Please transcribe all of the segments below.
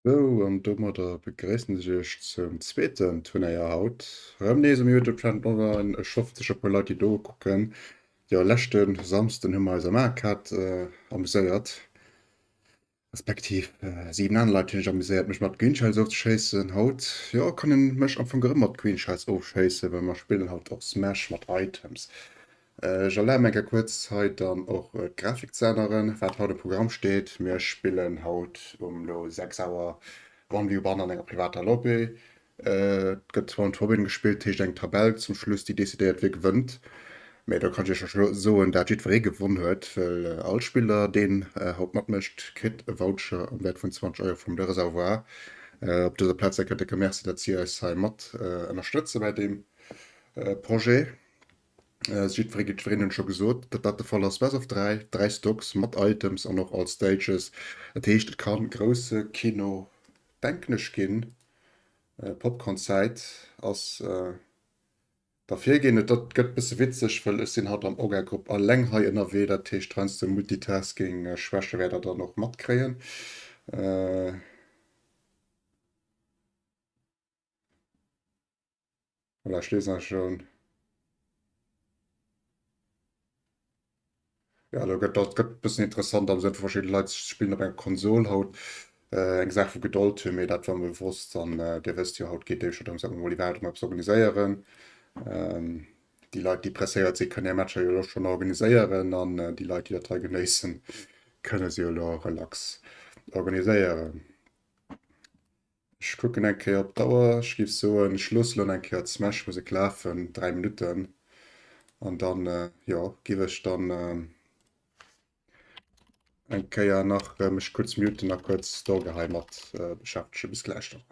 Sou, an domadder begréissen ech iech zum zweeten Turnéier haut. Rëm nees um Youtube Channel online. Ech hoffen sécher e puer Leit déi do kucken. Jo, leschte Samsden hu mer eis am Arcade amuséiert, respektiv 7 aner Leit hunn sech amuséiert mech mat Green Shells ofzeschéissen. Haut, jo, kann een mech am Fong erëm mat Green Shells ofschéissen, well mer spillen haut och Smash mat Items. Ech erlabe mir eng Kéier kuerz hei dann och d'Grafik ze änneren, wat haut um Programm steet. Mir spillen haut um lo 6 Auer One v One an enger privater Lobby. Et gëtt Round Robin gespillt, heescht eng Tabell zum Schluss, déi decidéiert wie gewënnt. Mee do kann ech iech scho soen, dat jiddweree gewonn huet, well all Spiller deen haut matmécht, kritt e Voucher am Wäert vun 20 Euro vum Le Reservoir. Op dëser Plaz eng Kéier décke Merci, dat si eis hei mat ënnerstëtze bei deem Projet. Jiddweree jiddwereen hunn scho gesot, datt dat de Fall ass. Best of 3, 3 Stocks mat Items an och all Stages. Dat heescht, et ka grousse Kino, denken ech, ginn. Popcorn-Zäit ass da virginn. Et dat gëtt bësse witzeg, wëll ech sinn haut am Orga-Grupp alleng hei ënnerwee. Dat heescht, heiansdo Multitasking-Schwäche wäert der dann och matkréien. Voilà, ech liesen eis schon. Ja, do gëtt dat gëtt bëssen interessant am Sënn vu verschidde Leit spillen op enger Konsol haut. Äh, eng Saach vu Gedold hunn, mee dat war mir bewosst an äh, Dir wësst jo, haut geet éischter drëms, datt mer mol iwwerhaapt emol eppes organiséieren. Ähm, déi Leit, déi presséiert sinn, kënnen hir Matcher jo elo schonn organiséieren an äh, déi Leit, déi dat hei genéissen, kënne se jo elo relax organiséieren. Ech kucken eng Kéier op d'Auer. Ech géif soen, ech loosse lo eng Kéier d'Smash-Musek lafen, 3 Minutten, an dann, jo, géif ech dann eng Kéier nach mech kuerz muten a kuerz d'Orga hei mat beschäftegen. Bis gläich dann.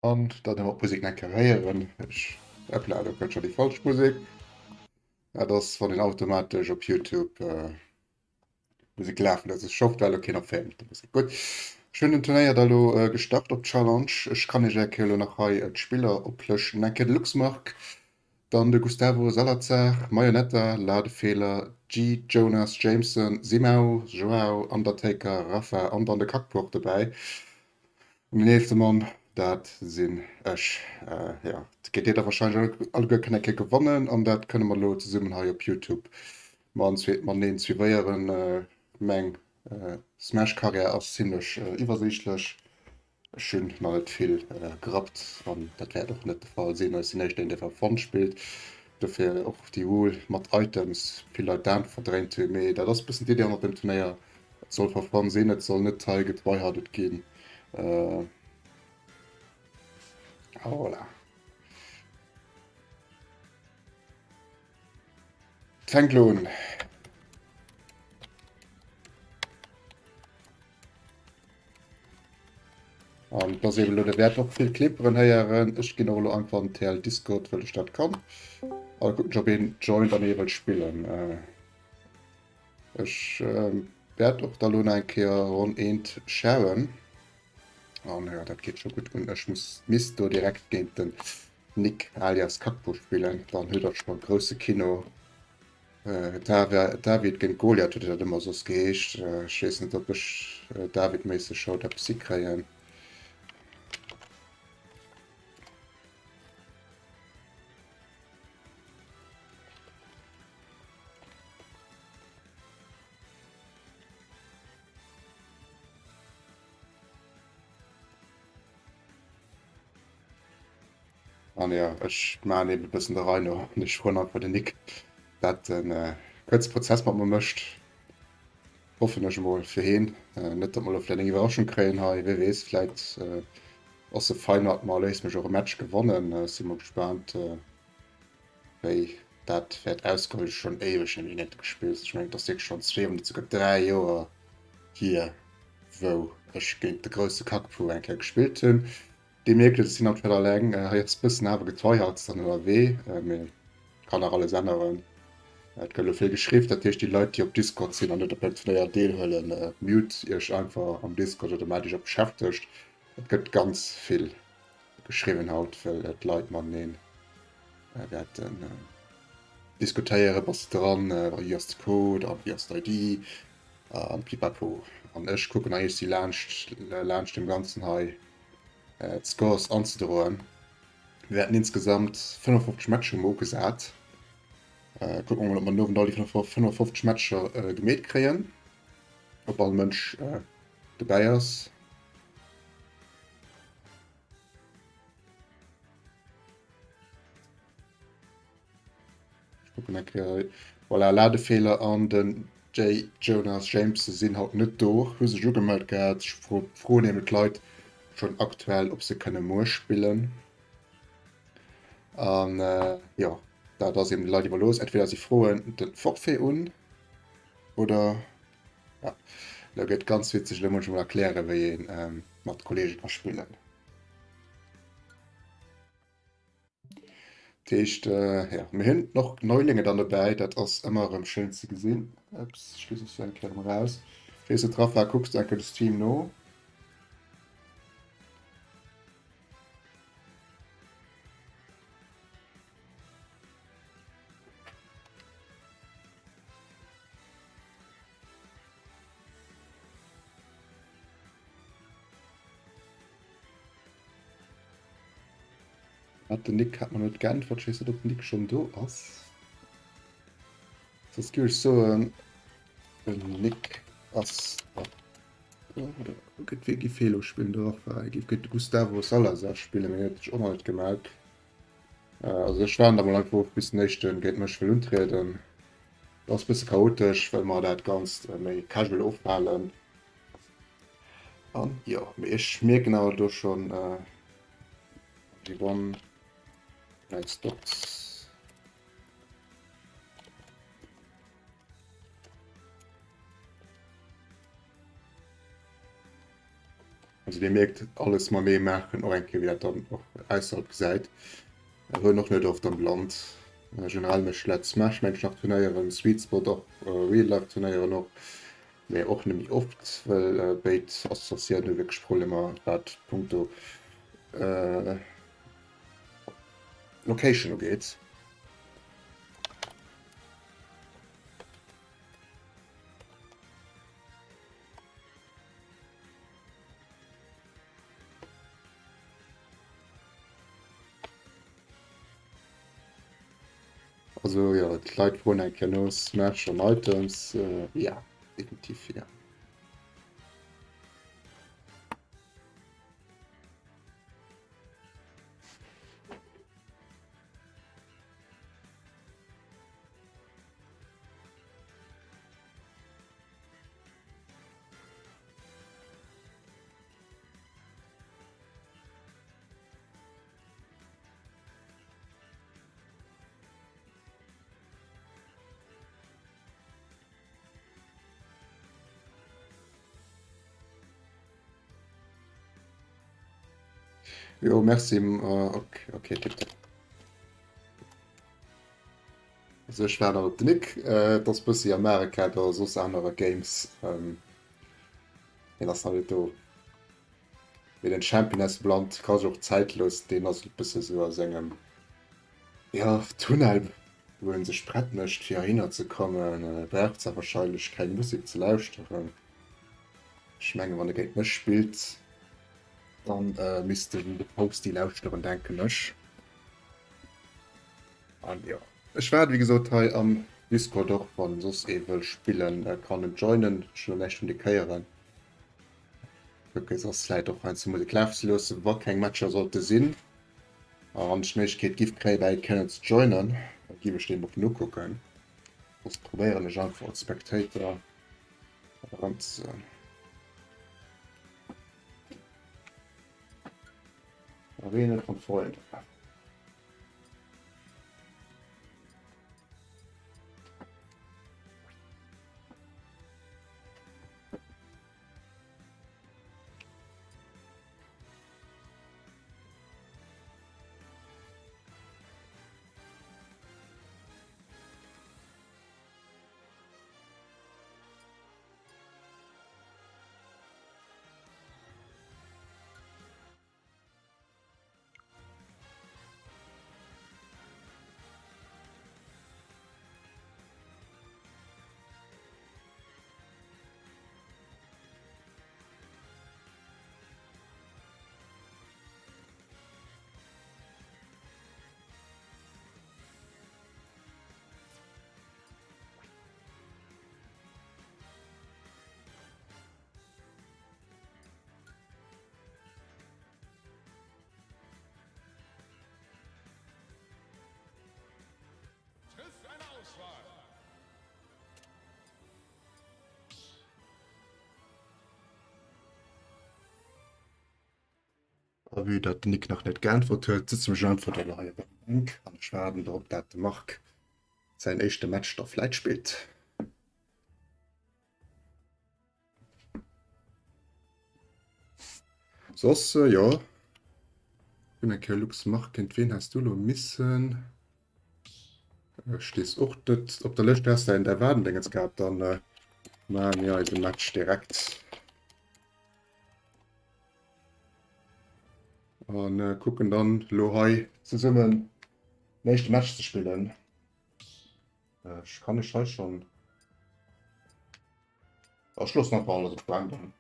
An dann hu mer d'Musek nach eng Kéier héieren. Ech, hoppla, do kënnt scho déi falsch Musek. Dat ass, wann een automatesch op YouTube Musek lafen léisst. Ech hoffe, dat elo keen opféiert mat der Musek. Gutt, ech hunn den Turnéier da elo gestart op Challenge. Ech kann iech eng Kéier elo nach hei d'Spiller oplëschten. Eng Kéier de Luxmark, dann de Gustavo Salazar, Mayonetta, Ladefeeler, G, Jonas, Jameson, Simao, Joao, Undertaker, Rafa an dann de Kackpork dobäi. An den eelste Mann, dat sinn ech. Jo, et gétt Dir da wahrscheinlech alleguer kënne eng Kéier gewannen an dat kënne mer elo zesummen hei op Youtube mateneen suivéieren. Meng Smash-Karriär ass zimlech iwwersiichtlech. Ech hunn nach net vill gerappt an dat wäert och net de Fall sinn. Ech sinn éischter een, dee for fun spillt. Dofir och déi Rule mat Items, vill Leit d'Aen verdréint hunn. Mee dat ass e bëssen d'Idee hannert dem Turnéier. Et soll for fun sinn, et soll net hei getryhardet ginn. Äh, voilà. Et fänkt elo un. An et ass eben elo, der wäert och vill Klimperen héieren. Ech ginn och elo einfach an TL Discord, wëll ech dat kann. A da kucken ech, ob een joint an ee wëllt spillen. Äh, Ech wäert och da lo nach eng Kéier ronn eent sharen. An ja, dat geet scho gutt un. Ech muss misst do direkt géint den Nick alias Kakpo spillen. Dann huet der scho grousse Kino. Äh, David géint Goliath huet dat ëmmer soss geheescht. Äh, ech weess net, ob ech äh, David-méisseg haut eppes hikréien. An ja, ech maachen eben e bëssen der Rei no an ech froen einfach den Nick, dat den äh, kuerze Prozess mat mer mécht. Hoffen ech emol fir heen. Äh, net, datt mer elo vläit eng Iwwerraschung kréien hei, wie weess, vläit äh, ass e fein mat mer a léisst mech och e Match gewannen. Ech si mol gespaant. Äh, Wéi dat wäert ausgoen, ech hu schonn éiweg net méi géint e gespillt. Ech mengen, et ass wierklech schonn zwee, wann net souguer 3 Joer hier, wou ech géint de grousse Kackpu eng Kéier gespillt hunn. Dir mierkt et, ech sinn am Chat alleng. Hei ass e bëssen awer getryhardt dann ënnerwee, mee kann nach alles änneren. Et gëtt elo vill geschriww, dat heescht déi Leit, déi op Discord sinn an net op engem Turnéier deelhuelen, mute iech einfach am Discord oder maacht iech op beschäftegt. Et gëtt ganz vill geschriwwen haut, well d'Leit mateneen wäerten diskutéieren, bass de dran, wéi ass de Code a wéi ass d'ID an pipapo. An ech kucken eigentlech si laanscht laanscht dem Ganzen hei d'Scores anzedroen. Mir wäerten insgesamt 55 Matcher hu mer ugesat. Kucke mer mol, ob mer den Owend all déi 55 Matcher gemeet kréien, ob all Mënsch dobäi ass. Voilà, Ladefeeler an den J. Jonas James sinn haut net do, hu sech ugemellt gehat. Ech froen eben d'Leit schonn aktuell, ob se kënne muer spillen. An äh, jo, dat ass eben de Leit iwwerlooss. Entweder si froen de Forfait un oder ja, lo gëtt ganz witzeg, lo muss ech mol erklären, wéi een ähm, mat Kollege ka spillen. Dat heescht, äh, ja, mir hunn noch Neulinge dann dobäi, dat ass ëmmer erëm schéin ze gesinn. Ups, ech gi se eng Kéier erëm raus. Weess net, Rafa, kucks du eng Kéier de Stream no? Hat den Nick hat mer net geäntwert. Ech weess net, ob den Nick schonn do ass. Soss géif ech soen, den Nick ass oder gëtt wee gi Felo spillen de Rafa gi gëtt de Gustavo Salazar spillen, mee huet sech och nach net gemellt. Äh, also ech waarden da mol einfach of, bis den éischten géint mech wëll untrieden. Dat ass e bësse chaotesch, well mer dat Ganzt äh, méi casual ofhalen. An jo, mee ech mierken awer do schonn äh, déi One Night Stocks. Also dir mierkt, alles matenee maachen, och eng Kéier wéi dat dann och ausserhalb gesäit. Huelen och net oft am Land. Generell mécht Let's Smash mengen ech nach Turnéieren, Sweet Spot och, Real Life Turnéieren och, mee och net méi oft, well béid Associatiounen hu wierklech Problemer wat punkto Location ugeet. Also jo, d'Leit froen eng Kéier no Smash an Items. Ja, definitiv ja. Jo, merci. Okay, okay, tipptopp. Also ech waarden op den Nick. Et ass bëssi America oder soss anere Games. Hien ass nach net do. Mee den Champion aus dem Land ka sech och Zäit loossen. Deen ass e bësse sou a sengem, jo, Tunnel, wou en sech prett mécht fir heihinner ze kommen. E brauch zwar wahrscheinlech keng Musek ze lauschteren. Ech mengen, wann e géint mech spillt, dann misst en de Posty lauschteren, denken ech. An jo, ech waarden wéi gesot hei am Discord och, wann soss ee wëll spillen, kann en joinen. Ech hunn näischt vun dekéieren. Kucke soss vläit och heiansdo Musek lafen ze loossen, wa keng Matcher sollte sinn. A wann ech d'Méiglechkeet giff kréien bäi kënnen ze joinen, da giff ech deem och nokucken. Soss probéieren ech einfach als Spectator eranzesoen. Arena von Freunden. A vue datt den Nick nach net geäntwert huet, sëtzen ech einfach do hei op der Bänk an ech waarden drop, dat de Marc säin éischte Match da vläit spillt. Soss, jo. Hunn eng Kéier Lux Marc, géint ween has du lo missen? Stees och net op der Lëscht, has däin Erwaardendéngens gehat, dann maache mir eise Match direkt. An kucken dann lo hei zesummen den éischte Match ze spillen. Ech kann ech hei schon. Ech loossen einfach alles op random.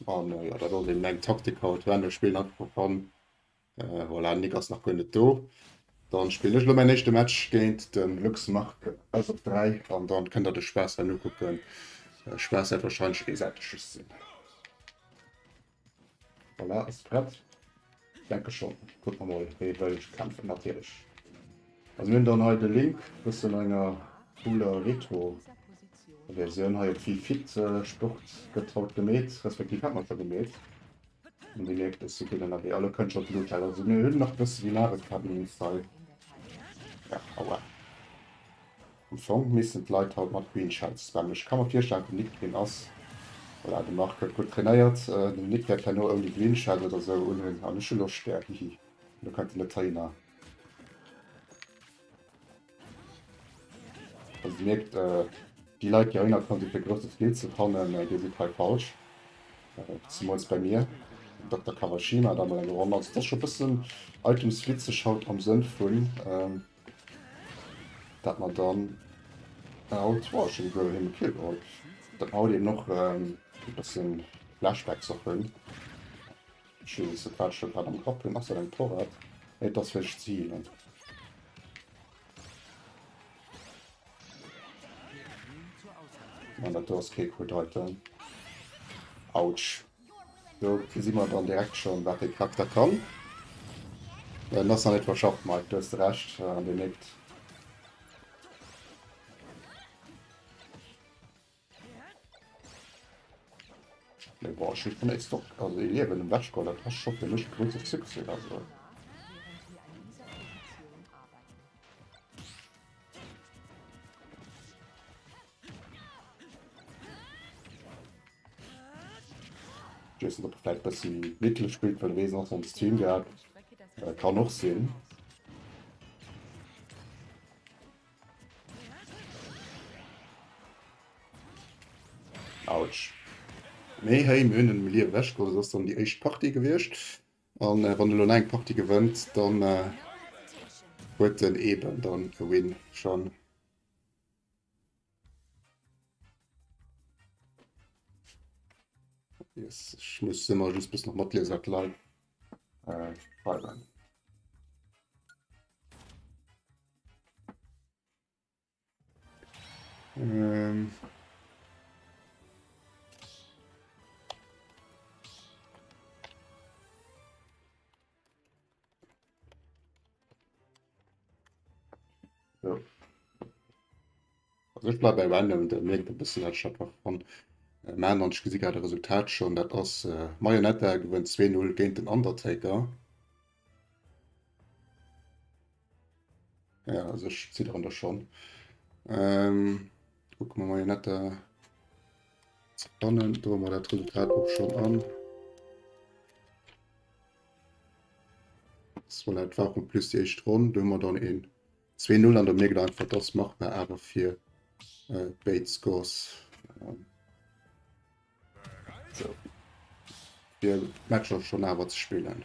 An äh, ja, dat ass eben eng Taktik haut. Random spillen einfach for fun. Äh, voilà, Nick ass nach guer net do. Dann spillen ech lo mäin éischte Match géint den Lux Marc Best of 3 an dann kënnt der de Spaass dann ukucken. Äh, Spaass wäert wahrscheinlech eesäiteg just sinn. Voilà, ass prett. Denke schon. Kucke mer mol, wéi wëll kämpfen natierlech. Also mir hunn dann hei de Link bëssen enger cooler Retro Versioun hei op Wii Fit Sport gëtt haut gemeet, respektiv hat mer scho gemeet. An Dir mierkt, ech si gutt ënnerwee. A lo kënnt scho d'Blut hei. Also mir hunn nach bësse wéi Mario Kart Mini-Style. Ja, aua. Am Fong missten d'Leit haut mat Green Shells spammen. Ech ka mer virstellen, datt den Nick deen ass. Voilà, de Marc huet gutt trainéiert. Den Nick wäert herno ouni Greenshell oder sou unhunn an ech hu lo Stär, hihi. Lo kënnt en net heihinner. Also dir mierkt, déi Leit déi heihinner komm sinn fir grousse Skill ze fannen, dir sidd hei falsch. Zemools bei mir, dem Dokter Kawashima, da mol eng Ronn. Also et ass scho bëssen Items witzeg haut am Sënn vun, dat mer dann haut, oh ech hunn esouguer him e Kill geholl, dat mer haut eben och e bëssen Flashbacks och hunn. Ech weess net wat ech do grad am Grapp hunn. Ass dat eng Torret? Nee, et ass fir sech ze healen. An dat do ass kee coolt Item. Autsch. Do gesi mer dann direkt schon, wat dee Charakter kann. En ass nach net verschafft, Mike, du hues de Recht. An dee nickt. Mee boah, ech hunn vun Stock, also ee Liewen ewechgeholl, dat ass scho fir mech e grousse Succès. Also. Ich weess net, ob e vläicht bëssi mittel spillt, well e weess och am Stream gehat. Kann och sinn. Autsch. Mee hey, mir hunn en Liewe ewechgeholl. Dat ass dann déi éischt Partie gewiescht. An äh, wann e lo nach eng Partie gewënnt, dann äh, huet en eben dann e Win schon. Yes, ech muss ëmmer just bis nach matliesen, wat d'Leit äh, schreiwen. Ähm. So. Also ech bleiwe bei random, da mierkt e bëssen dat ech dat nach kann maachen. An ech gesi grad e Resultat schonn, dat ass äh, Marionetta gewënnt 2-0 géint den Undertaker. Ja, also ech zidderen da schonn. Ähm, kucke mer Marionetta ze fannen. Do hu mer dat Resultat och schonn an. Voilà, et war en plus déi éischt Ronn. Do hu mer dann een 2-0 an der mierkt einfach, dass machbar awer fir äh, béid Scores. Ähm, so. Fir Matcher schon awer ze spillen.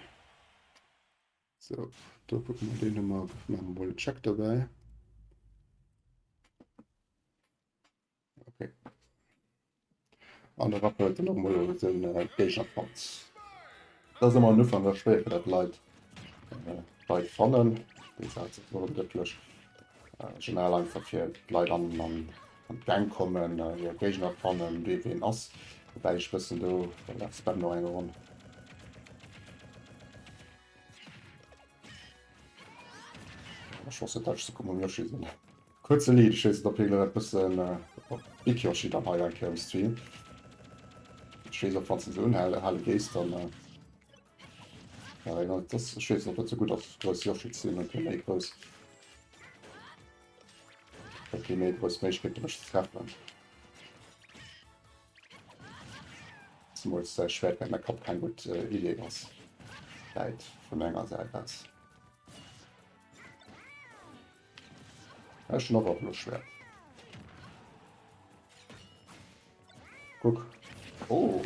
So, do kucke mer deen hu mer, maache mer mol e Check dobäi. Okay. An de Rappel huet dann och mol den äh, Géigner fonnt. Dat ass ëmmer en Ufank da schwéier fir dat Leit äh, Leit fannen. Déi Saach ass och ëmglécklech. Äh, generell einfach fir d'Leit an, an, an d'Gäng kommen, äh, hir Géigner fannen, wee ween ass. Wobäi ech bëssen do, voilà, spam noch eng Ronn. Ech wosst net, dat ech sou gutt mam Yoshi sinn. Kuerze Lead, ech weess net, ob hie elo e bëssen op Big Yoshi dann hei eng Kéier um Stream. Ech weess och, wann s de se unhale hale géifs, dann ja, dat ass, ech weess net, ob dat sou gutt ass, grouss Yoshi ze sinn, huet hie méi grouss, huet hie méi grouss Méiglechkeete mech ze treffen. Zemools säi Schwäert bei mäi Kapp keng gutt Idee ass. Läit vun enger Säit aus. Ech hunn och och elo Schwäert. Kuck. Oh.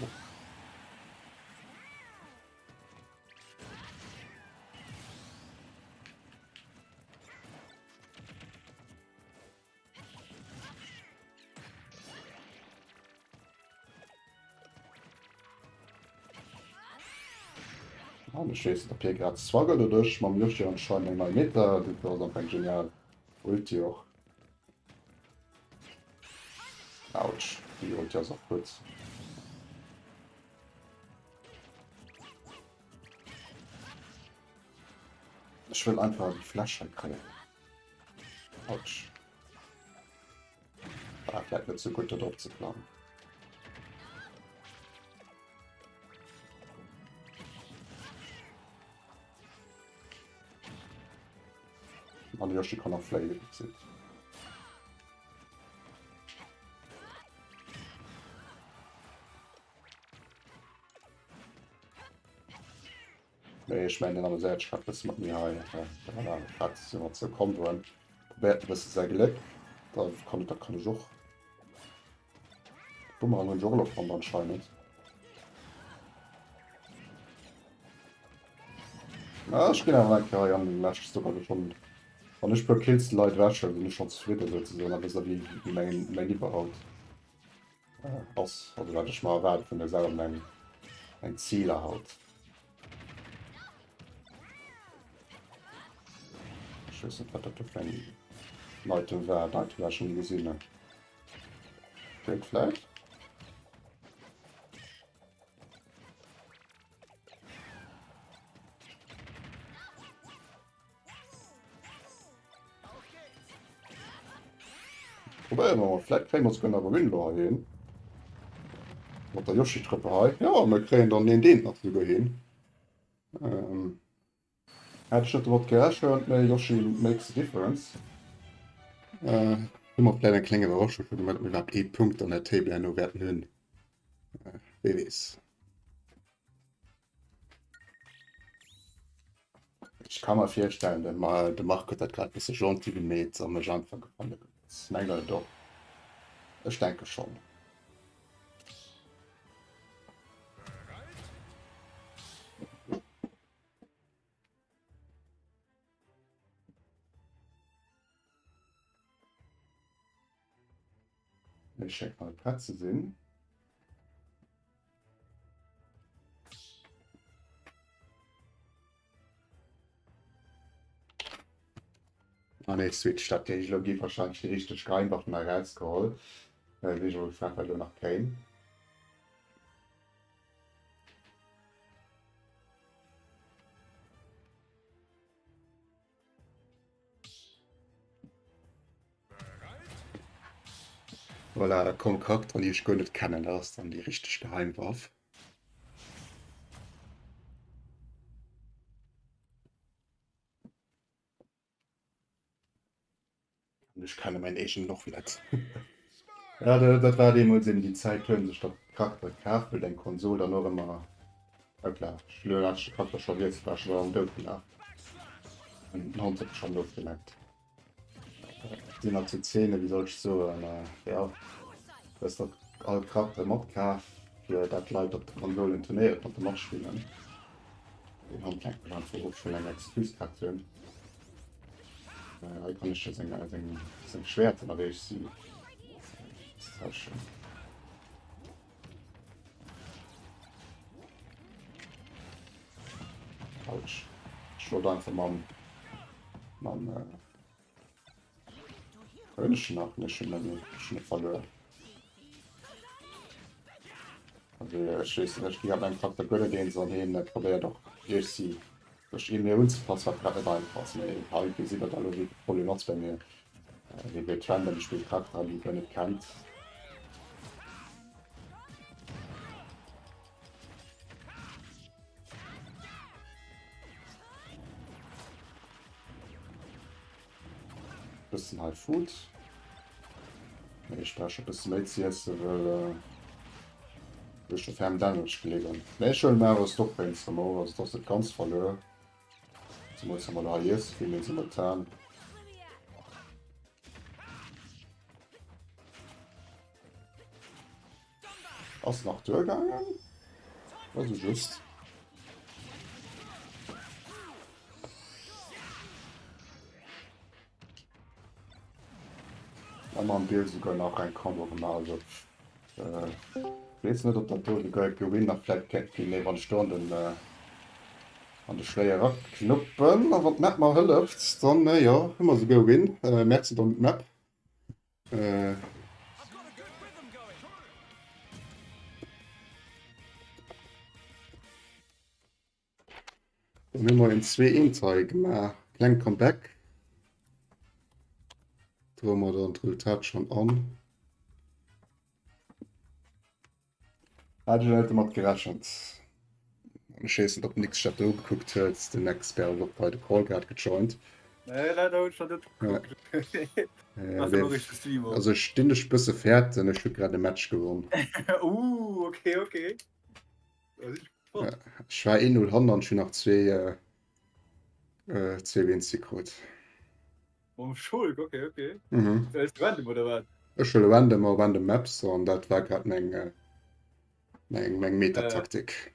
An ech weess net, ob hie grad struggelt oder ech mam Yoshi anscheinend eng nei Meta. Dat ass einfach eng genial Ulti och. Autsch, déi Ulti ass och gutt. Ech wëll einfach déi Fläsch hei kréien. Autsch. War vläicht net sou gutt, do drop ze plangen. An de Yoshi kann och fléien, wéi gesinn. Mee ech mengen, den amuséiert sech grad e bësse mat mir hei. Voilà, grad si mer zou Komboen. Probéiert e bësse säi Gléck. Da kann, dat kann ech och. Bumerang hunn ech och elo fonnt anscheinend. Ah, ech ginn awer eng Kéier hei an den leschte Stock, also schon wann ech puer Kills de Leit ewech huelen, sinn ech schon zefridden souzesoen, a wësst der wéi wéi mäin mäin Niveau haut ass, also wat ech mer erwaarde vun mir selwer, meng meng Ziler haut. Ech weess net wat dat do fir eng Item war, den Item war ech schon ni gesinn. Great Flag. Probéiere mer mol, vläit kréie mer souguer nach e Win do hei hin. Mat der Yoshi-Truppe hei. Jo, mir kréien dann deen deen nach souguer hin. Ähm, hätt ech net domat gerechent, mee Yoshi makes a difference. Äh, hu mer vläit eng kleng Iwwerraschung scho gemaach, datt mir iwwerhaapt ee Punkt an der Table herno wäerten hunn. Äh, wee weess. Ech ka mer virstellen, de de Marc huet dat grad bësse gentil gemeet a mech einfach gefanne gelooss. Mengt der net och? Ech denke schonn. Ech schéngt mal prett ze sinn. Ah nee, Switch, dat géif elo gi wahrscheinlech déi richteg Geheimwaffen erausgeholl. Äh, sinn ech elo gespaant, wat elo nach kéim. Voilà, da kommen Charakteren, déi ech guer net kennen. Dat ass dann déi richteg Geheimwaff. Ech kenne mäin eegenen och net. Ja, dat war deemools eben déi Zäit, hu sech dat Charakter kaf, well deng Konsol dann och ëmmer, hoppla, ech elo hat ech de Charakter scho wiesselt, war scho am Doud gelaf. Den Hond huet mech schonn ofgeleckt. Sinn nach zu Zeene, wéi soll ech soen, jo, hues der all Charakter matkaf, fir dat d'Leit op de Konsolen Turnéiere konnte matspillen. Den Hond leckt mech einfach of, ech wëll eng Excuse grad hunn. Hei kann ech jo seng, seng, seng Schwäert ënnerwee sinn. Das ist schön. Autsch. Ech wollt einfach mam mam äh, Hunn ech nach nicht schon net schon verluer. Also ech weess net, ech gi grad mengem Charakter guer net eens an hien probéiert och iech si sech ee mir unzepassen, wat grad net einfach ass. Mee hei gesitt der da lo wéi de Problem ass bei mir. Wéi wéi random spillt Charakter déi guer net kennt. Bëssen hei Food. Nee, ech brauch scho bësse méi ze iessen, well äh, ech scho ferm Damage geliwwen. Mee ech huelen mir awer Stock wéinst dem och, also et ass net ganz verluer. Zemools wa mer elo hei iesse ginn, simultan. Ass nach duergaangen? Also just. A mam Bill souguer nach eng Combo gemaach. Also, äh, weess net, ob dat do souguer Gewinn nach vläicht kéint ginn. Nee, wann ech do an den, äh, an de Schléier eraknuppen a wann d'Map mer hëlleft, dann, äh, jo, hu mer souguer Win. Äh, merci dann d'Map. Äh. Dann hu mer en 2-1 hei gemaach. Kleng Comeback. Droe mer dann d'Resultat schon an. Hat ech net domat gerechent. Ech weess net, ob den X-Chat do gekuckt huet. Den Expert huet och bei de Call grad gejoint. Nee, leider hunn ech dat net gekuckt. Ass dat och richteg Streamer? Also ech dinn dech bësse fäerten, ech hu grad e Match gewonn. Uh, okay, okay. Ja, ech war 1-0 hannen an ech hunn nach zwee, äh, äh, zwee Wins gekrut. Mam Shulk, okay, okay. Mhm. Ist random oder wat? Ech huele random a random Maps an dat war grad meng, äh, meng, meng Metataktik.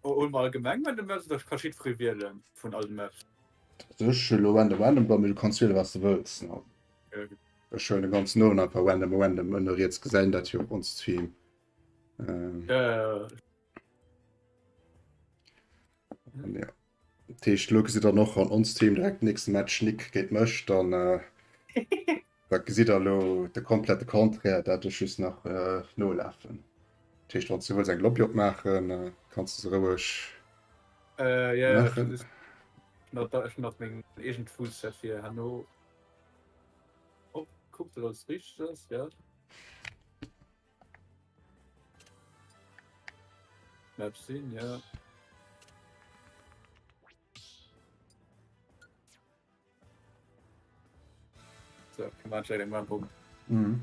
Äh, hol mer allgemeng random Maps oder kann jiddweree wielen vun all de Maps? Ech huele random random, mee du kanns wielen, wat s de wëlls. Ne? Okay. Ech huelen den ganzen Owend einfach random random ënne riets gesäit dat jo op ons Stream. Ähm, Äh, an ja. Dat heescht, lo gesitt der noch an ons Team direkt nächste Match Nick géint mech, dann äh, da gesitt der lo de komplette Contraire, dat ech just nach äh, nolafen. Dat heescht, wann s du wëlls eng Lobby opmaachen, äh, kanns du se roueg äh, ja, ja, ech maachen. hun ech hun nach meng eegen Toolset fir herno. Op, kuckt dat alles richteg ass, ja. Maps sinn, ja. So, kann man eng Map op. Mhm.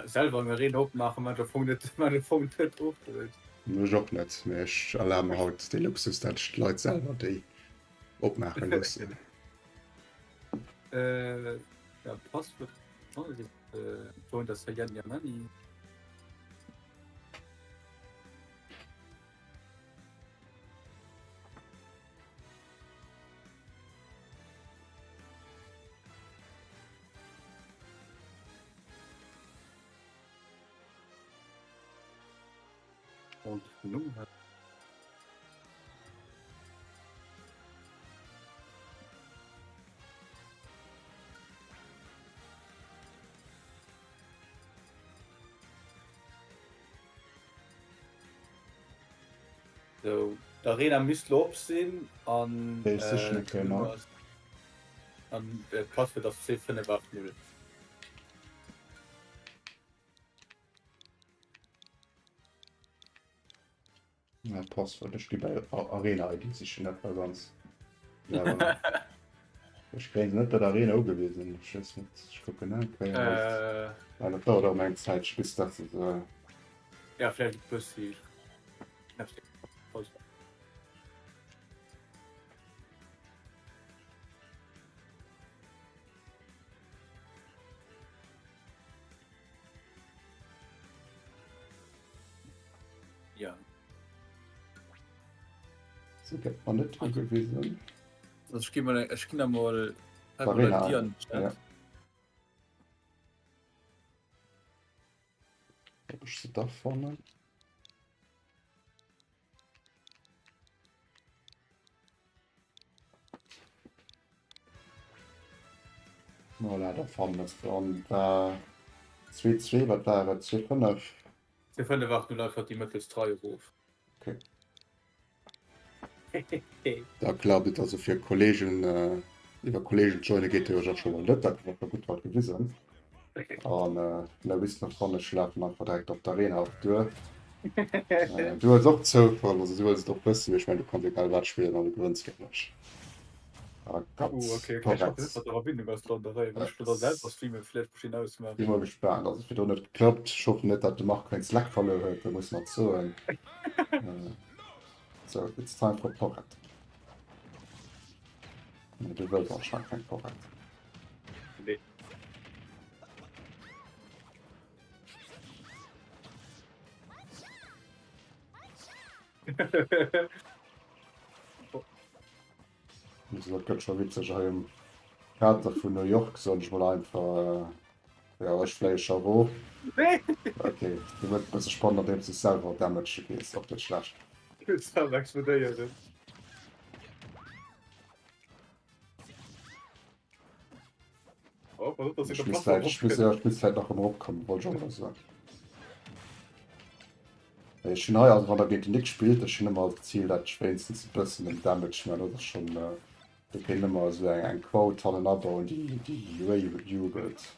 Selwer eng Arena opmaachen, man der Fong net, man der Fong net of. Ech och net, mee ech erlabe mer haut de Luxus, dat ech d'Leit selwer déi opmaache loossen. Äh, ja, Passwort. Oh, das ist, äh, vorhin das Jan Yamani. So, d'Arena misst lo op sinn an Déi sichen eng Kéier nei. An d'Passwuert ass C580. Ja, Passwort, ech gi bei Arena ID sichen, dat war ganz. Ech kréien se net bei der Arena ugewisen. Ech weess net, ech kucken eng Kéier. Äh. Well dat dauert och eng Zäit, bis dat se se. Ja, vläicht e bëssi. Ja. Se gëtt mer net ugewisen. Also ech gi mal, ech ginn da mol Arena, dir an den Chat. ja. Ob ech se da fannen? Voilà, da fannen ech se. An war 2-2, wat war et? 2-5? 2-5 8 0 einfach déi mëttelst Rei erof. Okay. Da klappt et also fir Kollegen äh, iwwer Kollegen joine geet jo och schon mal net, dat war gutt wat gewisen. An äh, da wisst nach wann ech lafen einfach direkt op d'Arena och duer. Äh, du hues och Zoufall, also du hues et och bëssen, mee ech mengen du kanns egal wat spillen an du gewënns géint mech. Ah, ganz Uh, okay, okay. Ich hoffe, korrekt. dass der Verbindung ass dann dabei. Wenn ich da selber streamen, vielleicht bestimmt ausmachen. Bin mol gespaant. Also fir do net geklappt. Ech hoffen net, dat de Marc wéinst Leck verluer huet, dat muss mat soen. Äh, so, it's time for Porrett. Nee, du wëlls anscheinend keng Porrett. Nee. Also, dat gëtt scho witzeg hei um Theater vun New York, soen ech mol einfach. Äh, ja, ech fléie scho erof. Okay, du huet e bësse spannend, andeems du selwer Damage gees, och net schlecht. Selwer explodéieren. Oh, pass op, dass Ech ich der misst Plattform vläicht, ech misst, ja, ech misst vläicht nach ëmmer opkommen, wollt ech och nach soen. Ech hunn hei, also wann der géint den Nick spillt, ech hunn ëmmer als Zil, dat ech wéinstens e bëssen den Damage man, dat ass schonn, do kéint ëmmer esou eng, eng Quote hannen abauen, déi, déi rejubelt.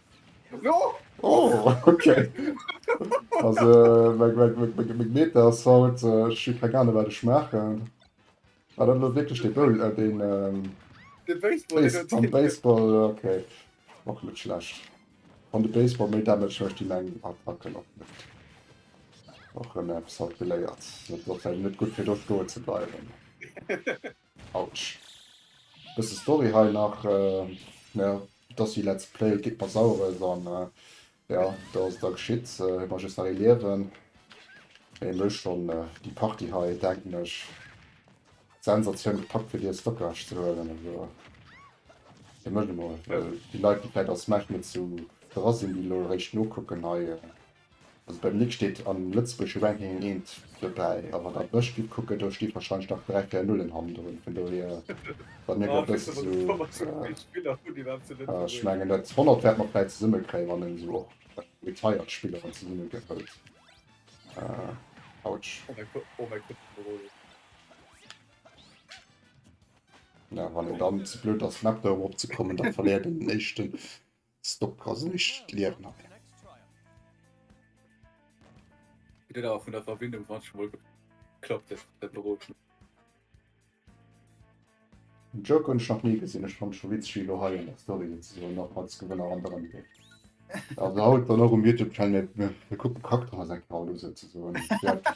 No! Oh, okay. Also, meng, meng, meng, meng, meng Meta ass haut, ech hu keng Ahnung, wat ech maachen. War dat elo wierklech dee Bowl, äh, deen, ähm. De Baseball, deen huet Am Baseball, okay. Och net schlecht. Wann de Baseball méi Damage mécht, déi meng Attacken och net. Och rëm eppes haut geléiert. Dat ass vläicht net gutt fir do stoen ze bleiwen. Autsch. Bësse Story hei nach. Ja, et ass wéi Let's Play, et geet mer Saures an ja, do ass et da geschitt. Hu mer just nach ee Liewen. Mee mech schonn déi Partie hei, denken ech. Sensatioun gepackt fir dir Stockage ze huelen. Also fir mech emol, well déi Leit déi vläit a Smash net sou dra sinn, déi elo eréischt nokucken hei, also beim Nick steet am lëtzebuergesche Ranking eng Eent dobäi, a wann der mech gitt kucken, do sti warscheinlech nach 3, 4 Nullen hannendrun, vun dohier bei mir gëtt bësse sou, ech mengen dat 100 wäerte mer vläit zesumme kréien, wann een esou och retired Spilleren zesumme gehëlt. Autsch. Ja, wann een dann ze blöd ass, d'Map do erop ze kommen, da verléiert een den éischten Stock, also den éischt Liewen hei. Huet awer vun der Verbindung wann schon mol geklappt huet, dat Beroden. Den Joker hunn ech nach ni gesinn, ech fannen scho witzeg wéi elo hei an der Story souzesoen nach als Gewënner ronderëm geet. Also haut dann och um Youtube Channel, mir mir kucken Charakter ass eng Kéier elo souzesoen. Et wäert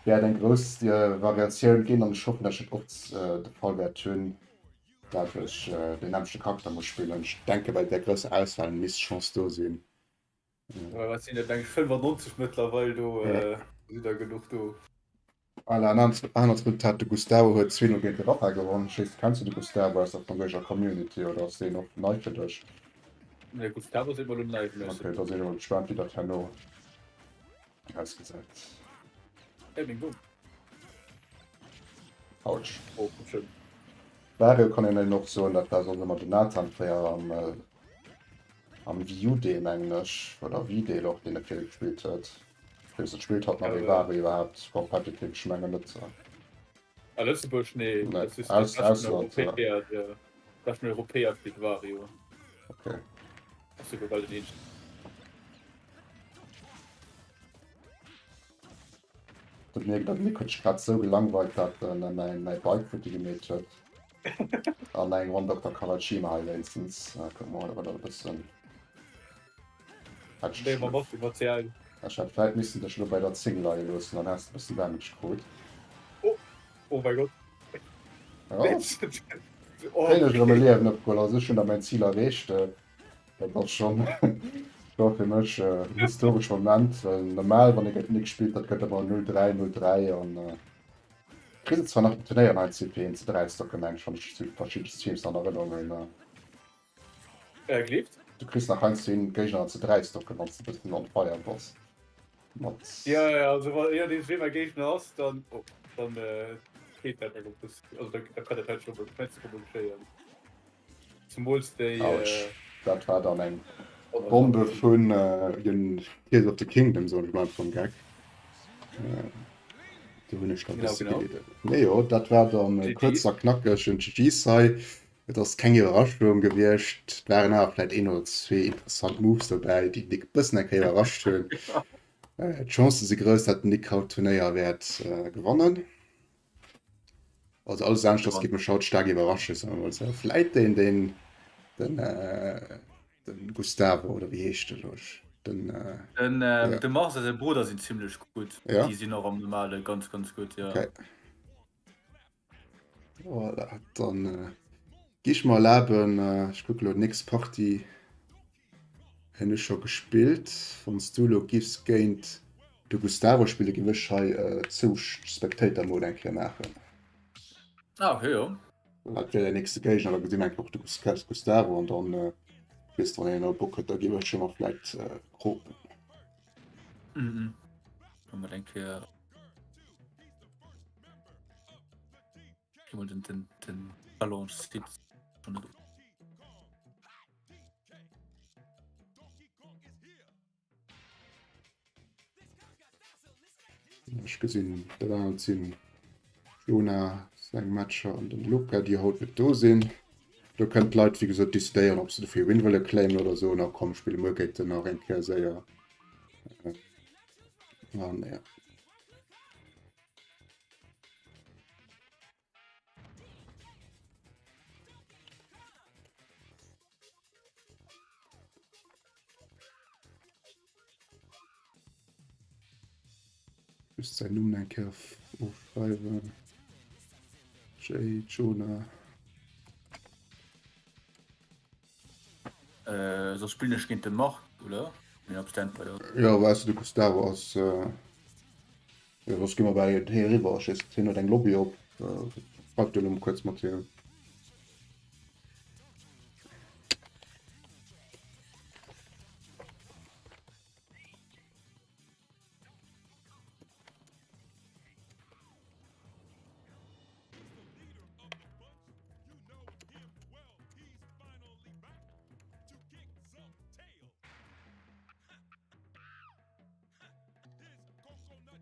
wäert eng grouss Variatioun ginn an ech hoffen dat ech net oft de Fall wäert hunn dat ech deen nämmlechte Charakter muss spillen. Ech denke bei där grousser Auswahl misst d'Chance do sinn. Wat sinn dat eng 95 mëttlerweil do sinn der genuch do. Voilà, en anert Resultat, de Gustavo huet 2-0 géint de Rafa gewonn. Ech weess net, kenns du de Gustavo aus der franséischer Community oder ass deen och nei fir dech? Nee, Gustavo seet mer elo näischt, mee. Okay, da sinn ech emol gespaant, wéi dat herno ausgesäit. Hey, meng Bom. Autsch. Oh, komm schon. Wario kann een och soen, dat war soss ëmmer den Nathan fréier am am Wii U-Deel, mengen ech, oder Wii-Deel och, deen e vill gespillt huet. Ech weess net, spillt hatt nach ee Wario iwwerhaapt competitive? Ech mengen net. A Lëtzebuerg nee, Nee, dat ist aus, de beschten Ausland, ja. Europäer, der beschten Europäer spillt Wario. Okay. Ass souguer bal den eenzegen. Dat mir dat Nick huet sech grad sou gelangweilt, dat en mäin mäi Bike futti gemeet huet. An eng Ronn Dokter Kawashima hei wéinstens. Kucke mer mol, ob er dat e bëssen. Nee, ma mat iwwer CL. Ech hätt vläit missen dech elo bei der 10 leie loossen, dann häss de bëssen Damage krut. Oh, oh mäi Gott. Ja. Kréien ech erëm e Liewen opgeholl, also ech hunn da mäin Zil erreecht. Dat ass schonn scho fir mech en historesche Moment, well normal wann ee géint Nick spillt, dat gëtt ëmmer 0-3, 0-3 an kriss et zwar nach den Turnéier an 1 CP 1 zu 3 Stocke meng ech, wann ech zu verschidde Streams an Erënnerung hunn. Äh, gleeft? Du kriss nach heiansdo een Géigner zu 3 Stocke wann s de bëssen on fire bass mat. Ja, ja, also wa ja dee wee mäi Géigner ass, dann oh, dann äh, geet dat eng op des, also da, da kann dat halt schon heiansdo schon mol geschéien. Zumools déi Autsch, äh, dat war dann eng Bombe vun äh, den Tears of the Kingdom, soen ech mol einfach am Geck. Äh, do hunn ech da Genau, bësse genau. gelidden. Mee jo, dat war dann GG. kuerz a knackeg en GG hei. Et ass keng Iwwerraschung gewiescht, et waren awer vläit een oder zwee interessant Moves dobäi, déi den Nick e bëssen eng Kéier iwwerrascht hunn. D'Chancë si grouss, datt den Nick haut d'Turnéier wäert gewannen. Also alles aneschters géif mech haut staark iwwerraschen, soe mer mol esou. Vläit deen, deen, den, den Gustavo oder wéi heescht de elo? Den, Den, ja. de Mars a säi Brudder sinn zimlech gutt. Ja. Déi sinn och am Normale ganz, ganz gutt, jo. Okay. Voilà, dann äh, gi ich mer erlaben, äh, ich kucke lo nächst Partie hunn ech scho gespillt. Wann s du lo giffs géint de Gustavo spille, giff ech hei äh, zou Spectator Mode eng Kéier maachen. Ah, okay, jo. Dat wär däin nächste Géigner, da gesi mer eng Kéier och de Gustavo an dann äh, weess de, wann een elo Bock huet, da giff ech jo nach vläit äh, kropen. Mhm. Kann man eng Kéier den, den, den Ballon steht schon net. Ech gesinn dat anert sinn Jona seng Matcher an den Luca, déi haut net do sinn. Do kënnen d'Leit wéi gesot decidéieren, ob se dofir Win wëlle claimen oder soen, oh komm, spille muer géint den nach eng Kéier séier. An ja. Just säin Numm eng Kéier ofschreiwen. Jay Jonah. Äh, soss spillen ech géint de Marc, oder? Deen op Standby ass. Jo, weiss de, de Gustavo ass. Äh, jo, soss gi mer bei hie eriwwer. Ech weess, hien huet eng Lobby op. Äh, schreif du elo mol kuerz mat him.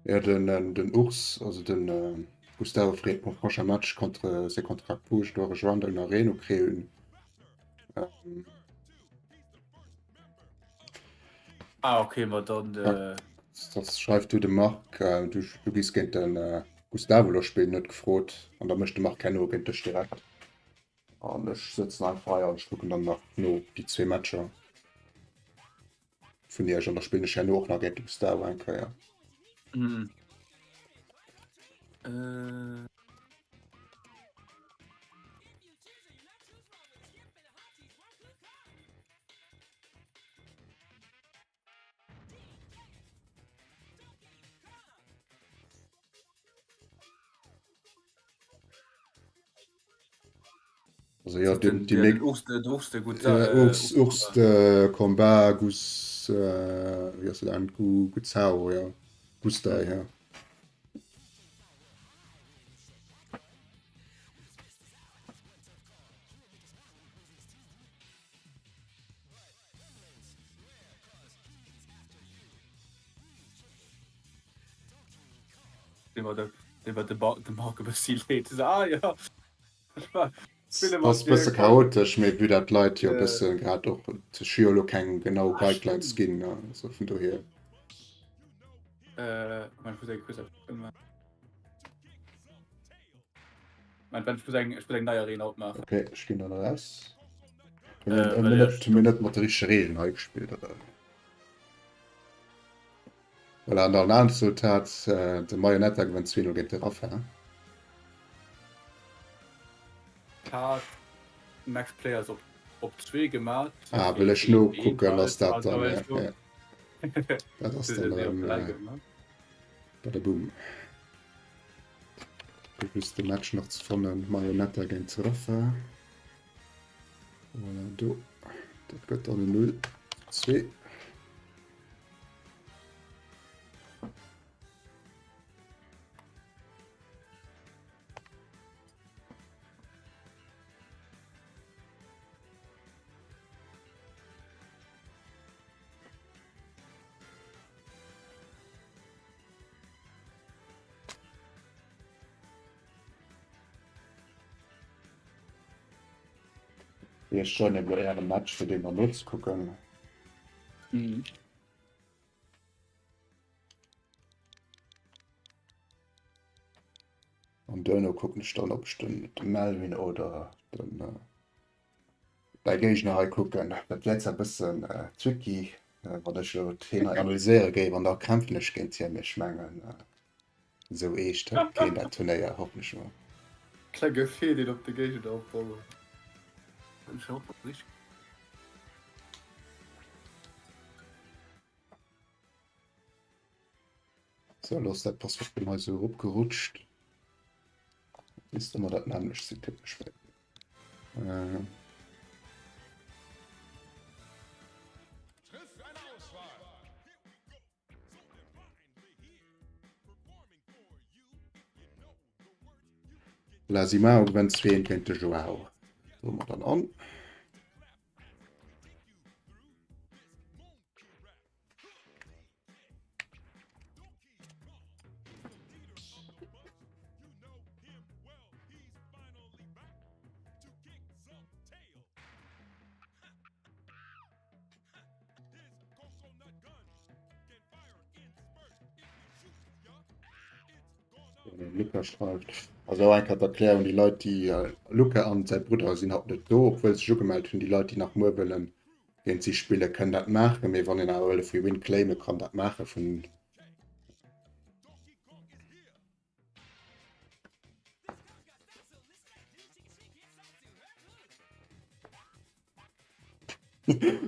Ja, den, den, den Urs, also den äh, Gustavo freet pour prochain Match contre c'est contre Rakpu, je dois rejoindre une arène ou créer une. Ähm, Ah, okay, ma dann. Ja. Äh, das schreift du dem Marc, äh, du, du gehst géint den äh, Gustavo lo spillen, huet gefrot, an da mécht de Marc herno géint dech direkt. An ech sëtzen einfach hei an ech kucken dann nach no déi zwee Matcher vun iech an da spillen ech herno och nach géint de Gustavo eng Kéier. mm. Äh, Also ja, den, die den Urs, den Urs, der gut, äh, äh, Urs, Urs de Combat, Gus, äh, wie ass dat an? Gu, Guzao, ja. Gustai, ja. Dee war de, dee war de, ba de Marc e bëssi leed. Ah ja. Ass e bësse chaotesch, mee vue dat d'Leit jo e bësse grad och sech jo elo keng genau Ah, Guidelines stimmt. ginn, also vun dohier. Äh, mein Fuß eng Quiz ëmmer. Mein Ben, ich muss eng, ich muss eng nei Arena opmaachen. Okay, ech ginn dann eraus. Äh, Mir well net, ech- mir net mat de richtege Regeln hei gespillt, oder? Voilà, an dann anert Resultat, äh, de Marionetta gewënnt 2-0 géint de Rafa. Hat Max Players op, op 2 gemaat. Ah, wëll ech nokucken, ass dat dann, ja, ja. Dat ass dann erëm, äh, badaboom. Just de Match nach ze fannen, Marionetta géint Rafa. Voilà, do. Dat gëtt dann en 0 2. Ech joinen elo äre Match fir deen dann nozekucken. Mhm. An duerno kucken ech dann, ob ech den, de Melvin oder den äh, Däi Géigner hei kucken. Dat wär zwar e bëssen äh, tricky, äh, wann ech elo hien hei analyséiere géif an da kämpfen ech géint hien, mee ech mengen, äh, esou eescht hëlt keen dat Turnéier, hoffen ech mol. Klenge Fee deen op de Géigner opbauen. Ech hoffen richteg. So, lo ass dat Passwort bei mir esou eropgerutscht. Misst ëmmer dat nämmlecht sinn, typesch bei mir. Äh. La Simao gewënnt 2 géint de Joao. Droe mer dann an. Luca schreift also eng Kéier d'Erklärung, déi Leit déi äh, Luca an säi Brudder sinn haut net do, obwuel se sech ugemellt hunn. Déi Leit déi nach muer wëllen géint si spille kënnen dat maachen, mee wann een awer wëll e Free Win claime kann dat maache vun.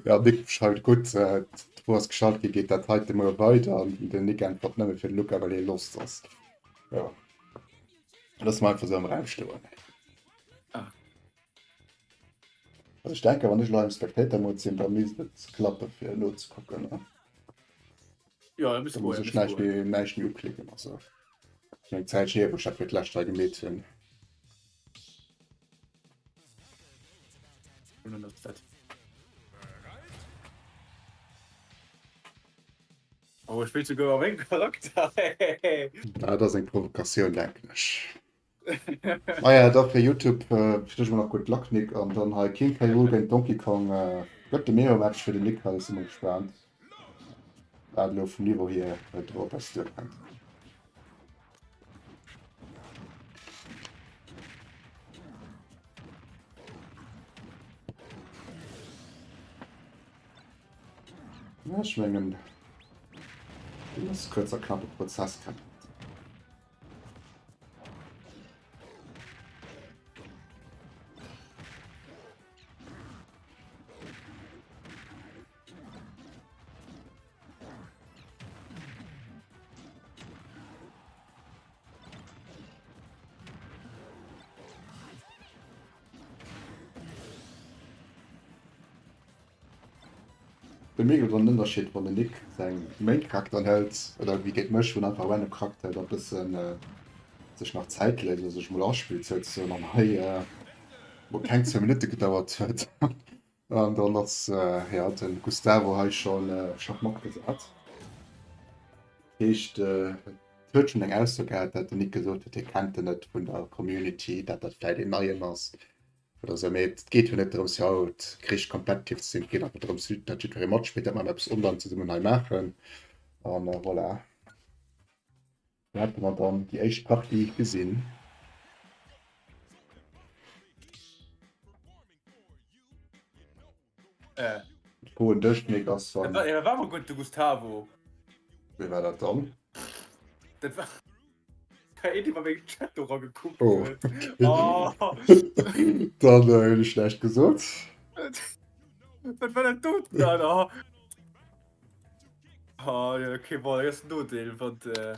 Ja, Nick schreift gutt, d'Fro ass geschalt ginn, geet dat heite muer weider? An den Nick äntwert nëmme fir de Luca, well hie lost ass. Jo, loosse mer einfach esou am Raum stoen. Ah. Also ech denke, wann ech elo am Spectator Mode sinn, da misst et klappe fir nozekucken, ne? Ja, da misst Da muss goen, ech misst näischt goen. méi, näischt méi uklicken. Also eng Zäit hier, wou ech dat fir d'lescht hei gemeet hunn. Oh, ech spillt souguer mat mengem Charakter. Ah, dat ass eng Provokatioun, denken ech. Ah ja, da fir YouTube äh, fir dech mol nach gutt Luck, Nick. An dann hei King K. Rool géint Donkey Kong. Äh, gëtt de Meo-Match fir den Nick hei, ech si mol gespaant, wat elo vum Niveau hier äh, do op eis duerkennt. Ja, ech mengen, deen ass kuerz a knappe Prozess kennt. Fir mech gëtt et en Ënnerscheed wann den Nick säin Main Charakter hëlt oder wéi géint mech wou en einfach random Charakter hëlt a bëssen sech nach Zäit léisst oder sech mol aspillt souzesoen an hei mol keng zwou Minutte gedauert huet an dann ass jo den Gustavo hei schon Schachmatt gesat. Heescht et huet schon eng Ausso gehat dat den Nick gesot huet hie kennt en net vun der Community, dat dat vläit een neien ass. Oder sou, mee et geet jo net drëms fir haut richteg competitive ze sinn, et geet einfach drëms datt jiddweree matspillt, datt mer eppes online zesummen hei maachen an voilà. Do hätte mer dann déi éischt Partie gesinn. Äh. D'Fro un dech, Nick, ass dann. Dat war, war mol gutt, de Gustavo. Wee war dat dann? Dat war een, dee bei mengem Chat do ragekuckt Oh, huet. okay. Oh. Dann äh, hunn ech schlecht gesot. Wat war dat do dann? Oh. Oh, ja, okay, boah, dat ass en Nodeel, wann äh...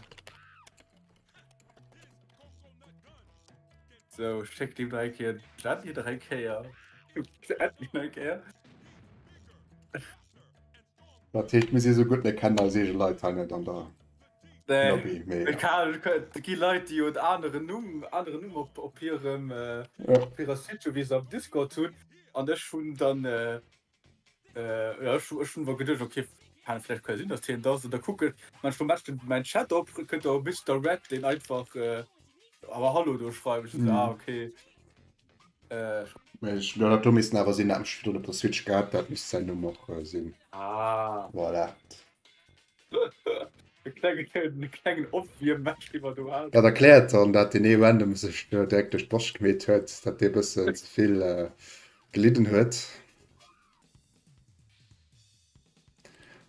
So, schéck deem nach eng Kéier d'Jenny nach eng Kéier. D'Admin nach eng Kéier. Dat heescht, mir si sou gutt, mir kennen eis eege Leit hei net an der Nee. Lobby. Mee Et kann, et gi Leit, déi jo en aneren Numm, aneren Numm op, op hirem, äh, ja. op hirer Switch, wéi se am Discord hunn. An ech hunn dann, äh, Äh, ja, ech, ech hunn awer geduecht, okay, kann vläicht kann sinn, dass hien dat ass. An da kucken ech manchmal matcht mäin Chat op, kënnt da Mister Red, deen einfach äh, awer Hallo do schreift. Ech so, ah, okay. Äh, Mee ech, ja, dat do missten awer sinn, dat ech virdrun op der Switch gehat, dat misst säin Numm och äh, sinn. ah. Voilà. E klengen, e klengen Opwiermmatch, dee mer do haten. Dat erkläert dann, dat deen ee random sech direkt duerch d'Boscht gemeet huet, dat dee bëssen ze vill äh, gelidden huet.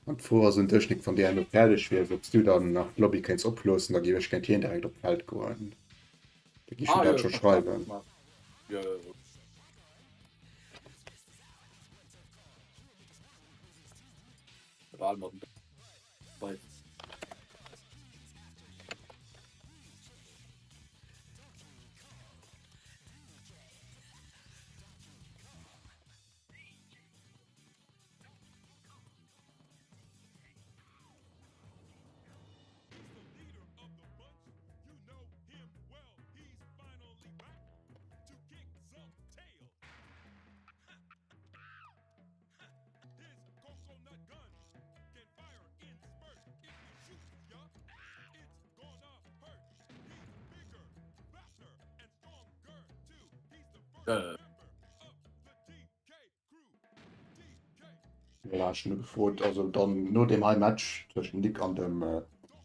An d'Fro ass un dech, Nick, wann déi herno fäerdeg wiers, ob s du dann nach d'Lobby kéints oploossen, da géif ech géint hien direkt op d'Feld goen. Da gi ech him Ah, jo, dat scho dat kann schreiwen. ech maachen. Jo, jo, jo. Bal mat bei. Äh. Voilà, ech hunn ugefrot, also dann no deem hei Match tëschent Nick an dem äh,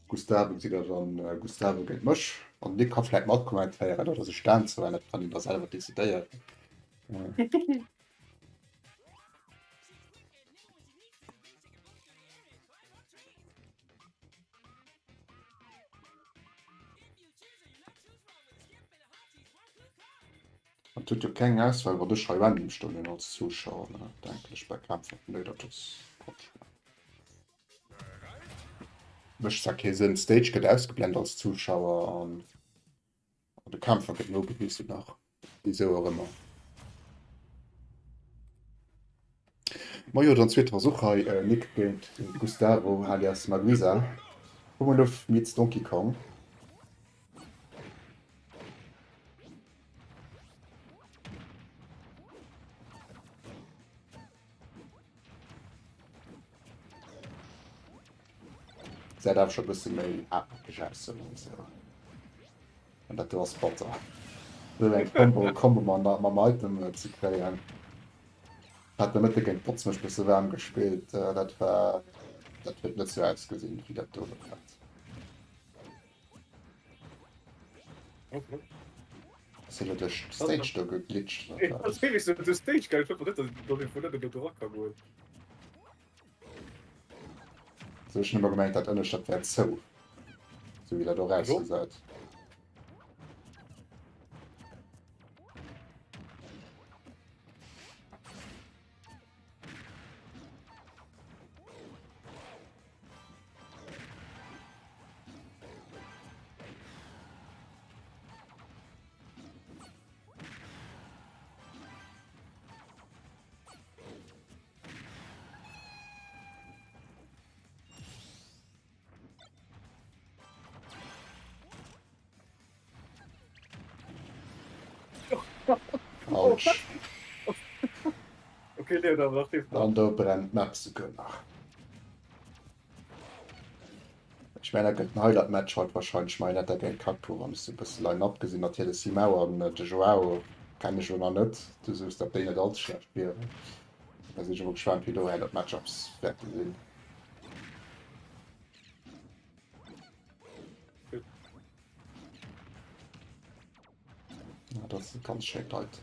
Gustavo gesitt der dann äh, Gustavo géint mech. An Nick ka vläit matkommentéieren oder sech danzen, dat kann een da selwer decidéieren. Äh. Et huet jo keng Auswahl, wat ech hei random stoen hunn als Zuschauer, ne, denken ech bei Kämpfer. Nee, dat ass Quatsch. Mécht zwar kee Sënn, d'Stage gëtt ausgeblent als Zuschauer an de Kämpfer gëtt nogewisen nach, wisou och ëmmer. Majo, dann zweete Versuch hei, Nick géint Gustavo alias Maguisa. Pummeluff meets Donkey Kong. Säit awer scho bësse méi hartnäckeg aus sou. An dat do ass batter. Sou eng Combo, Combo mam, mam Item ze kréien. Hat de Mëtte géint Botzmech bësse waarm gespillt. Dat war, dat huet net sou ausgesinn, wéi dat do elo grad. Ass hie lo duerch d'Stage do geglitscht oder wat? Ass wierklech sou duerch d'Stage gaangen. Ech wosst net, datt ee vun ënnen do dra ka goen. Also ech hunn ëmmer gemengt, dat ënnescht dat wär zou. Sou wéi dat och ausgesäit. Autsch. Okay, nee, da war ich An do brennt d'Map souguer nach. Ech mengen dat gëtt den Highlight-Match haut wahrscheinlech, Marionetta géint Kakpo, wann ech sou e bësse Line-Up gesinn. Natierlech Simao an de Joao kennen ech elo nach net, du soos datt déi net all ze schlecht wieren. Da sinn ech emol gespaant wéi do Highlight-Matchups wäerte sinn. Ja, dat ass ganz schéin Leit.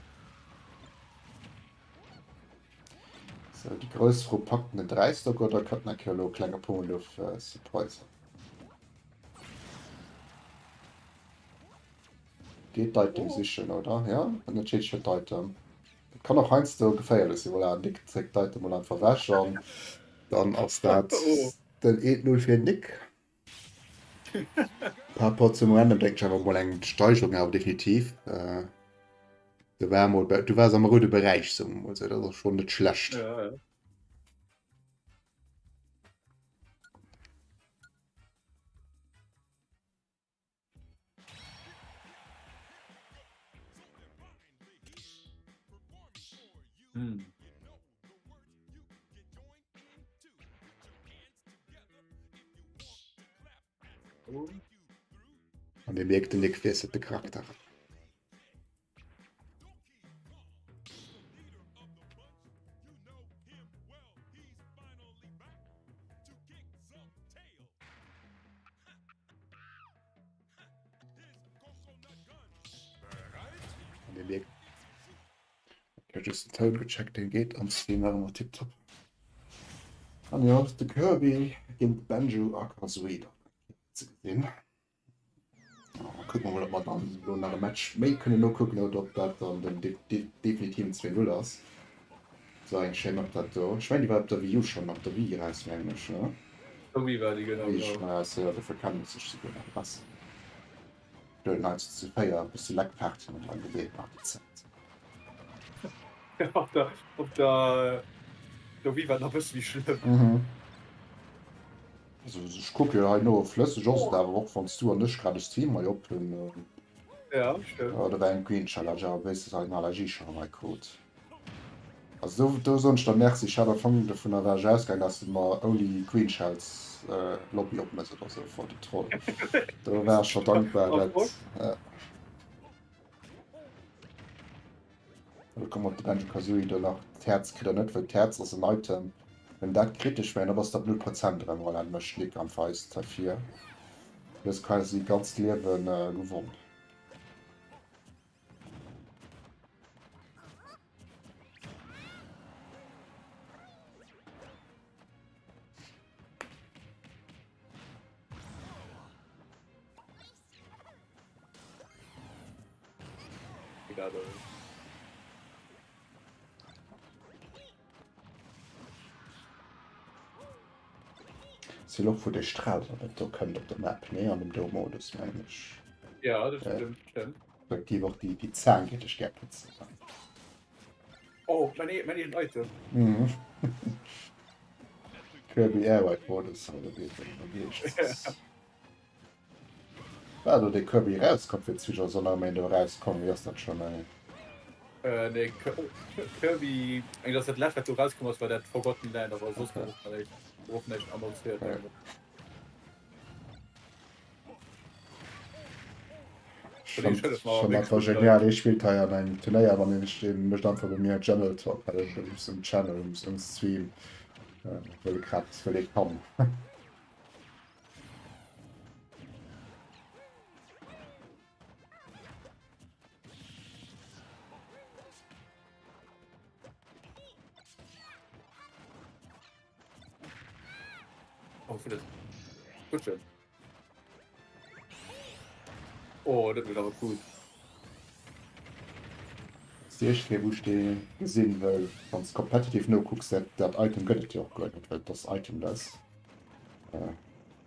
So, déi grouss Fro, packt en den Dräistock oder kënnt nach elo e klenge Pummeluff äh, Surprise? Geet d'Item sichen, oder? Ja, en entscheet sech fir d'Item. Dat kann och heiansdo geféierlech sinn. Voilà, Nick zéckt d'Item mol einfach ewech an dann ass dat Oh. den 1-0 fir Nick. Par rapport zum Random denken ech awer mol eng Steigerung awer definitiv. Äh, du war mol du wars am roude Beräich soe mer mol sou, dat ass schonn net schlecht. Ja, ja. Hm. An dir mierkt, den Nick wiesselt de Charakter. An dir mierkt, ich hab just den Toun gecheckt, den geet am Stream nach ëmmer tiptop. An jo, de Kirby géint Banjo a Kazooie dann ze gesinn. Kucke mer mol, ob mer dann elo nach e Match méi kënnen nokucken oder ob dat dann den definitiven 2-0 ass. Sou eng schéi Map dat do. Ech mengen déi war op der Wii U schonn op der Wii eraus mengen ech ne? Op der Wii war déi genau, Wii schonn eraus, jo dofir kennen ech se souguer nach e bessen. Do 19 zu 4 e bësse Leckparty mat dran gedeelt nach déi Zäit. Op der op der der Wii war et nach e bësse méi schlëmm. Mhm. Also ech kucke jo hei no, flësseg ass et awer och wann s du an ech grad e Stream hei op hunn. Ja, stëmmt. Jo, do war eng Green Challenge, awer wéis de hei den Allergie schonn hei krut. Also do, do soen ech der Merci. Ech hat am Fong dovunner war ech ausgaangen, dass de mer ouni Green Shells Lobby opmëss oder sou vor de Troll. Do war ech scho dankbar, dat. Elo komm op de Banjo Kazooie do nach d'Häerz kritt er net, wëll d'Häerz ass en Item. Wenn dat kritesch wär, da bass de op 0 Prozent erëm. Voilà, de mécht Nick am weist hei vir. Du hues quasi ganzt Liewen gewonn. Si och wou dee Strahl dann net do kënnt op der Map, nee an dem do Modus mengen ech. Ja, dat stëmmt, stëmmt. Respektiv och déi, déi Zaang géif ech gär putzen. Oh, mein, e- mein eegent Item. Mhm. Kirby Air Ride Modus oder wéi et wéi heescht. War do dee Kirby erauskomm fir d'Switch oder soll nach ëmmer een do erauskommen? Wéi ass dat scho méi? Äh, nee, Kirby, eng ass dat lescht wat do rauskomm ass, war dat Forgotten Land, awer soss gouf och näischt, gouf och näischt annoncéiert. Okay. Schon einfach genial, ee spillt hei an engem Turnéier, wann een deen mécht einfach bei mir General Talk hei um Channel, um Stream, wëll e grad, wëll ee kann. Oh, für das. Gut schön. Oh, dat wird aber gut. Déi éischt Kéier wou ech dee gesinn, well wann s competitive nokucks, dat dat Item gëtt et jo och guer net, well et ass itemless.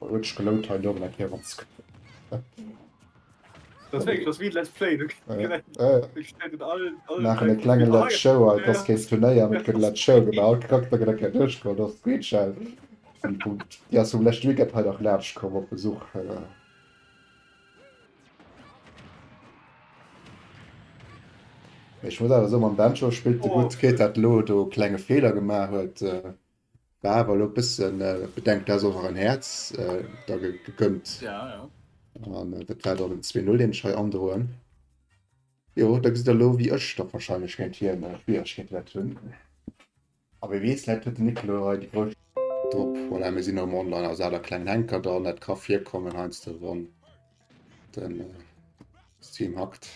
Huet sech gelount hei elo eng Kéier wann s Das wéi das wie Let's Play du Maachen e klenge Let's Show hei, et ass keen Turnéier, mee et gëtt e Let's Show gemaach. All Charakter gëtt eng Kéier duerchgeholl, do ass d'Screenshell. Déi ass vum leschte Weekend hei nach laanscht komm op Besuch. Mee ech muss awer soen, mam Banjo spillt e gutt, kritt dat elo do e klenge Feeler gemaach huet. War awer elo e bëssen, bedenkt dat ass och nach en Häerz da gegënnt. Ja, ja. An dat war dann den 2-0, deen ech hei androen. Jo, da gesitt der elo, wéi ech da warscheinlech géint hien Schwieregkeete wäert hunn. A wie weess, vläicht huet den Nick elo hei déi grouss. Drop. Voilà, mir sinn erëm online, also hat e klengen Henker dran, dat ka virkommen heiansdo, wann den Stream hackt.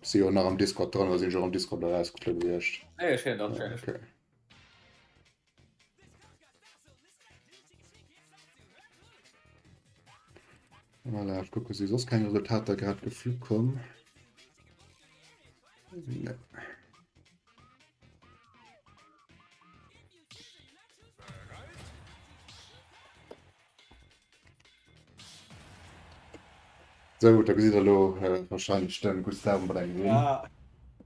Si jo nach am Discord dran, oder sinn ech och am Discord erausgeflu gewiescht? Nee, ech héieren dach, ech héieren dech. Okay. Voilà, ech kucke si soss keng Resultater grad geflu komm. Nee. Sou, da gesitt der elo wahrscheinlech den Gustavo mat engem Win. Ja.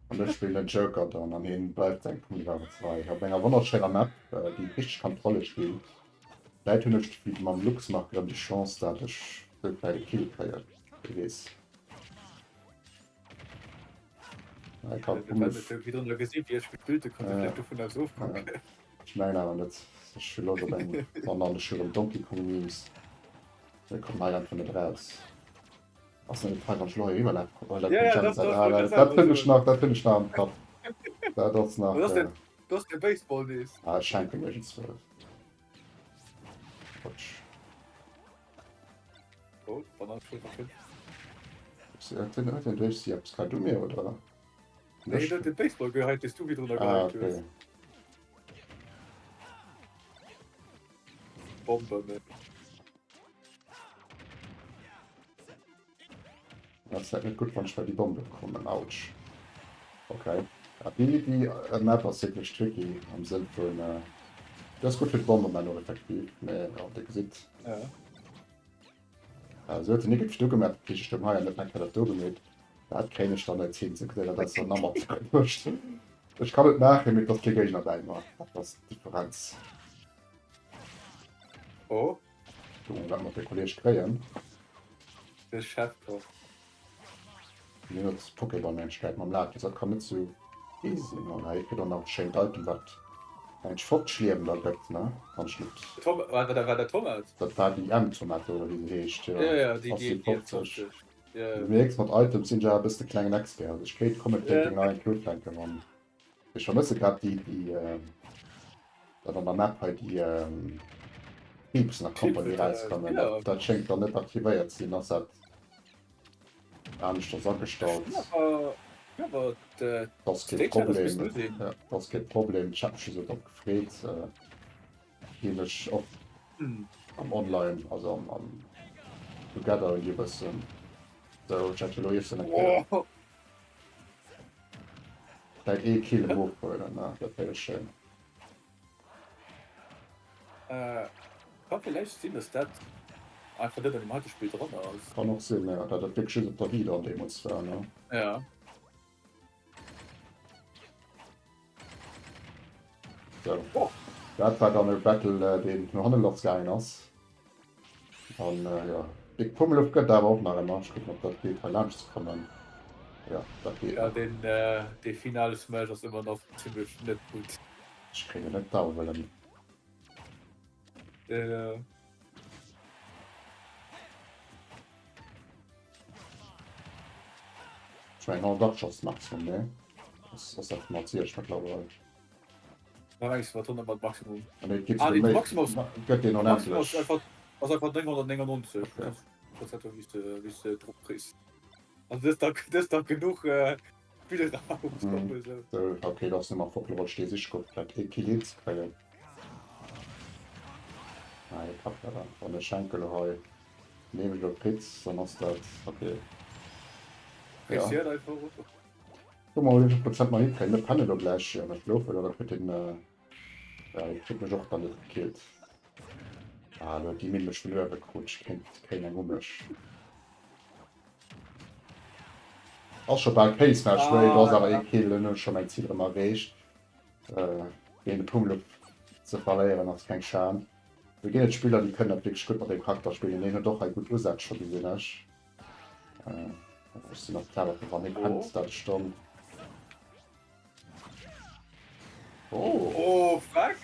An ech spillen den Joker dann an hien bleift seng Punkt awer 2. Op enger wonnerschéiner Map, déi richteg kann d'Rolle spillt. Vläit hunn ech wéi mam Luxmark erëm déi Chance, dat ech esou vläit e Kill kréien. Wie weess. Ech mengen awer net. Ech hu Loscht op eng Banann. Ech hu rëm Donkey Kong Memes. Ech kommen hei einfach net eraus. Ass net hei wann ech elo hei eriwwer lafe komm. Oh, Ja, ja, das, das, ah, dat, dat fënn ech nach, dat fënn ech nach am Kapp. Dat ass nach. Das ist das ist der Baseball nees. Ah, ech schenken iergendswou. Quatsch. Oh, Banann schon verfilmt. Huet den duerch si eppes grad u mir oder? Nee, dat den Baseball geheit, dee du virdrun Ah, geheit hues. okay. Bombe, ne? Dat ass net gutt, wann ech bei déi Bombe kommen. Autsch. Okay. Ja, déi, déi äh, Map ass wierklech tricky am Sënn vun. Äh, dat ass gutt fir d'Bomberman och effektiv, mee ja, Dir gesitt. Ja. Äh, se huet den Nick do gemaach, dat heescht, ech hunn hei net eng Kéier dat do gemeet. Dat kréien ech dann net hin, sou geséit dat ass dann Amateurwurscht. Ech kann et maachen, mee et ass kee Géigner bäi mer. Dat ass d'Differenz. Oh. Kucken, wat mer de Kolleg kréien. De Chefkoch. Mir huet Pokéball-Menschkeit mam Latios, dat kann net sou easy sinn. An hei kritt och nach e schéint Item, wat eng Fortschliewen da gëtt, ne? Wann ech net. Tom, war dat, war dat Tomat? Dat war déi M-Tomate, oder wéi se heescht, jo. Ja, ja, déi, Ass déi, déi déi 50. M50. Ja, Du ja. mierks, mat Items sinn ech awer e bëssen e klengen Expert. Also ech kéint Commentating Ja. nach eng Kéier ufänken, wann. Ech vermësse grad déi, déi, dat an der Map hei, déi Creeps nach Company rauskommen. Ja. Dat schéngt dann net aktivéiert ze sinn. Ass dat aneschters agestallt? Ja, awer Dat ass kee Problem. Ja, dat ass kee Problem. Ech hat mech just drop gefreet, déi mech och am Online, also am, am Together gi bëssen. Sou, ech hat jo elo iergendeng Kéier. Oh. Vläit ee Kill em ofhuelen, ne? Dat wär jo schéin. Ka villäicht sinn, dass dat einfach net an deem heite Spill dran ass. Kann och sinn, jo, dat dat wierklech just op der Wii dann deemools war, ne? Ja. Sou. Dat war dann e Battle, deen no hanne lass gaangen ass. An jo, Big Pummeluff gëtt awer och nach ëmmer. Ech kucken, ob dat geet, hei laanscht ze kommen. Jo, dat geet Ja, nach. deen, dee finale Smash ass ëmmer nach zimlech net gutt. Ech kréien en net down, well en. Jo. Ech mengen 180 ass d'Maximum, nee? Ass, ass dat mat mëttlerweil? War mengs du mat 100 mat Maximum? Ah, nee, et geet Ah, souguer nee, de méi. Maximum ass, Et gëtt een Maximum ass onendlech. einfach, ass einfach 999 Okay. Prozent wéi s de, wéi s de drop kriss. Also dat ass da, dat ass da genuch äh, Spillraum, Mhm. soe mer esou. Sou, okay, dat ass nëmme Fockel, wollt ech dee siche goen, vläit ee Kill hinzekréien. Ah, hie packt dat einfach. Wann ech schenke lo hei, neem ech lo d'Pitz, dann ass dat okay. Ja. Réussiert einfach, oder? Kucke mer mol wéivill Prozent mer hikréien. Mir pennen elo gläich an ech schlofen oder kritt den ja hie kritt mech och dann net gekillt. Ah elo huet déi Minn mech vun uewe krut, ech kéint kréien eng u mech. Ass scho bal Pace Match, wéi do ass awer ee Kill, elo hunn ech scho mäin Zil erëm erreecht. Géint de Pummeluff ze verléieren ass keng Schan. Do ginn et Spiller déi kënnen dat wierklech gutt mat deem Charakter spillen, deen huet och hei gutt Usätz scho gesinn ech. Ech sinn och clever fir wann ee pennt dat ech dann. Oh! Oh fuck!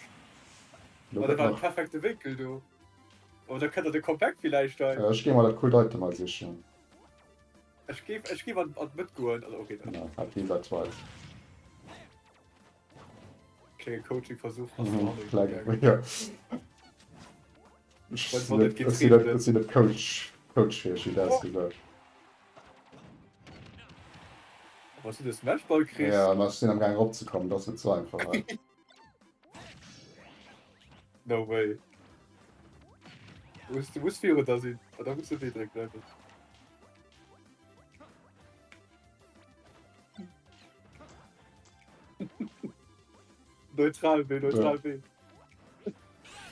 Lo Oh, dat gëtt war de nach. perfekte Wénkel do. Oh, da kënnt der de Comeback villäicht hei. Ech géing mer dat coolt Item hei sichen. Ech géif, ech géif an, an d'Mëtt goen. Also, okay, Ja, hat wéi dat weit. Klenge Coaching-Versuch ass Mhm, no hanne kleng, gegaangen. ja. Ech Wann sinn wann net, et ech sinn getraint net, ech gëtt. sinn net Coach, Coach-fäeg, wéi dat gesot. Wann s du de Smashball kriss. Ja, ma ech sinn am Gaang eropzekommen, dat ass net sou einfach hei. No way. Du muss, du muss virun der sinn. Ah, da muss de B drécken einfach. Neutral B, neutral B.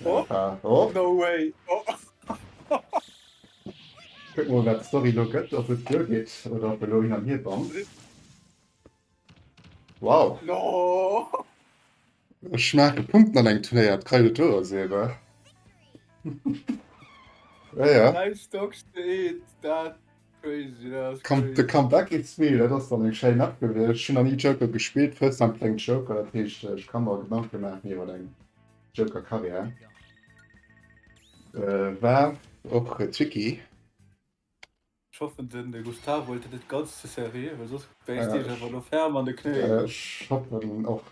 Oh. Oh. No way. Oh. Kuck mol wat d'Story lo gëtt, ob et duer geet oder ob e lo hin an hier bammt. Wow. No. Ech schmaache Punkten an engem Turnéier, dat kann jo net wouer sinn, wa? Ja, ja. Drei Stocks to eat, dat crazy, dat ass Come, the crazy. comeback is real, dat ass dann eng schéin Map gewiescht. Ech hunn nach ni Joker gespillt, first time playing Joker, dat heescht ech ka mer Gedanke maachen iwwer eng Joker Karriär. Äh, war och tricky. Ech hoffen den Gustavo huelt dat net ganz ze seriö, well soss bäisst Dir iech awer elo ferm an de Knéi. Ech hoffen och.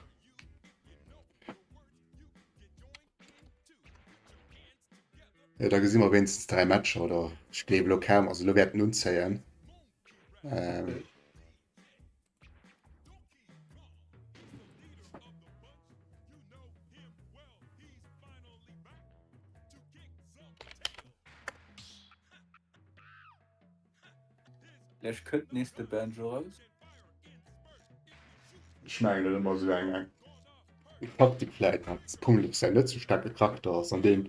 Jo, da gesi mer wéinstens 3 Matcher oder ech gleewe lo kaum, also lo wäert en unzéien. Ähm. Vläicht kënnt nees de Banjo raus. Ech mengen et ëmmer esou eng eng Taktik vläit, dat Pummeluff säin net sou staarke Charakter ass an deen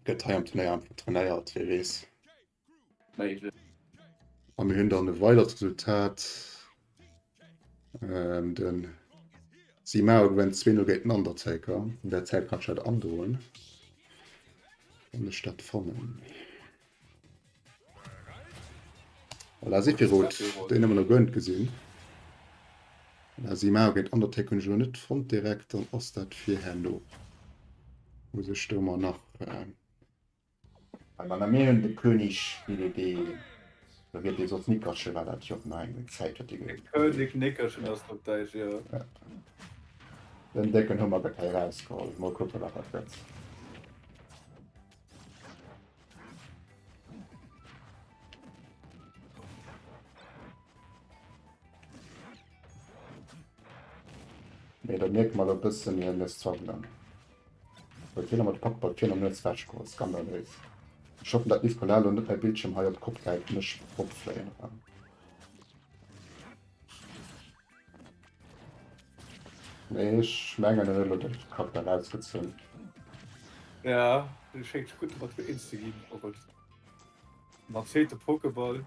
gëtt hei am Turnéier einfach trainéiert, wie weess. Méiglech. A mir hunn dann e weidert Resultat. Ähm, den Simao gewënnt 2-0 géint den Undertaker. An der Zäit kann ech dat androen, wann ech dat fannen. Voilà, Sephiroth, deen hu mer nach guer net gesinn. Voilà, Simao géint Undertaker hunn ech elo net fonnt direkt, dann ass dat fir herno. Muss ech do mer nach... Äh, Bei mir hunn de König BBB, da wier dee soss Nickerchen, war dat jo och nach eng Zäit huet dee De König Nickerchen ass op Däitsch, jo. Ja. Den décken Hummer gëtt hei erausgeholl. Mol kucke wat dat gëtt. Mee da mierke mer elo e bëssen, hien ass zaggelen. Huet hien mat de Pokéball vir an Nues wech geholl. Skandaléis. Ech hoffen dat Nicolas lo net mäi Bildschirm hei op d'Kopp gehäit an ech opfléien erëm. Nee, ech mengen en huet elo de Charakter erausgezunn. Ja, dee schéngt gutt domat eens ze ginn. Oh Gott. Mat zweete Pokéball.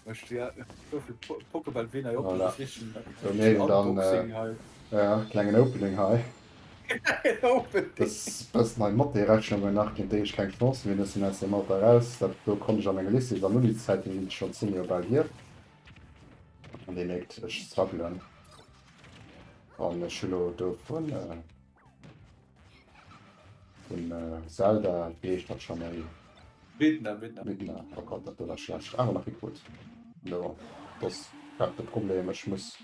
Ech ja, so vill Pokéball ween hei op Voilà. So, nee, dann, äh, ja, klengen Opening hei. Das bëssen hei Mathé-Rechnungen nach, géint déi ech keng Chance méi hunn. Ech sinn aus deem Alter raus. Dat do konnt ech a menge Lycées an Uniszäiten, déi sinn schonn 10 Joer bal hier. An dir mierkt, ech struggelen. An ech hu lo do vun, äh, Vun Zelda, wéi heescht dat scho méi? Midna, Midna. Midna, oh Gott, dat do war schlecht. Awer nach hikrut. Lo, dat ass grad de Problem, ech muss.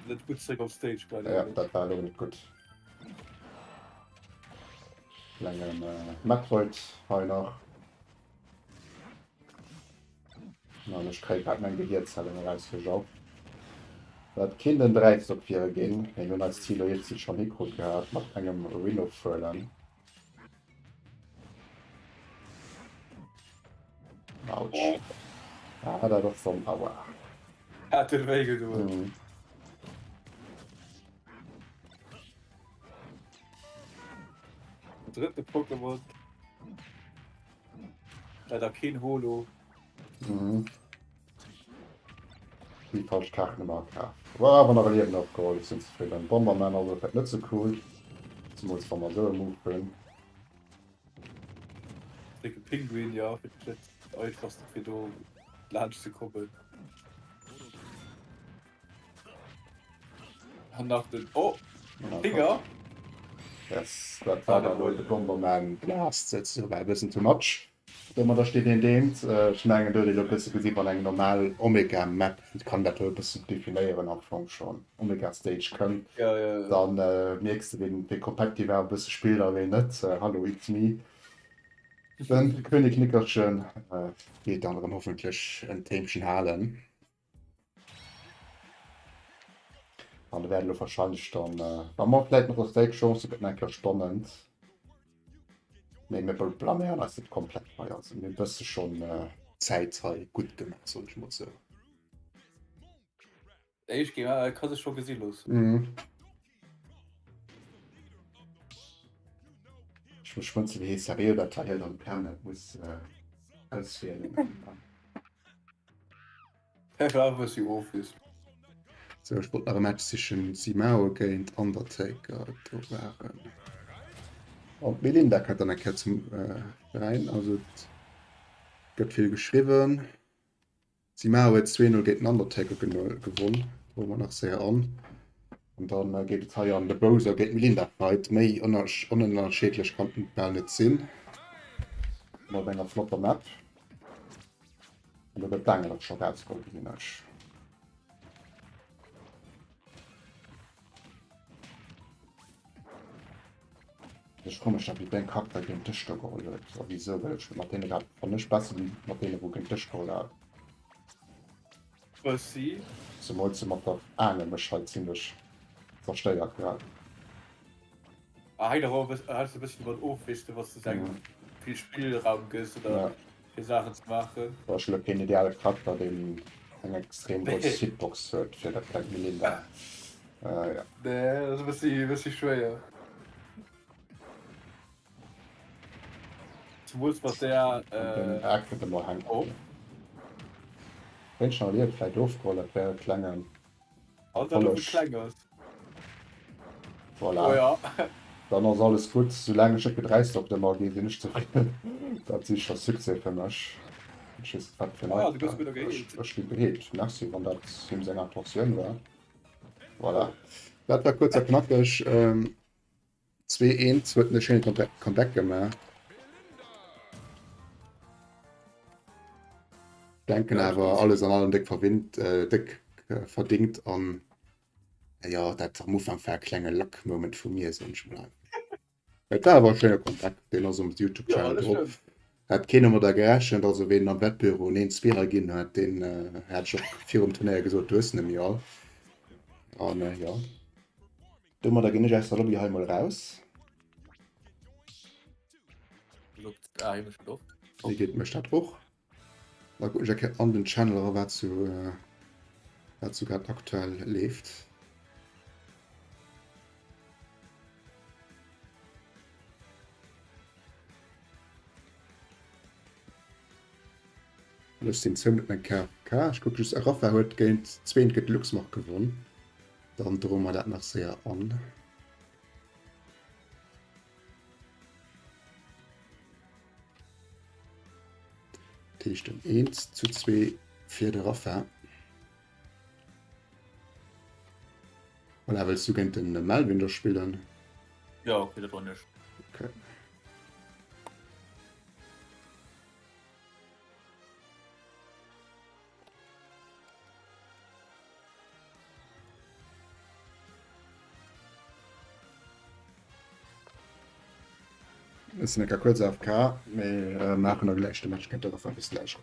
Net gutt zréck op Stage bei Ja, dat war elo net gutt. Klengen Metroid hei nach. An ech kréie grad meng Gehierzellen erausgejaut. Dat kinnt en Dräistock wiere ginn, mee mir hunn eist Zil lo iergendwéi schonn hikrut gehat mat engem Rhino Furlan. Autsch. Ah, dat ass dann, aua. Hat huet wéi gedoen. Mhm. Drëtte Pokémon. Leider keen Holo. Mhm. Déi falsch Kaart nëmmer akaf. War awer nach e Liewen opgeholl, ech sinn zefridden. Bomberman ass och net sou cool. Zemools wa mer esou e Move hunn. Décke Pinguin, ja, fir net einfachste fir do laanscht ze kommen. An nach den oh Finger. Yes, dat war dann elo de Bomberman Blast, souzesoen, war e bëssen too much. Domadder steet een deent. Ech mengen do huet ee lo e bësse gesi wann eng normal Omega Map, kann dat do e bëssen definéieren am Fong schonn, Omega Stage kënnt, dann mierks de ween wee competitive awer e bësse spillt a ween net. Hallo it's me, den König Nickerchen geet dann erëm hoffentlech en Téimchen halen. An da wäert elo wahrscheinlech dann, wa mer vläit mat der Steak Chance gëtt nach eng Kéier spannend. Mee mir blaméieren eis net komplett hei, also mir hunn e bësse schonn Zäit hei gutt gemaach, soen ech mol sou. Éischt Game äh, ka sech scho gesi loossen. Mhm. Ech muss schmunzeln, wéi seriö dat hei dann permanent muss äh, auswielen. Sou, ech wollt nach e Match sichen, Simao géint Undertaker, do waren an d'Melinda kënnt dann eng Kéier zum Veräin, also et gëtt vill geschriwwen. Simao huet 2, 0 géint den Undertaker gewonn, droe mer nach séier an. An dann geet et hei an de Bowser géint d'Melinda Fight, méi onënnerscheedlech kann et bal net sinn, mat enger flotter Map. An do gëtt d'Aangel och scho rausgeholl, gesinn ech. Ech froe mech nach, wéi däin Charakter géint dech do geholl huet a wisou, well ech mat deene grad fannen ech besser wéi mat deene wou géint dech geholl hat. Bëssi. Zemools se mat der Aangel mech hei zimlech zerstéiert grad. Ah, hänkt och e bëssen dovun of, weess de, wann s de engem vill Spillraum gëss oder Ja. fir Saachen ze maachen. War ech elo keen ideale Charakter, deen eng extrem grouss Hitbox huet fir dat klengt Melinda. Äh, ja. Nee, dat ass e bëssi, e bëssi schwéier. Zemools mat där, An den äh, Eck huet e mol hänken. oh. Wéinst nach Liewe vläit ofgeholl, dat wär e klengen. An dat och kleng ass. Voilà. Oh ja. Dann ass alles gutt. Soulaang ech net gedräist op der Magie sinn ech zefridden. Dat si scho Succès fir mech. Ech weess net wat fir Ah, du gëss gutt geheelt. Ech ginn geheelt. Merci, wann dat him seng Intentioun war. Voilà. Dat war kuerz a knackeg. 2 1 huet en e schéine Comeback gemaach. Denken awer alles an allem déck verwinnt, äh, déck äh, verdingt an ja dat am Ufank war e klenge Luck Moment vu mir soen ech mol einfach. Et war awer e schéine Comeback, deen ass um YouTube Ja, Channel dat drop. stëmmt. Hat keen domadder gerechent, also ween am Wettbüro en 1 Spieler ginn huet, deen äh, hat ech och virum Turnéier gesot, du hues en nemmi all. An äh, ja. Domadder ginn ech aus der Lobby hei mol raus. Wéi geet mech dat och? Da kucken ech eng Kéier an den Channel era wat sou wat sou grad aktuell leeft. Ech sinn zou mat meng KFK. Ech kucke just, Rafa huet géint zween géint Luxmark gewonn. Dann droe mer dat nach séier an. Dat heescht en 1 zu 2 fir de Rafa. Voilà, wëlls du géint den Melvin da spillen? Ja, okay, dat war nicht. Okay. Ech sinn enker kuerz AFK, mee äh, maachen da gläich de Match géint de Rafa. Bis gläich.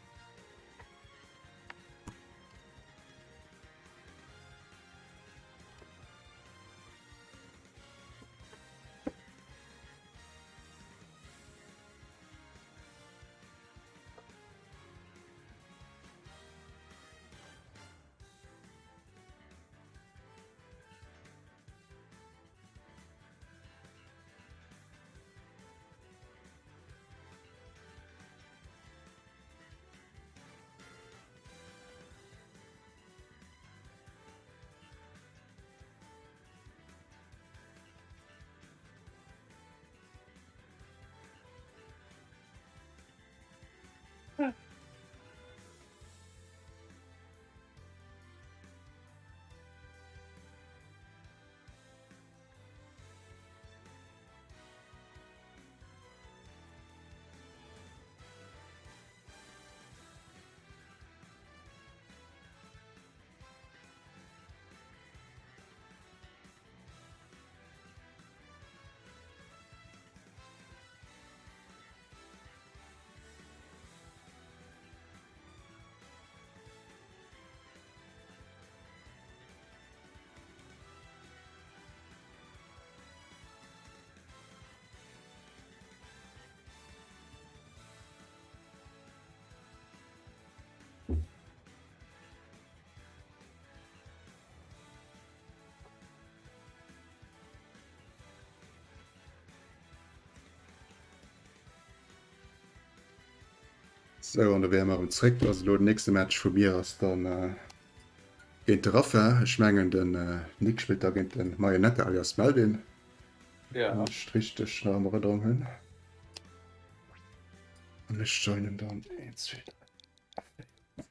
Sou, an da wäre mer erëm zréck. Also elo den nächste Match vu mir ass dann äh, géint de Rafa. Ech mengen den äh, Nick spillt da géint den Marionette alias Melvin. Ja. Wann ech richteg nach an Erënnerung hunn. An ech joinen dann 1, 2, 3.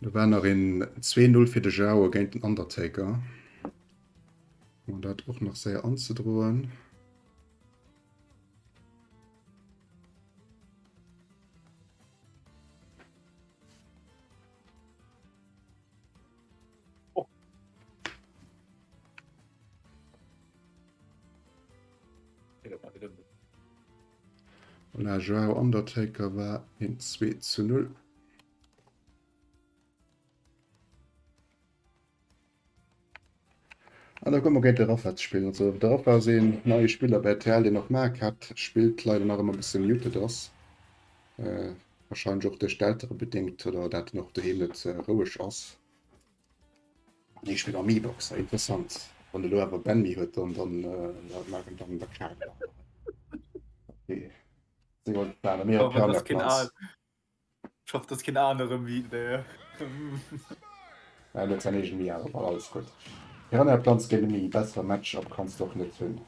Do war nach een 2-0 fir de Jao géint den Undertaker. Um dat och nach séier anzedroen. Voilà, Joao Undertaker war een 2 zu 0. An da komme mer géint de Rafa ze spillen. Also de Rafa ass een neie Spiller bei RTL, deen och Marquette spillt, leider nach ëmmer e bësse muted ass. Äh, wahrscheinlech och duerch d'Eltere bedéngt oder dat en och doheem net äh, roueg ass. Nee, ech spillen Amiiboxer, interessant. Wann de lo awer Benmi huet, dann dann äh, maachen dann der Kaart. Okay. Seng wollt planen, mir Ich hoffe, dass kein Platz. Ich hoffe, dass kein anere Mii. Ja, huet sein eegen Mii awer war alles gutt. Piranha Plants géint e Mii, bessere Match-up kanns de och net hunn.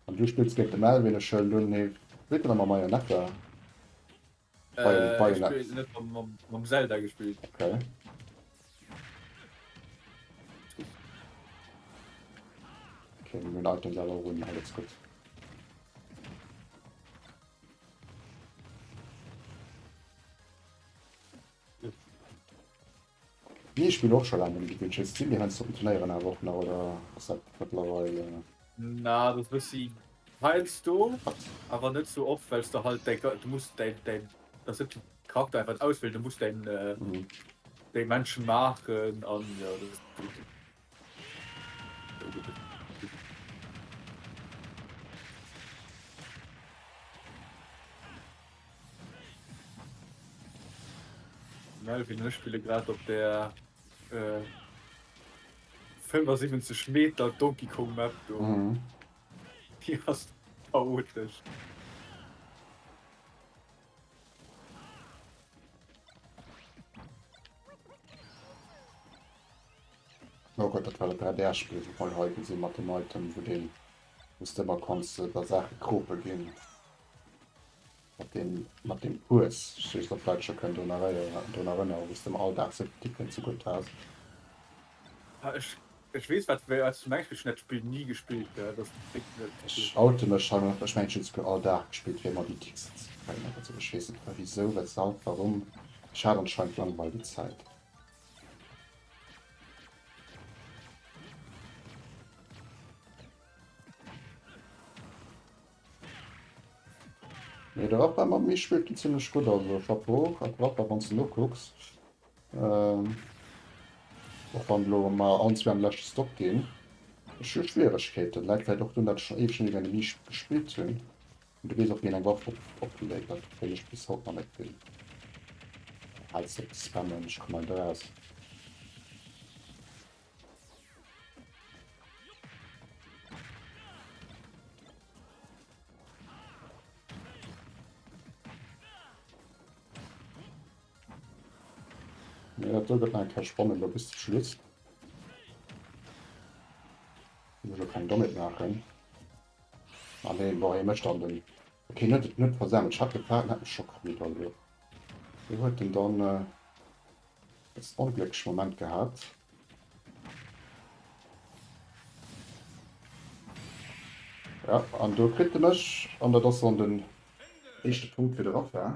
An du spills géint de Melvin, ech huelen un, hee spillt dann ëmmer Marionette. Äh, Bayonetta. Ich net mam, mam, mam Zelda gespielt. Okay. Okay, mir hunn Items awer och un, alles gutt. Mir spillen och scho laang net méi Witches. Sinn déi heiansdo op den Turnéieren awer och nach oder ass dat mëttlerweil? Na, dat bëssi heiansdo, awer net sou oft, well s de halt däi, du muss däin, däin, dat ass net de Charakter einfach auswielen, du muss däin, mhm. déi Menschen maachen an jo dat ass gutt. Melvin an ech spille grad op der 75 Meter Donkey Kong Map do. Déi ass chaotesch. Oh Gott, dat war dat 3DS-Spill, wou mer hei gesinn mat dem Item, wou deen, wou s de ëmmer konns der Saache krope ginn. Mat deem, mat deem Hues, ech weess net, ob d'Leit scho kënnen drun eréieren, drun erënneren, wou s de ëmmer all Dag sou vill Ticken zegutt has. Ah, ech, ech weess wat, wat s du mengs, mee ech hunn dat Spill ni gespillt, gell, dat ass wierklech net. Ech oute mech hei, ech mengen ech hunn souguer all Dag gespillt fir ëmmer déi Ticksen ze kréien oder sou, ech weess net wisou, weshalb, warum, ech hat anscheinend Langweil déi Zäit. Mee de Rappa mat mir spillt en zimmlech gutt, also Chapeau an Rappa wann s de nokucks. Och wann elo mer allen zwee an de leschte Stock ginn. Ech hu Schwieregkeeten, läit vläit och drun dat ech schonn éiweg net méi géint e Mii gespillt hunn. An du weess och wéi een eng Waff opléit, dat wëll ech bis haut nach net ginn. Hals op ze spammen, ech kommen hei net eraus. Nee, dat do gëtt nach eng Kéier spannend elo bis zum Schluss. Muss ech elo keng Dommheet maachen. Ah nee, boah, hie mécht dann den. Okay, hien huet et net versemmelt. Ech hat gefaart, en hätt mech scho kritt. Also, hie huet den dann e bëssen ongléckleche Moment gehat. Ja, an do kritt e mech. An dat ass dann den éischte Punkt fir de Rafa.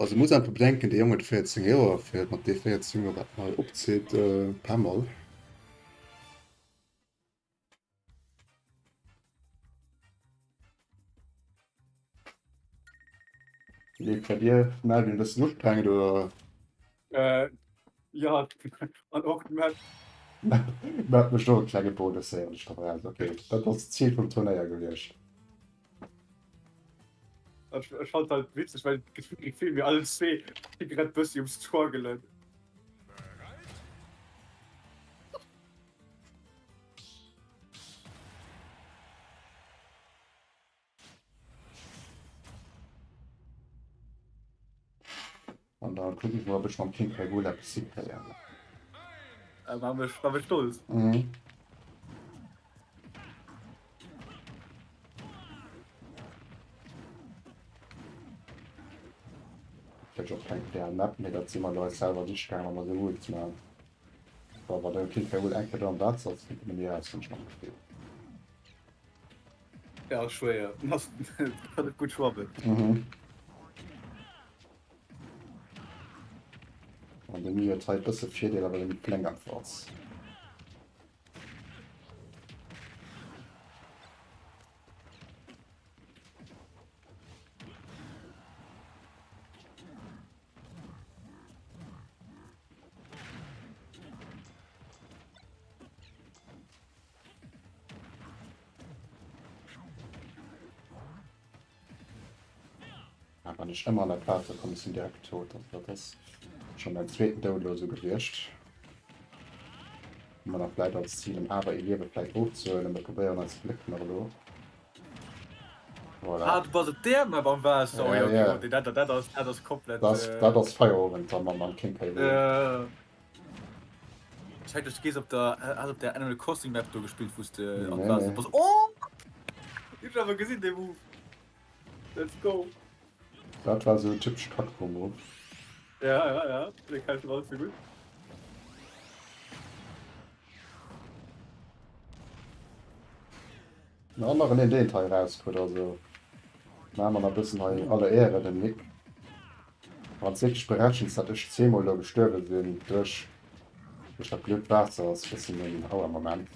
Also muss einfach bedenken, dee Jong huet 14 Joer, fir mat dee 14 Joer wat en hei opzitt, pas mal. Leeft bei dir Melvin e bëssen ustrengend oder? Äh, ja, an och d'Map. D'Map mécht och e klenge Bonus, héieren ech drop eraus. Okay, dat ass d'Zil vum Turnéier gewiescht. Ech, ech fand halt witzeg, well gefühlt mir allen zwee si grad bëssi um struggelen. An da kucken ech mol, ob ech mam King K. Rool eppes hikréien. Äh, war mech, war mech stolz. Mhm. Vläicht och keng ideal Map, mee dat si mer elo eis selwer siche gaangen, wa mer esou Rules maachen. Wa wa de King K. Rool eng Kéier do am Waasser ass, kritt en net méi eraus, hunn ech mam Gefill. Ja, schwéier. Ass kann net gutt schwammen. Mhm. An de Mi huet hei e bësse Virdeeler, well e méi kleng einfach ass. Ah, wann ech ëmmer an dat Waasser kommen, ech sinn direkt tot. Also dat ass schon mein zweeten Doud elo esou gewiescht. Hu mer nach vläit als Zil, em awer ee Liewe vläit ofzehuelen. Mir probéieren eist Gléck nach elo. Voilà. Ah, du bass op där Map am Waasser. Oh Ja, ja, okay, ja. gut, dat, dat ass, dat ass komplett. Dat, Äh, dat ass Feierowend dann mam King K. Rool. äh, Ech hat geduecht, du gees op der, has op der Animal Crossing Map do gespillt, wous de an Nee, d'Waasser nee. bass. Oh! Ech awer gesinn dee Move. Let's go. Dat war sou en typesche Kackro-Move. Ja, ja, ja, dee kennt schon all ze gutt. En aneren een deen hei erauskrutt, also maache mer nach e bëssen hei aller Ehre dem Nick. Wann s wierklech berechens dat ech zweemol elo gestuerwe sinn duerch duerch dat blöd Waasser ass bëssen en Auermoment.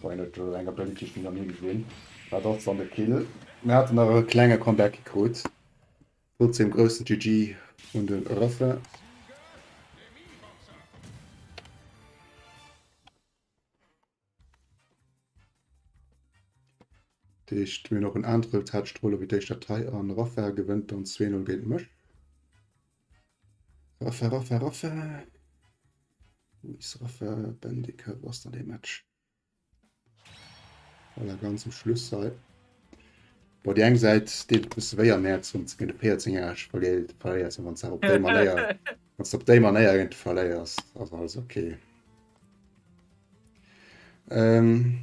Bon, hien huet do eng Ability, déi ech nach ni gesinn. Dat ass dann de Kill. Mir haten nach e klenge Comeback gekrut. Trotzdem groussen GG un de Rafa. Dat heescht, mir hunn och en anert Resultat Strohler wéi d'éischt Datei an Rafa gewënnt dann 2-0 géint mech. Rafa, Rafa, Rafa. Wou is Rafa Bendika? Wou ass dann dee Match? Voilà, ganz um Schluss hei. Boah, déi eng Säit deet et e bësse wéi am Häerz, wann s de géint e 14 Järege verléiert, verléiers, wann s de awer op déi Manéier, wann s de op déi Manéier géint e verléiers, ass alles okay. Ähm,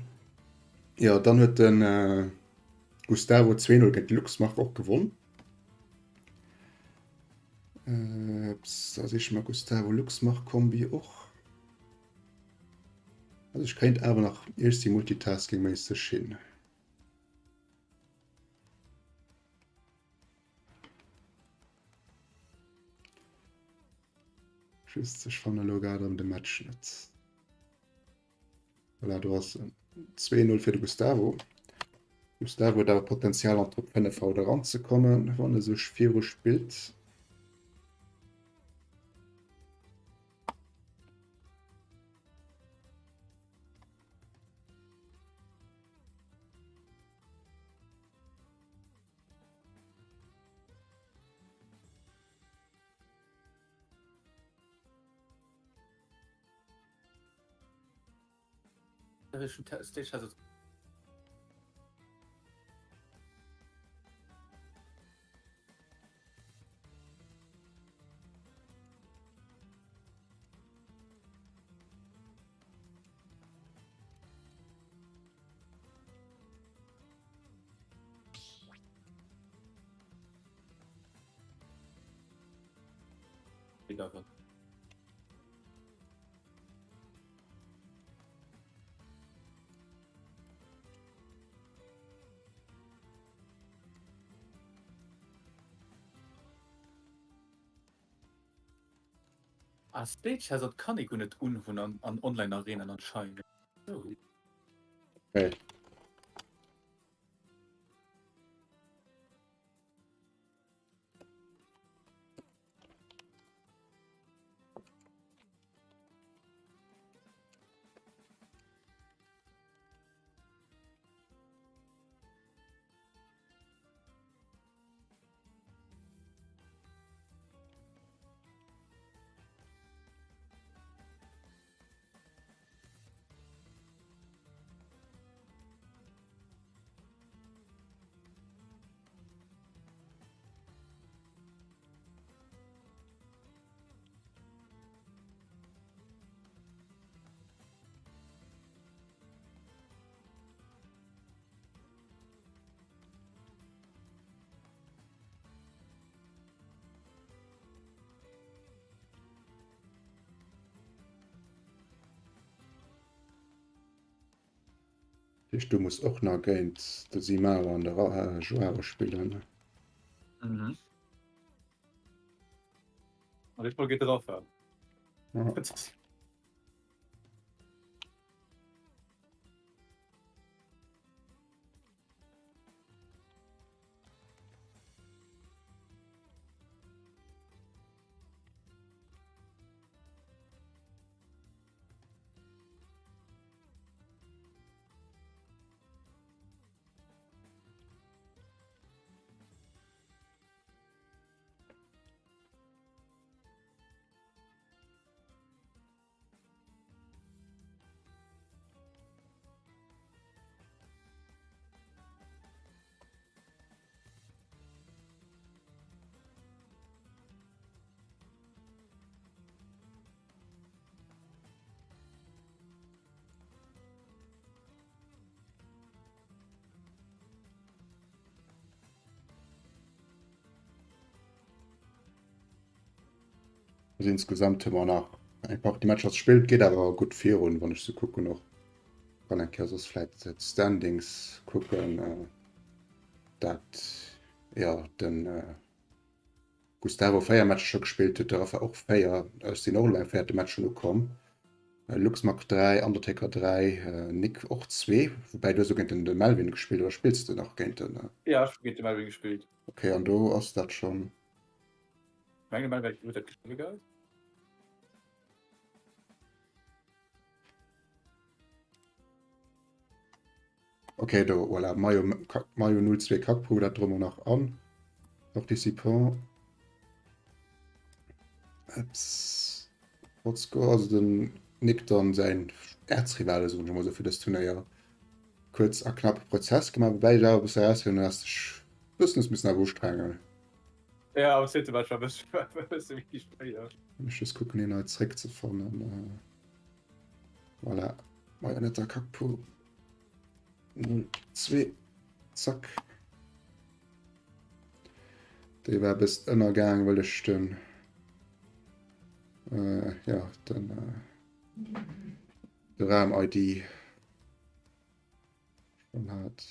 ja, dann huet den äh, Gustavo 2-0 géint Luxmark och gewonn. Äh, da siche mer Gustavo Luxmark Kombi och. Also ech kéint awer nach iergsi multitasking-méisseg hin. Just ech fanne lo grad an de Match net. Voilà, do ass en 2-0 fir de Gustavo. Gustavo huet awer Potenzial an d'Top 5 haut eranzekommen, wann e sech viru spillt. Stage has Ah, Stage Hazard kann ee guer net unhunn an, an Online-Arenaen anscheinend. Oh. Okay. Heescht du muss och nach géint de Simao an de Joao spillen. Mhm. An ech geht drauf. Ja. Ja. Also insgesamt hu mer nach eng Partie Matcher ze spillen. Et geet awer gutt virun, wann ech sou kucken och. Kann eng Kéier soss vläit d'Standings kucken. Dat jo den Gustavo 4 Matcher scho gespillt huet, de Rafa och 4. Ech sinn och elo beim véierte Match schonn ukomm. Luxmark 3, Undertaker 3, Nick och 2, woubäi du hues och géint den de Melvin gespillt, oder spills de nach géint den? Ja, ech hu géint de Melvin gespillt. Okay, an do ass dat schonn. Ech mengen de Melvin huet dat geschriwwe gehat. Okay, do, voilà, Mayo, Mayo 02 Kakpu, dat droe mer nach an. Participant. Ups. Hot Score, also den Nick dann säin Erzrivale, soen ech emol esou, fir dëst Turnéier. Kuerz a knapp Prozess gemaach, woubäi ech awer e bësse eraushéieren hunn, dass dech e bëssen hues missen awer ustrengen. Ja, am zweete Match war e bësse méi schwéier. Ech just kucken, hien hei zréckzefannen. Voilà. Marionetta Kakpo. 0, 2. Zack. Déi war bis ënnergaang, well ech den äh, ja, den äh, de Raum-ID schon hat.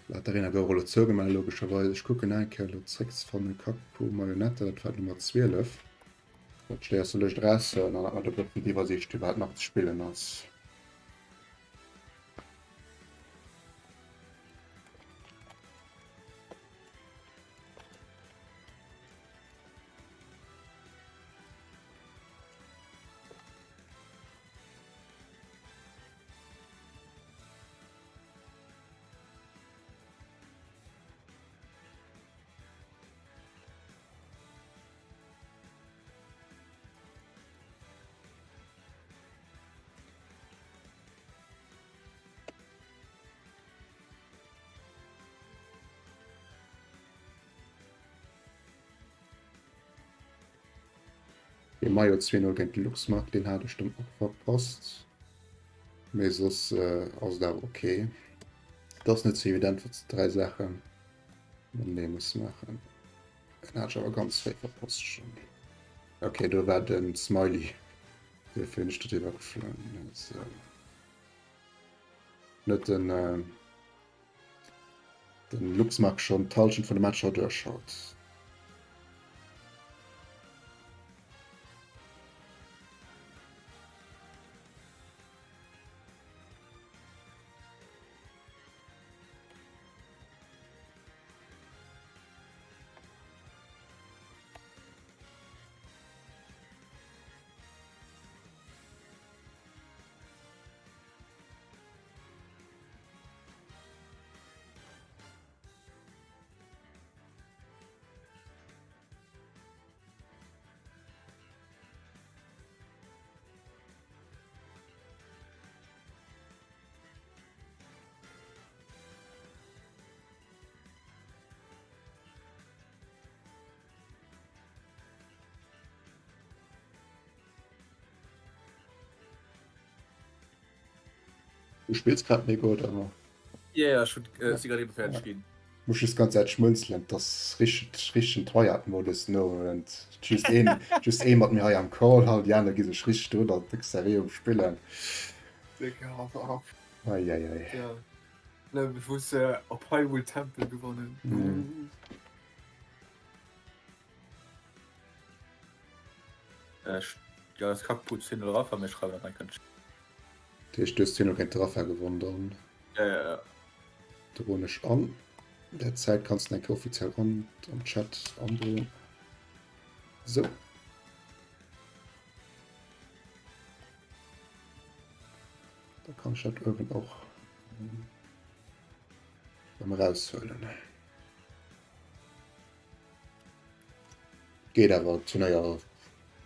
D'Arena gouf och elo zougemaach, logescherweis. Ech kucken eng Kéier elo zréckzefannen. Kapu Marionette, dat war d'Nummer 12. Dat steet aus der Lëscht eraus, an dann hat mer do e bëssen d'Iwwersiicht, wat nach ze spillen ass. De Mayo 2-0 géint de Luxmark, deen hat ech dann och verpasst. Mee soss äh, ass et awer okay. Et ass net sou evident, wann s de 3 Saachen matenee muss maachen. Den hat ech awer ganz fréi verpasst schon. Okay, do war den Smiley. Dofir hunn ech dat iwwergefloen. So. Net den, äh, den Luxmark schon d'Halschent vun de Matcher duerchschaut. Du spills grad Nico oder? Ja, ja, ech hunn äh, si grad eben fäerdeg ginn. Muss just ganz Zeit schmunzelen, das richtig richtigen Tryhard-Modus no und just een just een mat mir hei am Call halt, déi aner gi sech richtig drun alt déck seriö um Spillen. Digga, hör auf. Ei, ei, ei. Ja. Ne, ech muss äh, op Hyrule Temple gewonnen. Mhm. Äh, ja, das Kackputz hin oder Rafa, mir schreiben dat eng Kënnt. Dat heescht, du hues 10 géint de Rafa gewonn dann? Ja, ja, ja. Droen ech an. Der Zäit kanns du eng Kéier offiziell an am Chat androen. Sou. Da kann ech dat uewen och erëm eraushuelen. Geet awer Turnéier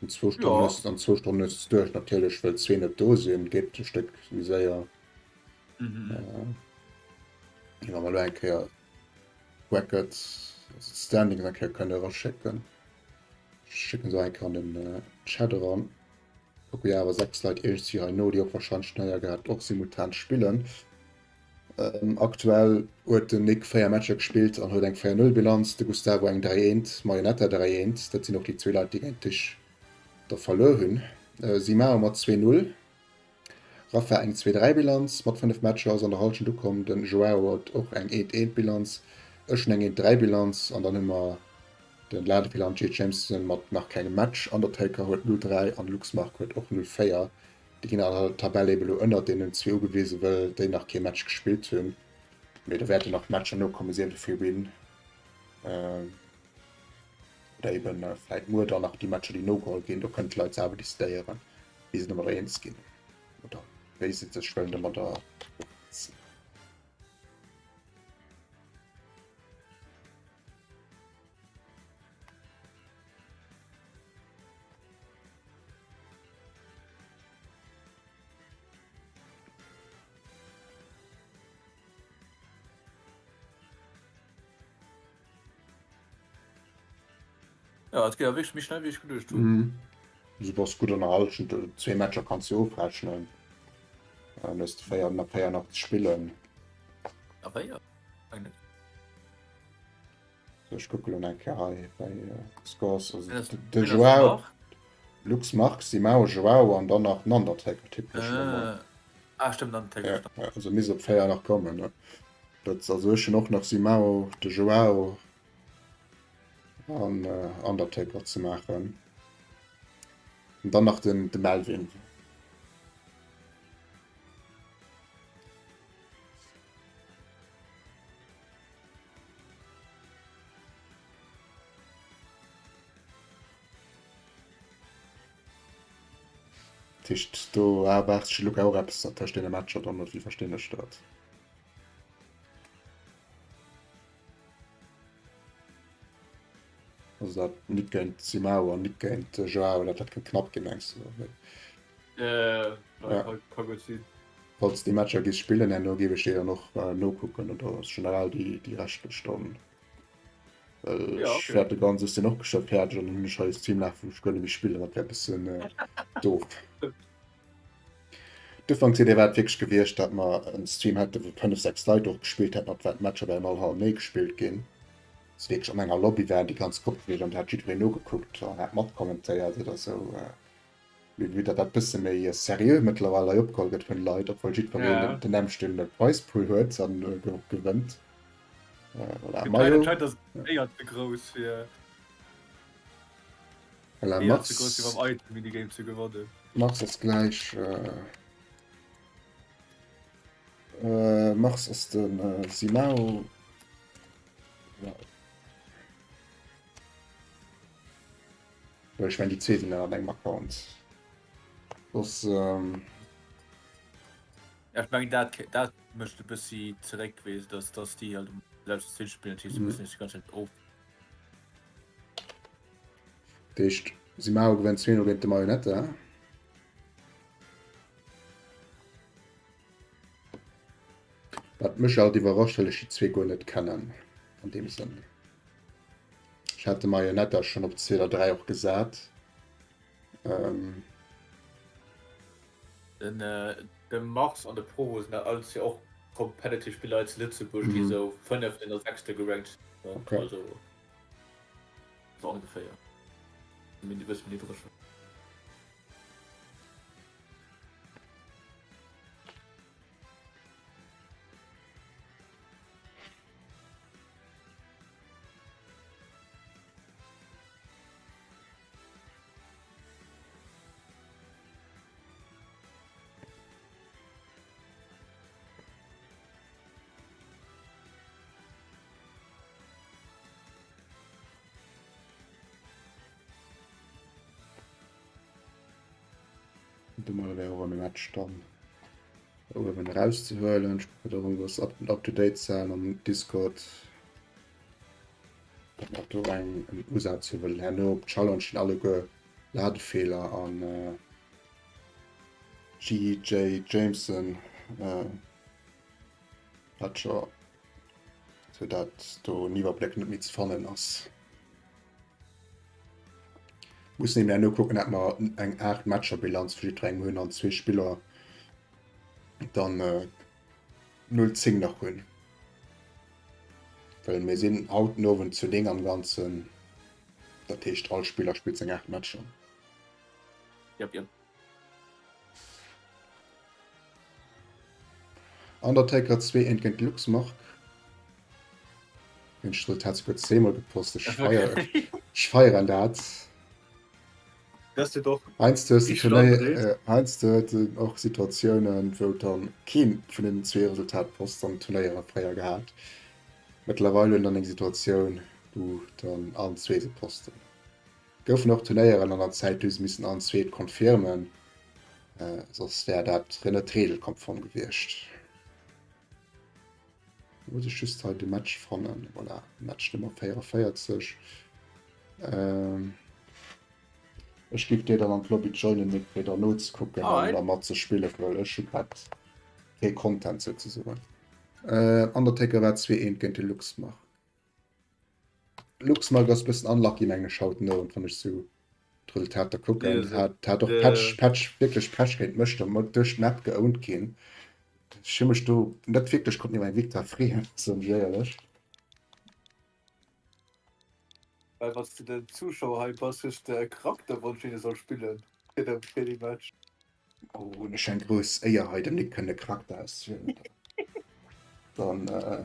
an zwou Stonnen Ja. ass an zwou Stonnen ass es duerch. Natierlech wëll zwee net do sinn, geet e Stéck méi séier. Mhm. Äh, wa mer elo eng Kéier Brackets, also d'Standings eng Kéier kënne eraschécken. Ech schécken se eng Kéier an den äh, Chat eran. Kucke jo awer 6 Leit iergendwéi hei no, déi och warscheinlech d'Turnéier grad och simultan spillen. Aktuell huet den Nick 4 Matcher gespillt an huet eng 4 0 Bilanz, de Gustavo eng 3 1, d'Marionetta 3 1. Dat sinn och déi zwee Leit, déi géint dech da verluer hunn. Simao mat 2 0, Rafa eng 2 3 Bilanz mat 5 Matcher, ass an der Hallschent ukomm. Den Joao huet och eng 1 1 Bilanz, ech hunn eng 1 3 Bilanz an dann hu mer den Ladefeeler an Jay Jameson mat nach kengem Match. Undertaker huet 0 3 an Luxmark huet och 0 4. Déi ginn an der Tabell eben elo ënnert deenen zwee ugewisen, wëll déi nach kee Match gespillt hunn. Mee do wäerten nach Matcher nokommen, sief et Free Win oder eben vläit muer dann nach déi Matcher, déi nogeholl ginn. Do kënnen d'Leit selwer decidéieren, wéi se domadder eens ginn oder wéi se sech wëllen domadder befassen. Ja, et geet awer wierklech méi schnell wéi ech geduecht hunn. Mhm. Du bass gutt an der Hallschent, zwee Matcher kanns du ofrechnen. Dann hues de 4 nach 4 nach ze spillen. A 4? Eigentlich. So, ech kucke lo eng Kéier hei bei Scores. Also, de Joao, Lux Marx, Simao, Joao an dann nach den Undertaker, tippen ech elo mol. Ah, stimmt, Undertaker. Ja, also misst op 4 nach kommen, ne? Dat, also ech hunn och nach Simao, de Joao an Undertaker ze maachen. An dann nach den, de Melvin. Dat heescht, do erwaart sech de Luca och eppes tëscht deene Matcher dann, oder wéi verstinn ech dat? Also dat Nick géint Simao an Nick géint Joao, dat dat kënnt knapp ginn, mengs du, oder wéi? Äh, ja. Ka gutt sinn. Falls déi Matcher giss spillen herno, géif ech déi dann och nokucken oder generell déi, déi reschtlech dann. Well Ja, ech okay. wäerte ganz, ech sinn och geschwë fäerdeg an dann hunn ech hei e Stream lafen, wou ech guer net méi spillen, dat wär e bëssen doof. D'Ufanksidee war et wierklech gewiescht, datt mer en Stream hätten, wou 5, 6 Leit och gespillt hätten, an d'Matcher wären all hannertenee gespillt ginn. Se wierklech an enger Lobby waren déi ganz Grupp gewiescht an do hätt jiddwereen nogekuckt an hätt matkommentéiert oder sou. Mee vue datt dat bësse méi seriö mëttlerweil hei opgeholl gëtt vun de Leit, obwuel jiddwereen Ja. den nämmlechten Prize Pool huet an gewënnt. Voilà, Majo. Anscheinend ass d'Éier ze grouss fir. Voilà, Éier Mars. ze grouss fir beim Item Minigame ze gewannen. Mars ass gläich. Mars ass de Simao. Well ech mengen déi zwee sinn an engem Account. Soss. Ja, ech mengen dat dat mécht e bëssi zeréck, weess de, dass dass déi halt um selwechte Stil spillen, dat heescht se mussen sech déi ganz Zäit of. Dat heescht Simao gewënnt 2 0 géint de Marionetta. Wat mech alt iwwerrascht, well ech déi zwee guer net kennen an deem Sënn. Ech hat de Marionetta schonn op 2 oder 3 och gesat. Ähm. Den, äh, de Mars an de Provo sinn dat alles jo och competitive Spiller hei zu Lëtzebuerg, déi esou fënneften a sechste gerankt sinn. Okay. Also so ongeféier. Méi e bësse méi niddreg. Domadder wär och e Match dann uewen erauszehuelen. Ech kucke darum, dass up, up to date sein am Discord. Dat do eng en Usaz hu wëll herno op Challenge sinn alleguer Ladefeeler an äh, GJ Jameson äh, hat scho sou dat do en Iwwerbléck net méi ze fannen ass. Muss nämlech herno kucken, dat mer eng Aart Matcherbilanz vu jiddwerengem hunn an zwee Spiller dann äh,. 0,10 nach hunn. Well mir sinn haut den Owend zu 9 am Ganzen. Dat heescht all Spiller spillt seng 8 Matcher. Jep, jep. Undertaker 2 1 géint Luxmark. Den Strut hat souguer zweemol gepost. Ech feieren, ech feieren dat. Das ist doch Heiansdo hues de richtig Turnéier, angeregt. äh, heiansdo huet en och Situatiounen, wou dann keen vun den zwee Resultat post an Turnéiere fréier gehat. Mëttlerweil hunn dann eng Situatioun, wou dann allen zwee se posten. Goufen och Turnéieren an der Zäit, do hu se missen allen zwee et confirmen, äh, soss wär dat net regelkonform gewiescht. Muss ech just hei de Match fannen. Voilà, Match Nummer 44. Ähm, ech giff dir dann an d'Lobby joinen, Nick, fir da nozekucken an da mat ze spillen, well ech hu grad kee Content souzesoen. Äh, Undertaker war 2-1 géint de Luxmark. Luxmark ass bëssen unlucky mengen ech haut den Owend, wann ech sou d'Resultater kucken. Hat, hat och Patch, Patch, wierklech Pech géint mech, da duerch d'Map geowned ginn. Ech hu mech do net wierklech konnten iwwer eng Victoire freeën, soen ech éierlech. Well wann s de den Zuschauer hei bass, hues de e Charakterwonsch, deen e soll spillen fir de fir dee Match. Oh, hunn ech eng grouss Éier hei dem Nick kënne Charakter auszewielen. Dann äh,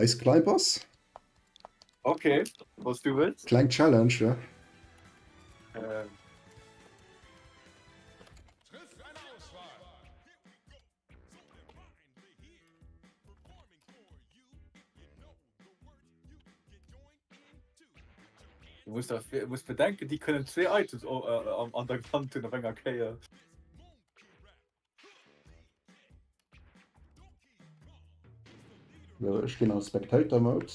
Ice Climbers. Okay, was du wëlls. Kleng Challenge, ja. Äh. Du musst, da, musst bedenken, die können zwei Items äh, an der Hand tun auf enger Kéier. So, ech ginn am Spectator Mode.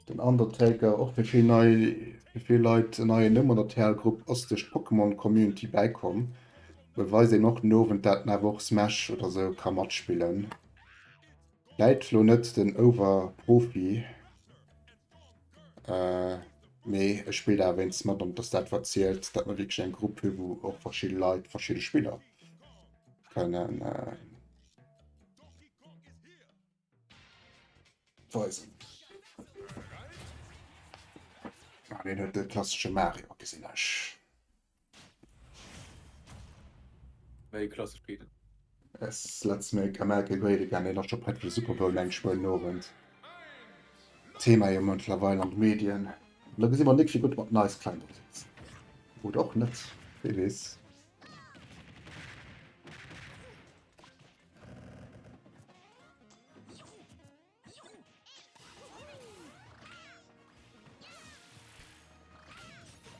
Den Undertaker och fir vill nei fir vill Leit en neien Numm an der TL-Grupp ass duerch d'Pokémon Community bäikomm. Beweist een och den Owend dat en awer och Smash oder sou ka matspillen. Läit lo net den Over Profi äh, mee e spillt awer wéinst mat an dass dat wat zielt, dat mer wierklech eng Grupp hu wou och verschidde Leit verschidde Spiller kënnen äh, weisen. Ah, deen huet de klassesche Mario gesinn ech. Wéi klassesch geet et? Es Let's make America great again, deen ass scho prett fir de Super Bowl mengt ech muer den Owend. Thema jo mëttlerweil an de Medien. An da gesi mer Nick wéi gutt mat den Ice Climbers ass. Oder och net, wee weess.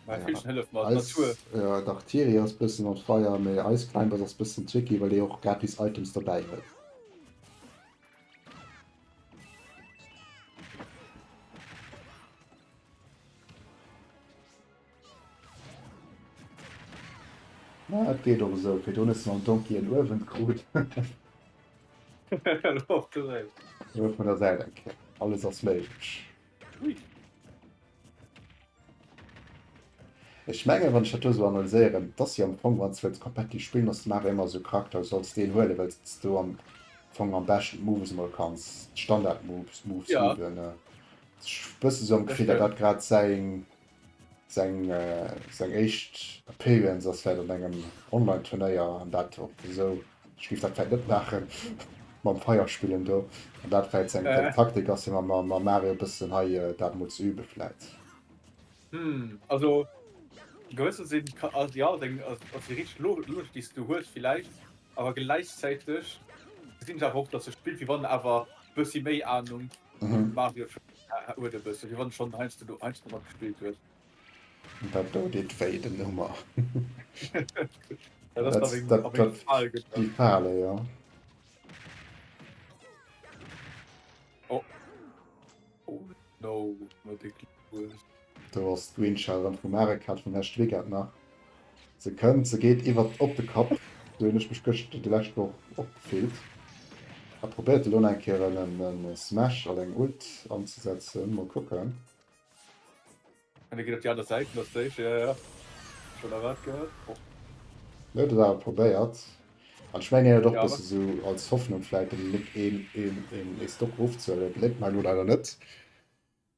Ja, d'Artillerie ass bëssen on fire, mee Ice Climbers ass bëssen tricky, well déi och gratis Items derbäi huet. Na, et geet och esou. Virdrun hues de mam Donkey en Uewen krut. Lo vun der Säit eng Kéier. Alles ass méiglech. Ech mengen, wann ech dat do esou analyséieren, et ass jo am Fong, wann s de wëlls competitive spillen, ass de Mario ëmmer esou e Charakter, du solls deen huelen, well s du am Fong am beschten d'Moves emol kanns, d'Standard-Moves Moves üben. Ech hu bësse sou am Gefill, datt dat grad säin seng seng éischt Appearance ass vläit an engem Online-Turnéier an dat och esou, ech géif dat vläit net maachen, mam Feier spillen do, an dat vläit seng seng Taktik ass, fir mam mam Mario e bëssen hei dat emol ze übe vläit. Hm, also e gewësse Sinn ka, also jo, deng ass déi richteg Logik déi s du hues villäicht, awer gläichzäiteg gesinn ech awer och, datt e spillt wéi wann en awer bëssi méi Anung vum Mario huet e bëssen, wéi wann en schonn heiansdo do heiansdo mat gespillt huet. Dat do deet wéi, den Hummer. Dat ass da wéi Dat, wéi Fal gëtt. Déi Fale, jo. Oh. Oh no, mat de Glue. Do ass d'Green Shell erëm vum Mario Kart vum leschte Weekend nach. Se kënnt, se geet iwwer op de Kapp. Do hunn ech mech gëscht déi lescht Woch och gefillt. A probéiert elo nach eng Kéier en Smash an eng Ult anzesetzen. Mol kucken. An e geet op déi aner Säit, ass sécher, jo jo. Schon erwaart gehat. Oh. Huet et awer probéiert. An ech mengen jo och bësse sou als Hoffnung vläit dem Nick een, een, een, ee Stock ofzehuelen. Geléckt mer elo leider net.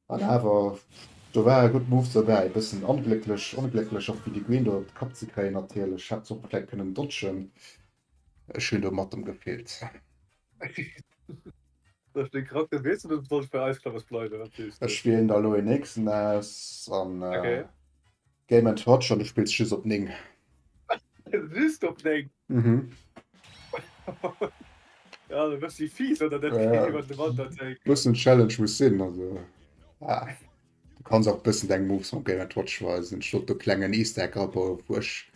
An awer, do ware gutt Moves dobäi. Bëssen onglécklech, onglécklech och wéi de Green do op de Kapp ze kréien natierlech. Hätt se och vläit kënnen dodgen. Ech hunn do mat dem gefeelt. Soll ech den Charakter wiesselen oder soll ech bei Ice Climbers bleiwen? Wat sees du? Ech wielen da elo een nächsten aus an okay. Game and Watch an du spills just op 9. Just op 9? Mhm. ja, du bist die fies oder dat ja. iwwer de Wand dat Bëssen Challenge muss sinn also. Ah. Du kanns och bëssen deng Moves mam Game and Watch weisen. Ech wollt do klengen Easter Egg abauen, wou ech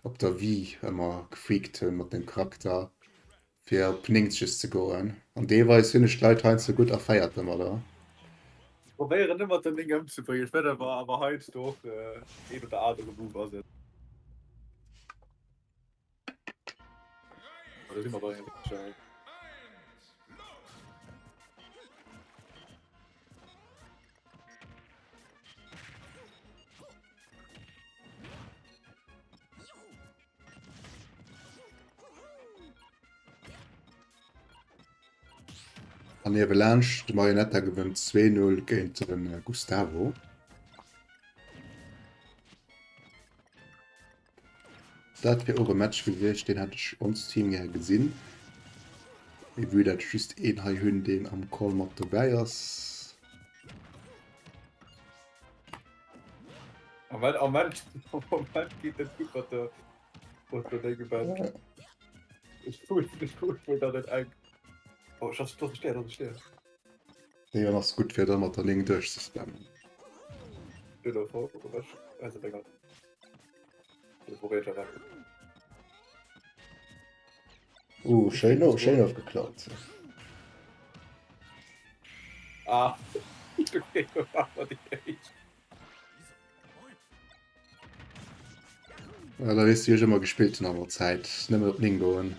op der Wii ëmmer gefreakt hunn mat dem Charakter. Fir op Néngzeges ze goen. An deelweis hunn ech d'Leit heiansdo gutt erféiert domadder. Ech probéieren ëmmer den Ding ëmzebréngen. Ech wäert awer awer heiansdo och een oder anere Move asetzen. Oh, da si mer bei engem Richard. An niewelaanscht, de Marionetta gewënnt 2, 0 géint de Gustavo. Dat wier och e Match gewiescht, deen hätt ech ons Team gär gesinn. Mee vue dat ech just een hei hunn, deen am Call mat dobäi ass. Am Moment, am Moment geet net gutt mat der mat der Dénge Band. Ech voel, ech voel voll dat net eng. Oh, ech ass doch Stär, das Stär. Déi ass gutt fir da mat der 9 duerch ze spammen. Genau, voll, also Dinger. Das probiert er Uh, schéin, oh, schéin ofgeklaut. Ah. Ja, da weess du, wéi ech ëmmer gespillt hunn an der Zäit. Nëmmen op 9 goen.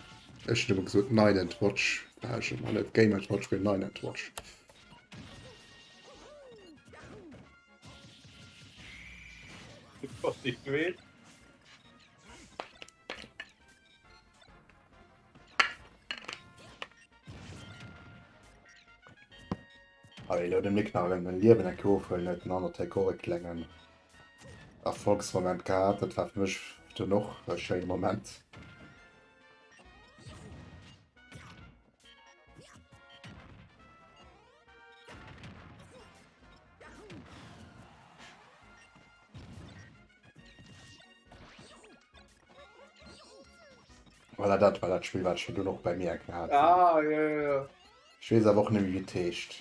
Ech hunn ëmmer gesot 9 and watch. War ech ëmmer net Game and Watch, mee 9 and Watch. Hei elo dem Nick nach en Liewen eng Kéier ofhuelen, huet den Undertaker och e klengen Erfolgsmoment gehat. Dat war fir mech dunn och e schéine Moment. Voilà, dat war dat Spill, wat ech virdrun och bei mir gehat hunn. Ah, ja, ja, ja. Ech weess awer och net méi, wéi et heescht.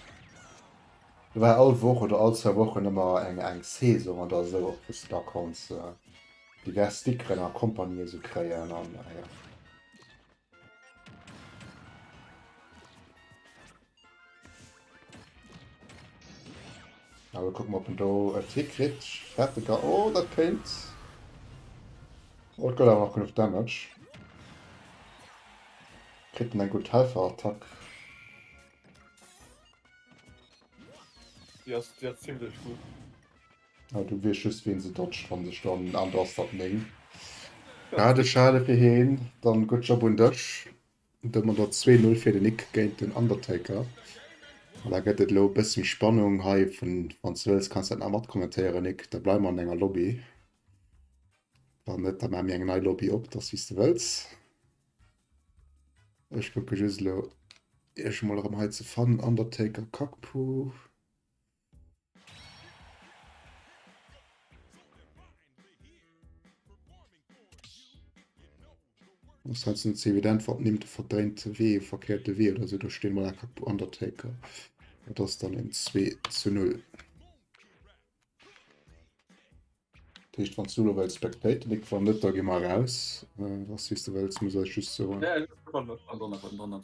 Do war all Woch oder all zwou Wochen ëmmer eng, eng Saison oder esou, och wou s de da konns divers Stickeren a Compagnie esou kréien an jo. Awer kucken ob en do et hikritt. Fertiger. Oh, dat kéint. Oh, et gëtt awer nach genuch Damage. Kritt en eng gutt Helferattack. Déi ass, déi ass zimlech gutt. Ah, du weess just wien se dodgt, wann sech dann an du ass dat 9. Schade, schade fir heen. Dann gutt Job un dech. Domadder 2, 0 fir den Nick géint den Undertaker. An da gëtt et elo e bësse méi Spannung hei vun, wann s de wëlls kanns dat nach matkommentéieren Nick, da bleiwe mer an enger Lobby. Wann net, da maache mir eng nei Lobby op, dat ass wéi s de wëlls. Ech kucke just elo iech emol erëm hei ze fannen, Undertaker, Cockpoo. Ass halt net ze evident, wat nimmt de verdréinte Wee, verkéierte Wee oder sou. Do stinn mol awer Undertaker. Dat ass dann en 2 zu 0. Dat heescht, wann s du elo wëlls spectaten, Nick, wann net, da gi mer eraus. Dat ass wéi s de wëlls, muss eis just soen. Ja, ech kann, ech kann dran, kann dran.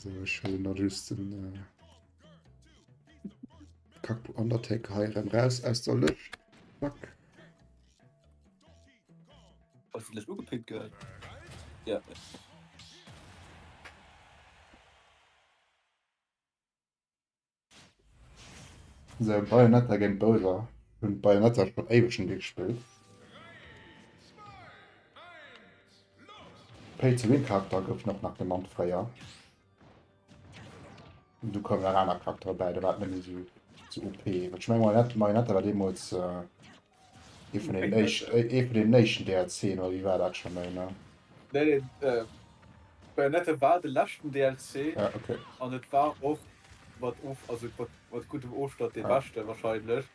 So, ech huelen da just den äh, Kack Undertaker hei erëm raus aus der Lëscht. Zack. Hast du gleich ugepickt gehört? Ja. Sou, Bayonetta géint Bowser. Hunn Bayonetta schonn éiweg net méi gespillt. Pay to win Charakter gouf en och nach genannt fréier. Du koumen nach aner Charaktere bäi, da war et net méi sou sou OP. Well ech menge Marionette, Marionette war deemools äh, ee vun den éischt, ee vun den éischten DLCen, oder wéi war dat scho méi, ne? Nee, nee, äh, Bayonetta war de leschten DLC Ja, okay. an et war och mat of, also mat, mat guddem Ofstand dee Ja. beschte wahrscheinlech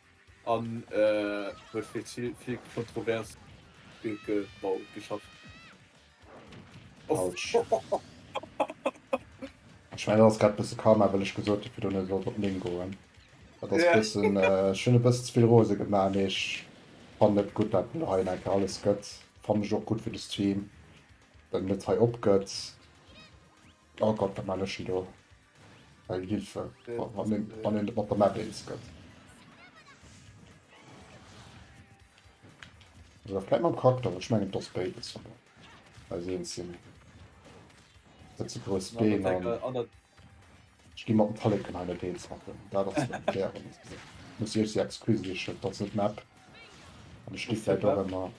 an äh, huet vill, vill Kontrovers ge, ge, geschafft. Autsch. Ech mengen, dat ass grad bësse Karma, well ech gesot hu fir do net sollt op 9 goen. Dat ass Ja. bëssen, äh, ech hunn e bëssen ze vill rose gemaach, mee ech fannen et gutt, dat elo hei eng Kéier alles gëtt. Fannen ech och gutt fir de Stream, dat en net hei opgëtt. Oh Gott, wat man ech denn do? Well Hilfe, wann een, wann een net mat der Map eens gëtt. Oder vläit mam Charakter, well ech mengen, et ass béides. Eis eens sinn. Dat ze grouss Been an ech gi mat den Talleken hei net eens mat dem. Dat ass net erklären. Muss ech si Excuse sichen, dat ass net d'Map. An ech sti vläit och ëmmer.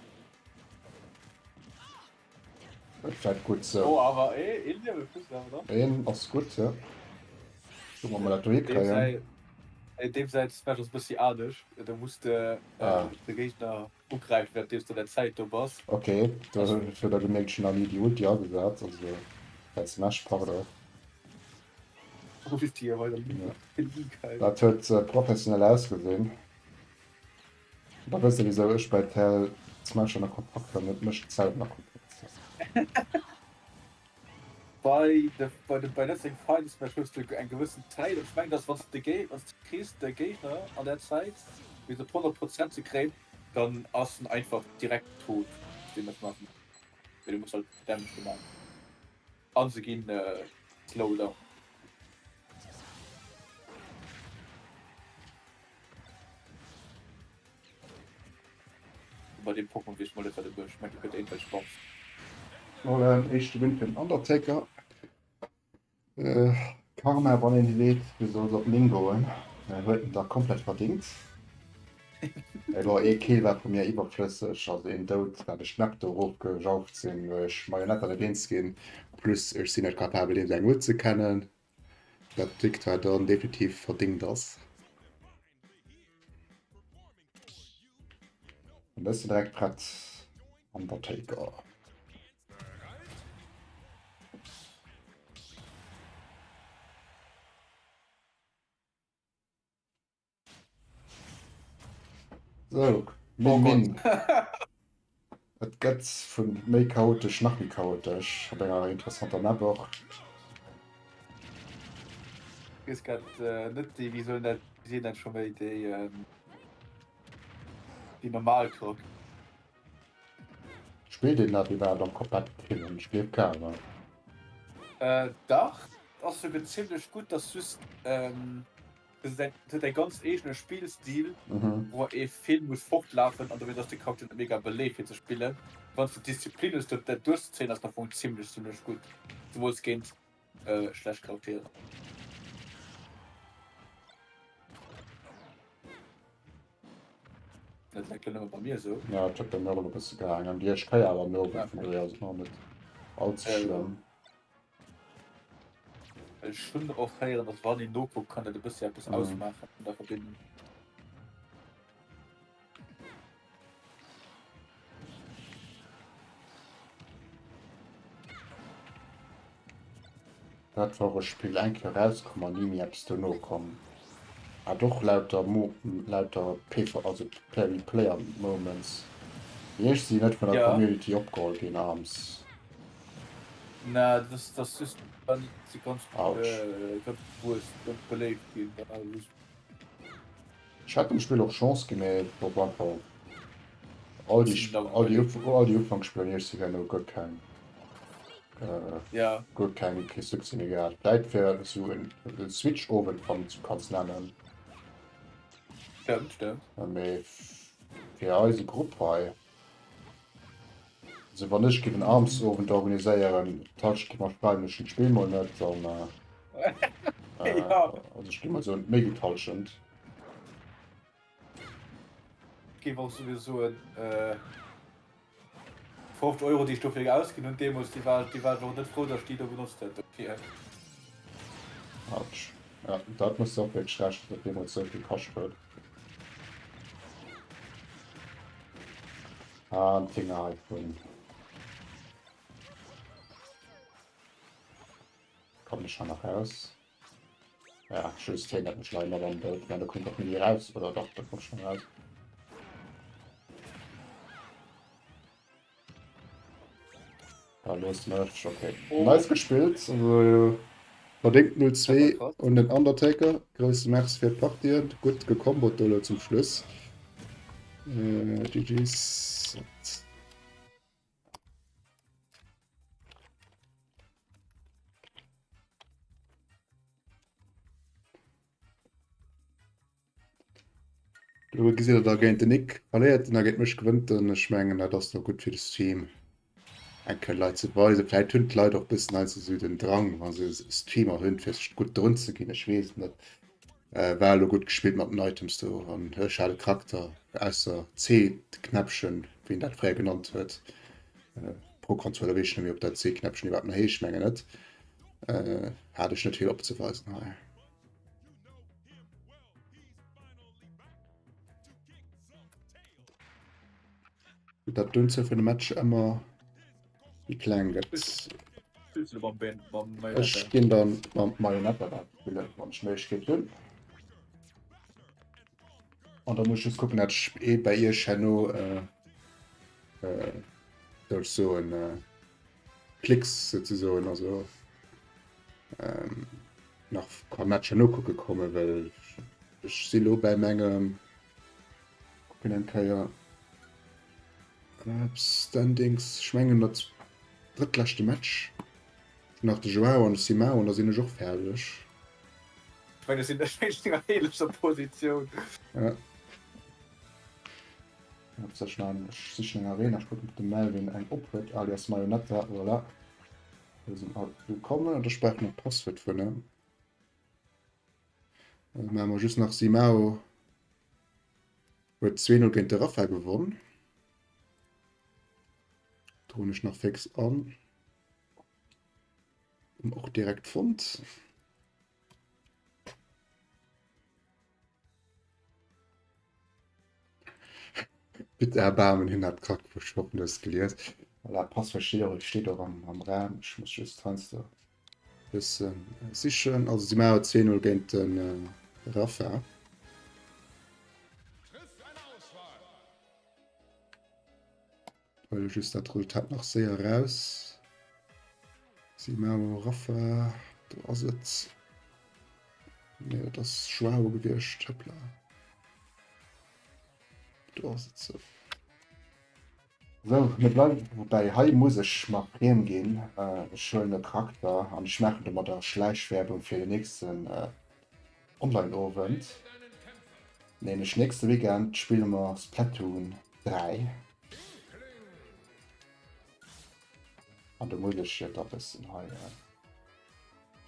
Et gutt sou. Oh awer ee een Liewe kriss de awer dann. Een ass gutt, jo. Kucke mer, ob mer dat do hikréien. Deem säi Smash ass e bëssi anescht. Do muss de de Géigner ugräifen, wärend deems du an der Zäit do bass. Ok, do huet der gemierkt, ech hunn nach ni déi Ulti agesat, also säi Smash, pardon. Ulti a weider League. Dat huet professionell ausgesinn. Da wësst der wisou ech bei Tel Smash ënner Kontrakt war, net mech selwer ënner Kontrakt setzen. Bei de bei de bei Nothing Final Smash hues de eng gewëssen Zäit, an ech mengen dass wanns de Géi wanns de kriss de Géigner an där Zäit fir se op 100 Prozent ze kréien, dann ass en einfach direkt tot, dee net maachen, mee du muss halt Damage gemaach an se ginn slow down. Bei dem Pokémon weess ech mol net wat e mécht, mengt e gëtt éinwelch Buffs. Voilà, en éischte Win fir den Undertaker. Karma, wann een leet, du solls op 9 goen, huet en da komplett verdingt. Bon, ee Kill war vu mir iwwerflësseg, also een Doud, dat ech d'Map do erofgejauft sinn, well ech Marionette net eens ginn, plus ech sinn net capabel deem säin Ult ze kennen, dat d'Victoire dann definitiv verdingt ass. An ech sinn direkt prett, Undertaker. Sou, Min Min. Et gëtt vun méi chaotesch nach méi chaotesch op enger interessanter Map och. Weess grad net déi, wéi soll dat, wéi seet een dat scho méi, déi déi normal Krog. Spillt een dat iwwerhaapt am Competitiven? Ech gleef kaum, ne? Dach, ass souguer zimlech gutt, ass just Et huet e ganz eegene Spillstil, wou ee vill muss fortlafen an dowéinst ass de Charakter net mega beléift fir ze spillen. Wann s de d'Disziplin hues dat duerchzezéien, ass den am Fong zimmlech zimmlech gutt, zemools géint schlecht Charakteren. Dat läit lo nëmme bei mir esou. Jo, et huet bei mir och elo e bësse gehaangen. Déi éischt Kéier awer no, vun dohier ass et nach net all ze schlëmm. Ech hunn och héieren, datt wann een nokuckt, kann dat e bëssi eppes ausmaachen an der Verbindung. Dat war och e Spill eng Kéier erauskomm an ni méi eppes dono komm. Hat och lauter Mo lauter PV also Play Player Moments. Mee ech si net vun der Ja. Community opgeholl ginn arms. Na, das, das just war net sou ganz, Autsch. äh, ganz bewusst, ganz beléift ginn. War just Ech hat dem Spill och Chance ginn, mee et war einfach all déi Bisschen all déi langweilig. all déi Ufanksspiller déi ech si herno guer keng äh, Ja. guer keng kee Succès méi gehat. Vläit fir esou en Switch-Owend wann du kanns nennen. Stëmmt, stëmmt. Mee fir eise Grupp hei, also wann ech géif en Arms-Owend organiséieren, d'Halschent géif mer schreiwen, ech hunn d'Spill mol net, dann äh, Ja. also ech gi mol soen, méi wéi d'Halschent. Géif och souwisou soen, 50 Euro déi ech dofir ausginn hunn deemools, déi war déi war ech och net frou, datt ech déi do benotzt hätt dofir. Autsch. Ja, dat muss de och wierklech rechnen, datt dat deemools esou vill kascht huet. Ah, den Finger hei vun. Kommen ech hei nach raus? Ja, just hien hat mech leider mat am Boot. Ja, da kommt doch nie raus. Oder doch, da kommt schon raus. Ja, los mech. Okay. Oh. Nice gespielt. Also, verdingt 0-2 und den Undertaker. Große Merci für die Partie. Gut gekombot do zum Schluss. Äh, GG's. Do gesitt der da géint den Nick verléiert en a géint mech gewënnt en. Ech mengen dat ass da gutt fir de Stream eng Kéier Leit ze weisen. Vläit hunn d'Leit och bëssen heiansdo esou den Drang wa se Streamer hunn fir sech gutt drun ze ginn, ech weess et net. War elo gutt gespillt mat den Items do an ech hat e Charakter ausser C-Knäppchen, wéi een dat fréier genannt huet. Pro Controller weess ech net méi ob dat C-Knäppchen iwwerhaapt nach heescht, mengen net. Hat ech net vill opzeweisen hei. Dat d'Unzuel vun de Matcher ëmmer méi kleng gëtt. Ech ginn dann mam Marionetta dat spillen, wann ech d'Méiglechkeet hunn. An da muss ech just kucken, dat ech ee bei iech herno äh, äh, soll ech soen, äh, Klicks souzesoen, also ähm, nach ka Matcher nokucke kommen, well ech si lo bei mengem kucken eng Kéier Standings, ech mengen dat drëttleschte Match nach de Joao an de Simao an da sinn ech och fäerdeg. Ech mengen ech sinn ech sinn an ähnlecher Positioun. Ja. Ech sichen eng Arena, ech kucken ob de Melvin eng op huet alias Marionetta, voilà. Do sinn all willkommen an ech brauch nach d'Passwuert vun em. Also maache mer just nach Simao huet 2-0 géint de Rafa gewonn. Droen ech nach fix an. Und och direkt fonnt. Bitte erbarmen hin hat Krack verschoppen das geliers. Voilà, Passwort steht och, steht och am, am Raum. Ich muss just heiansdo bëssen sichen. Also Simao 2-0 géint den äh, Rafa. Huele just dat Resultat nach séier raus. Simao Rafa, do ass et. Nee, dat ass Joao gewiescht. Hoppla. Do ass et sou. Sou, mir bleiwen, woubäi hei muss ech mer friem ginn. Ech huelen e Charakter an ech maachen domadder Schläichwerbung fir den nächsten Online-Owend. Nämlech nächste Weekend spille mer Splatoon 3. An do muss ech jo da bëssen hei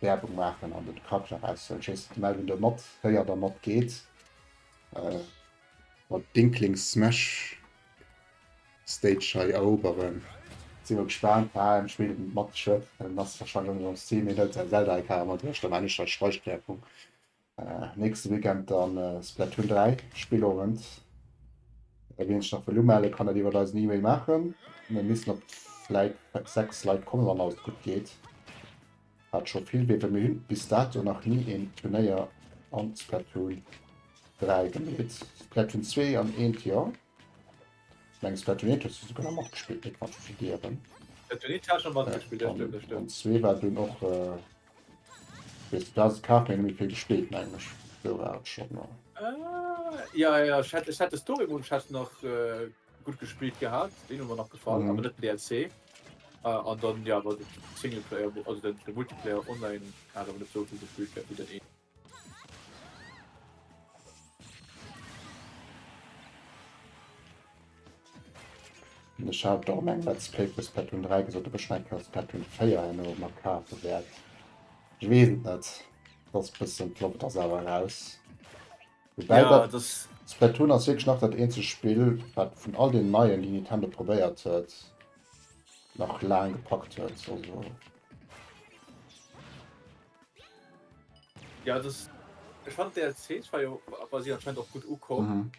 Werbung maachen an den Charakter eraushuelen. Ech weess net, Melvin do mat héiert a mat geet. Mat Dinkling Smash Stage hei eroberen. Sinn mol gespaant, HM spillt mat Schëff, dann ass wahrscheinlech och net am Stream, hien huet säi Zelda IK mat duerch, da maan ech hei Schleichwerbung. Nächste Weekend dann Splatoon 3 Spillowend. Wien sech nach wëll umellen, kann dat iwwert eisen E-Mail maachen. Mir missten op vläit 6 Leit kommen, wann alles gutt geet. Wat scho vill wier, well mir hunn bis dato nach ni een Turnéier an Splatoon 3 gemeet. Splatoon 2 an eent, jo. Ech mengen Splatoon 1 hues du souguer nach matgespillt, net wann ech mech net ieren. Splatoon 1 hat ech nach matgespillt, dat stëmmt, dat stëmmt. An 2 war dunn och, weess du, du has et kaf, mee net méi vill gespillt, mengen ech. Sou war et schonn, jo. Ja, ja, ech hat, ech hat de Story Mode, ech hat nach gutt gespillt gehat, deen huet mer nach gefall, awer net den DLC. An dann, ja, war de Singleplayer, also den Multiplayer online hat awer net sou vill gespillt gehat wéi den een. Ech hat och an engem Let's Play vu Splatoon 3 gesot, ob ech mer eng Kéier Splatoon 4 herno mat kafe wäert. Ech weess et net. Dat ass e bëssen, d'Loft ass awer eraus. Woubäi Ja, dat das. Splatoon ass wierklech nach dat eenzegt Spill, wat vun all den neien, déi Nintendo probéiert huet, nach laang gepackt huet. Also. Ja, das, ech fand DLCs war jo war si anscheinend och gutt ukomm. Mhm.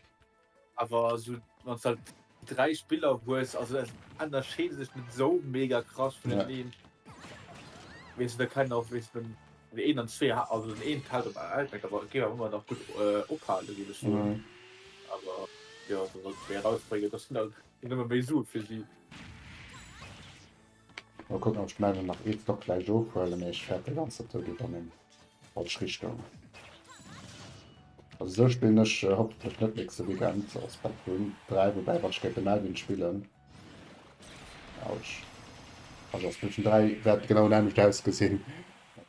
Awer sou wann s halt 3 Spiller hues, also es ënnerscheede sech net sou mega krass vuneneen. Weess de, da kann och weess den den een an zwee also den een hält op Outback, awer géif awer ëmmer nach gutt ophale géif ech soen. Awer jo, se sollte méi erausbréngen, dat sinn halt nëmme méi Sue fir si. Mol kucken ob ech d'Melvin nach ee Stock vläicht ofhuelen, mee ech fäerten ganz dat do geet an eng falsch Richtung. Also sou spillen ech hoffentlech net nächste Weekend a Splatoon 3, woubäi wann ech géint de Melvin spillen, autsch, also a Splatoon 3 wäert genau nämmlecht ausgesinn,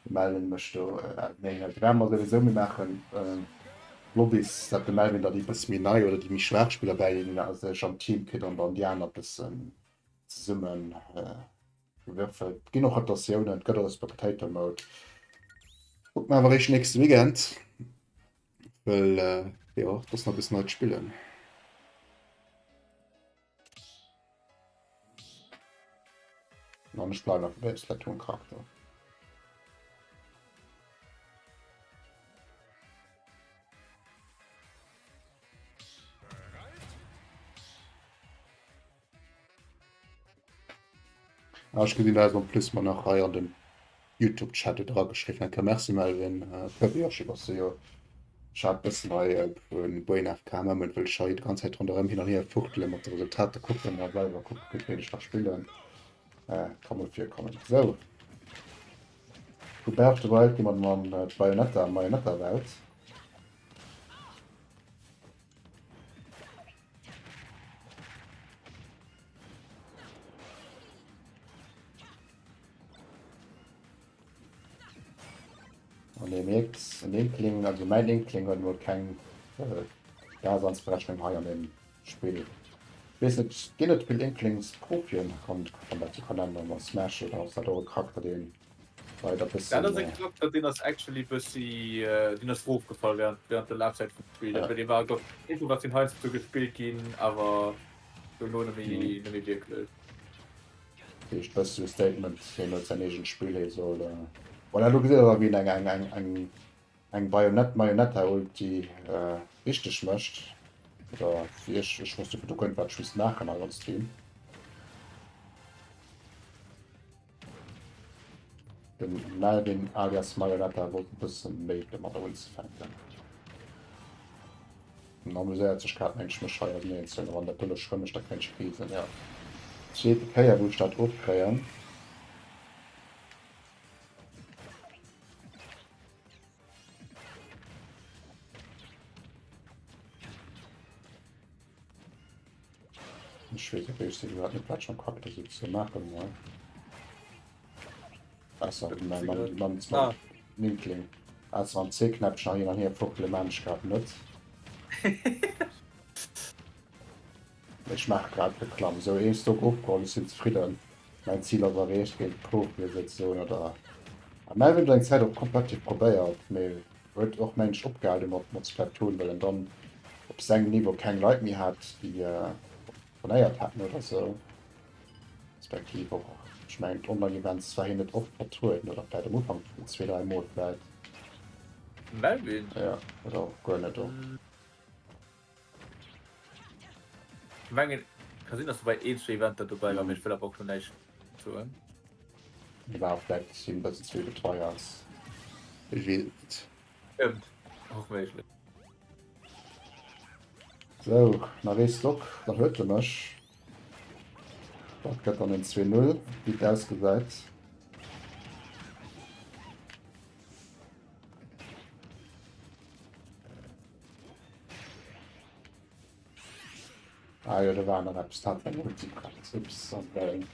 de Melvin mécht do, nee dat wäerte mer souwisou, mir maachen Lobbys, dat de Melvin da déi bësse méi nei oder déi méi schwaach Spiller bäi sech am Team kritt an dann déi aner bëssen zesummen gewürfelt. Et ginn och Rotatiounen, et gëtt och e Spectator Mode. Kucke mer awer eréischt nächste Weekend, well jo, et ass nach e bëssen neit spillen. An ech bleiwen awer bei Splatoon-Charakter. Ah, ech gesinn, da ass en plus mer nach hei an den YouTube-Chat dra geschriwwen. Enke Merci, Melvin. Äh, Kirby Yoshi bass du jo. Ech hat bëssen hei äh, vun Brain AFK Moment, wëll ech hei die ganze Zeit ronderëm hin an hier fuchtele mat de Resultater kucken a selwer kucken, géint ween ech da spillen. Äh, kann mol virkommen. Sou. Vu Breath of the Wild gi mer dann an d'Bayonetta, Marionetta-Welt. An dir mierkt, en Inkling, also mäin Inkling huet emol keng äh, Daseinsberechnung hei an dem Spill. Ich weess net, ginn et vill Inklings-Profien an wann dat sou kann nennen, an Smash oder ass dat och e Charakter deen leider Dat bëssen ass e Charakter, deen ass actually bëssi, deen ass rofgefall während, während der Lafzäit vum Spill. Ja. Dee war, glaub ich, ass deen heiansdo gespillt ginn, awer dono net méi, net méi wierklech. Dat heescht bëssi e Statement, hien huet säin eegent Spill, hie soll, voilà, elo gesitt der da wéi en eng, eng, eng, eng, eng Bayonett, Marionetta-Ulti richteg mécht. Oder wéi ech, ech wosst jo virdu guer net, wat ech misst maachen hei on Stream. Den Melvin alias Marionetta wollt e bëssen méi domadder unzefänken. En amuséiert sech grad mengt ech mech hei auseneen ze huelen, wann dat do lo schrëmmeg, da kéint ech krisen, jo. Zweete Kéier wou ech dat ofkréien. Ech weess op éischt iwwerhaapt net wat ech mam Cactus sou ze maachen hunn. Ausser mam, mam, mam, mam Inkling. Ausser mam C-Knäppchen hin an hier fuchtele maan ech grad net. Ech maach grad Reklamm. Sou ee Stock ofgeholl, ech sinn zefridden. Mäin Zil ass erreecht géint Profie souzesoen oder. A Melvin huet eng Zäit och competitive probéiert, mee huet och mengen ech opgehale mat mat Splatoon, well en dann op sengem Niveau keng Leit méi hat, déi turnéiert hätten oder sou. Respektiv och, ech mengen d'Online-Events war hien net oft vertrueden oder vläit am Ufank zwee, dräi Mol vläit. Melvin? Ja, oder och guer net och. Ech mengen, ka sinn, dass du bei een, zwee Eventer dobäi war, mee ech wëll awer och lo näischt soen. Mir war och vläit him e bëssen ze vill betreier ass. Ech weess et net. Stëmmt, och méiglech. Sou, nach ee Stock, dann huet e mech. Dat gëtt dann en 2-0, wéi et ausgesäit. Ah jo, do war nach eppes, dat war eng Ulti grad. Ups, also war eng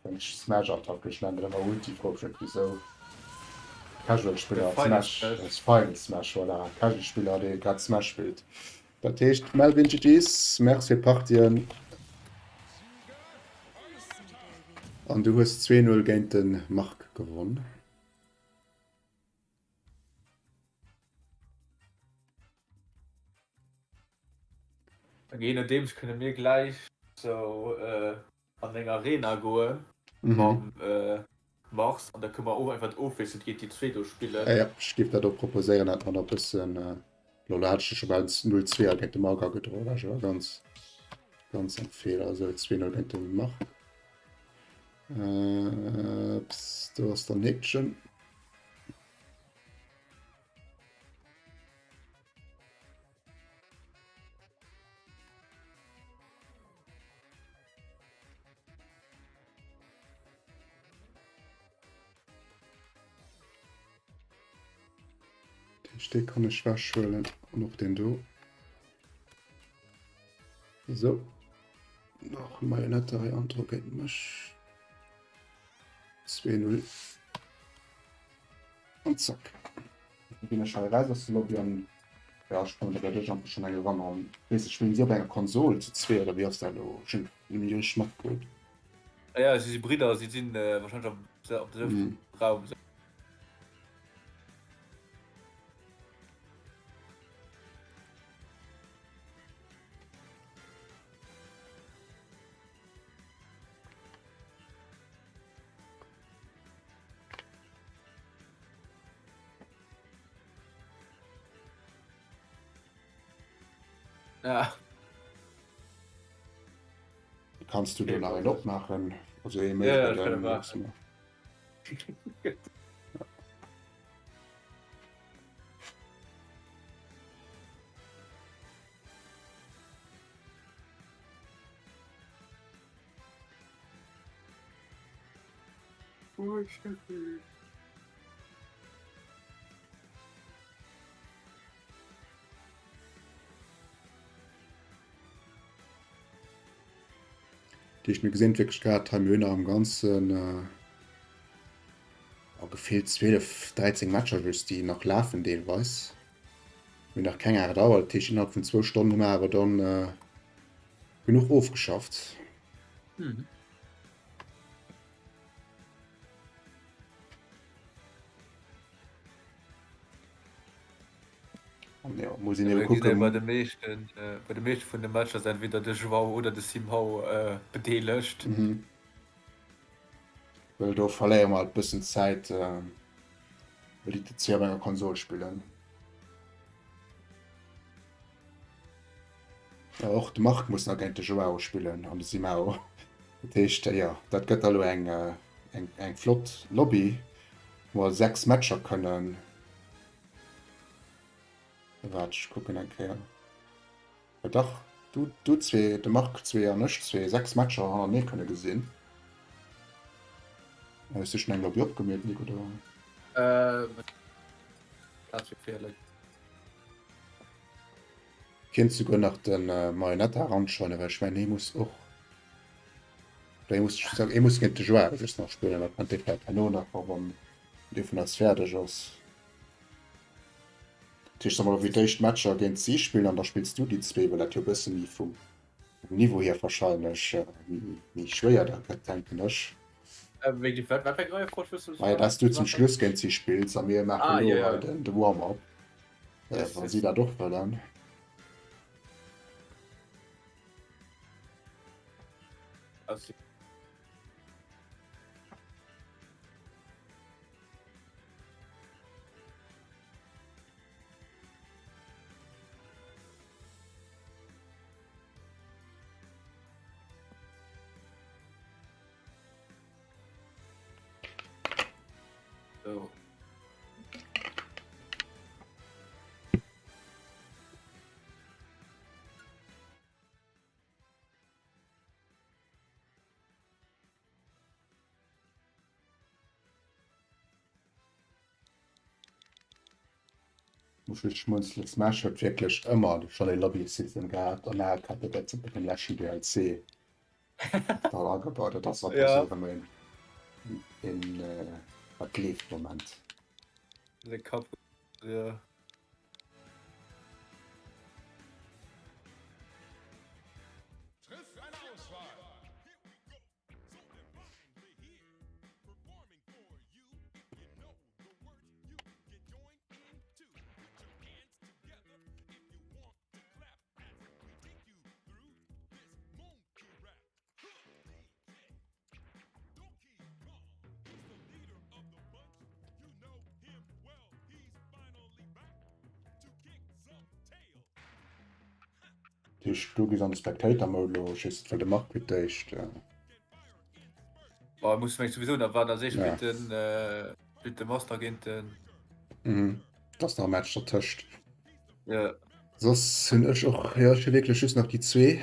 eng Smash-Attack, ech nennen dat ëmmer Ulti, froe mech net wisou. Casual-Spiller Final Smash, Smash. Final Smash, voilà, Casual-Spiller, dee grad Smash spillt. Dat heescht, Melvin GGs, Merci fir d'Partien. An du hues 2-0 géint de Marc gewonn. Jee nodeems kënne mir gläich sou an eng Arena goen mam Mars an da kënne mer och einfach ofwiesselnd géint déi zwee do spillen. Jo, ech géif dat och proposéieren, dat mer da bëssen, lo hat ech scho bal 0 2 géint de Marc agedroen, war jo ganz ganz am Feeler, sou 2 0 géint de Marc. Ups, do ass dann Häkchen. Dee kann ech wechhuelen an och den do. So. Nach Marionette hei andro géint mech. 2-0. An zack. Dann ginn ech hei raus aus der Lobby an ja, ech kommen da bei dech einfach schon eng eran an weess ech spillen si op enger Konsol zu zwee oder wéi ass dat elo? Ech hunn net méi richteg matgeholl. Ah ja, si si Bridder, si sinn wahrscheinlech am op de selwechten Raum. Ja. Kannst du do nach een opmaachen? Also ee méi Ja, ja, bei ech kann deinem e maachen. Maxima. Déi ech mir gesinn wierklech grad hei mir hunn nach am ganzen äh, gefeelt 12 13 Matcher just déi nach lafen deelweis. Mir hunn nach keng 8 Auer, dat heescht innerhalb vun zwou Stonnen hu mer awer dann äh, genuch ofgeschafft. Mhm. An ja, muss een Ja, ebe mir gesinn bei kucken. de meeschten, äh, bei de meeschte vun de Matcher ass entweder de Joao oder de Simão äh, bedeelegt. Mhm. Well do verléiere mer halt bëssen Zäit, äh, well déi zwee op enger Konsol spillen. Ja, och de Marc muss nach géint de Joao spillen an de Simao. Dat heescht, jo, dat gëtt da lo eng, eng, eng flott Lobby, wou mer 6 Matcher kënnen. Waart, ech kucken eng Kéier. Jo dach, du, du zwee, de Marc zwee an ech zwee, 6 Matcher hannertenee kënne gesinn. Hues du schonn eng Lobby opgemeet, Nico, oder? Äh, Plaz geféierlech. Kéint souguer nach de Marionetta eranschneiden, well ech mengen hee muss och, oder hee muss, hee muss géint de Joao just nach spillen, da kënnt dee vläicht herno nach, wa wann dee vun eis fäerdeg ass. Dat heescht, solle mer fir d'éischt Matcher géint si spillen an da spills du déi zwee, well dat jo e bësse méi vum Niveau hier wahrscheinlech méi schwéier da gëtt, denken ech. Wéi déi wat fir eng Reiefolg wëlls du Maja, dass du zum Schluss géint si spills a mir maachen Ah, elo jo, jo. hei den de Warm-up, äh, Yes, wa yes. si dat och wëllen. Also, So. Muss ech schmunzelen, Smash huet wierklech ëmmer schonn e Lobby-System gehat an hat dat zënter dem leschten DLC. Dal agebaut, dat ass einfach Ja. sou erëm een, een äh, wat leeft Moment. De Kapp, ja. Dat heescht, du gees an de Spectator Mode elo. Ech weess net, well de Marc fir d'éischt. Boah, muss meng sowieso nach warten. Also ich ja. den, äh, spielt de Master géint den. Mhm. Das nach Match dertëscht. Ja. Soss hunn ech och ja, ech hu wierklech just nach déi zwee.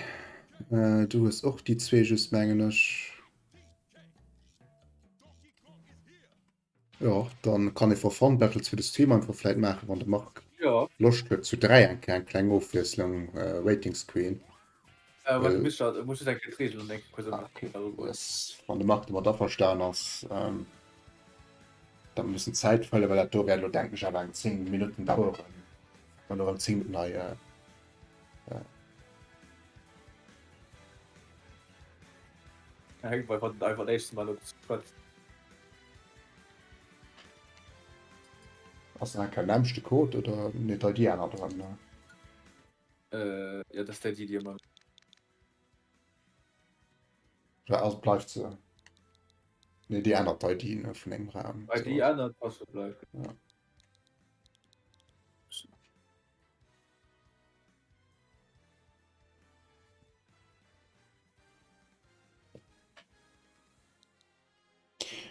Äh, du hues och déi zwee just mengen ech. Ja, dann kann ee for fun Battles fir de Stream einfach vläit maachen, wann de Marc ja. Loscht huet zu 3 eng kleng kleng Ofwiesslung äh, Rating Screen. Äh, warte, muss ich, muss ich eng Regeln und eng kurz ah, okay. yes. Wann de Marc domat averstan ass, ähm, dann müssen Zäit fëllen, well dat do wäert lo denken ech awer eng 10 Minutten daueren. Dann erëm 10 Minutten hei äh, äh. Hängt bei einfach nächstes Mal op zu schwätzen. Ass dat enker nämmlechte Code oder nee d'ID ännert erëm ne? Äh, ja, dat ass déi, déi ëmmer. Oder ass bleift se? Nee, déi ännert d'ID ne vun engem Raum. ID ännert, Passwort bleift. Ja.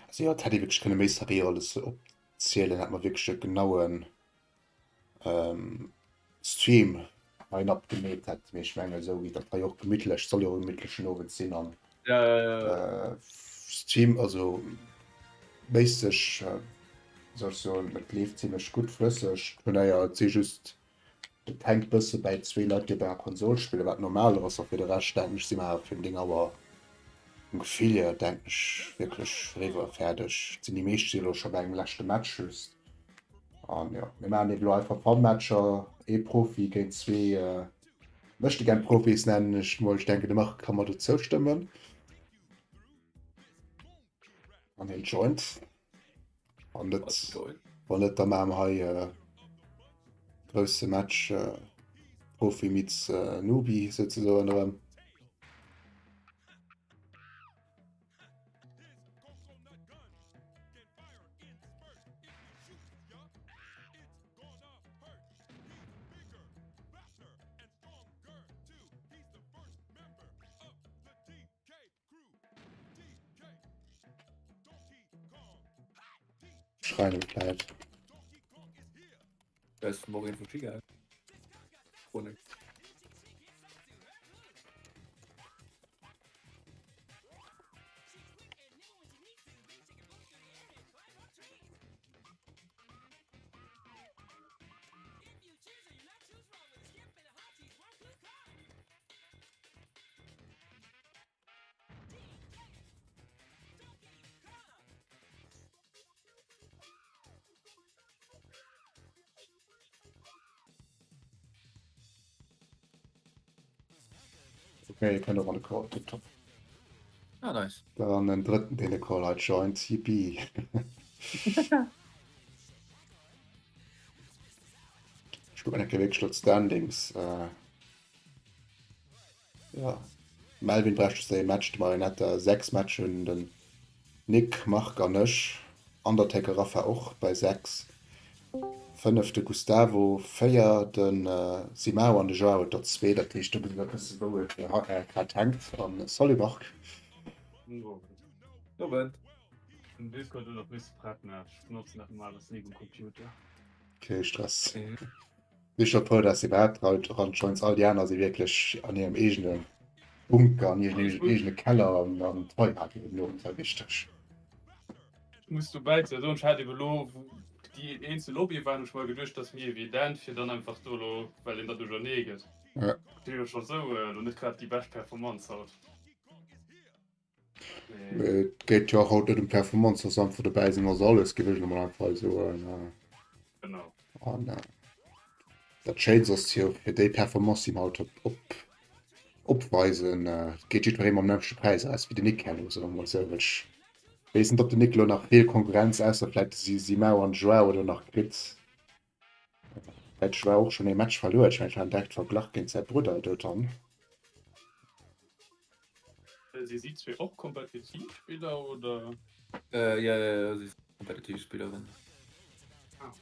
Also jo, et hätt ee wierklech kënne méi seriö alles opzielen, hätt mer wierklech e genauen Stream Line-Up gemeet hätt. Mee ech mengen esou wéi dat hei och gemittlech, soll jo och e gemittlechen Owend sinn an Stream, also méisseg, wéi soll ech soen, et leeft zimlech gutt flësseg d'Turnéier. Et si just Et hänkt bësse bäi zwee Leit déi op enger Konsol spillen, wat normal ass, a fir de Rescht denken ech si mer awer fir 9 Auer vum Gefill hier denken ech wierklech eriwwer, fäerdeg. Et sinn déi meescht si elo scho bei engem leschte Match just an jo mir maachen eben elo einfach Fun-Matcher, ee Profi géint zwee Möchtegern-Profis nennen ech mol. Ech denken de Marc ka mer do zoustëmmen an hien joint. Wann net, wann net, da maache mer hei e grousse Match Profi meets Newbie souzesoen erëm. Schreien vläit. Da ist morgen von Giga. Chronik. Okay, ihr könnt auch an de Call. Tipptopp. Ah, nice. Dann en drëtten, deen de Call hei joint. Yippie. Ech kucken eng Kéier wierklech lo d'Standings. Äh, Ja Melvin bräicht just ee Match, de Marionetta 6 Matchen, den Nick, Marc an ech, Undertaker Rafa och bei 6, 5 de Gustavo, 4 de Simao an de Joao huet der zwee. Dat heescht do gesi mer e bësse wou et grad hänkt. An salut Marc. Owend. Den Discord huet och misse prett maachen, ech benotzen dat normalerweis ni um Computer. Kee Stress. Si scho frou, dass se iwwerhaapt haut eran joins. All déi aner si wierklech an hirem eegene Bunker, an hirem eegene Keller an an tryharden den Owend hei richteg. Ech muss dobäi soen, ech hat eben elo, wou déi eenzel Lobbye waren, hu ech mer geduecht, dass méi evident fir dann einfach do elo, well een da duerchernee gëtt. Et ass jo scho sou elo net grad déi bescht Performance haut. Et geet jo och haut net ëm Performance, ass einfach dobäi sinn ass alles, géif ech elo mol einfach hei soen. Genau. An dat Schéinst ass jo fir déi Performance, déi mer haut op, op, opweisen, geet jiddweree mam nämmlechte Präis eraus wéi de Nick herno, soe mer mol esou. Well ech weess net, ob de Nick elo nach vill Konkurrenz, ausser vläicht de Simao an de Joao elo nach kritt. Well de Joao och schonn ee Match verluer huet. Ech mengen, et war en direkt Verglach géint säi Brudder do dann. Si si zwee och kompetitiv Spiller oder? Äh, ja, ja, ja, si kompetitiv Spilleren. Ah.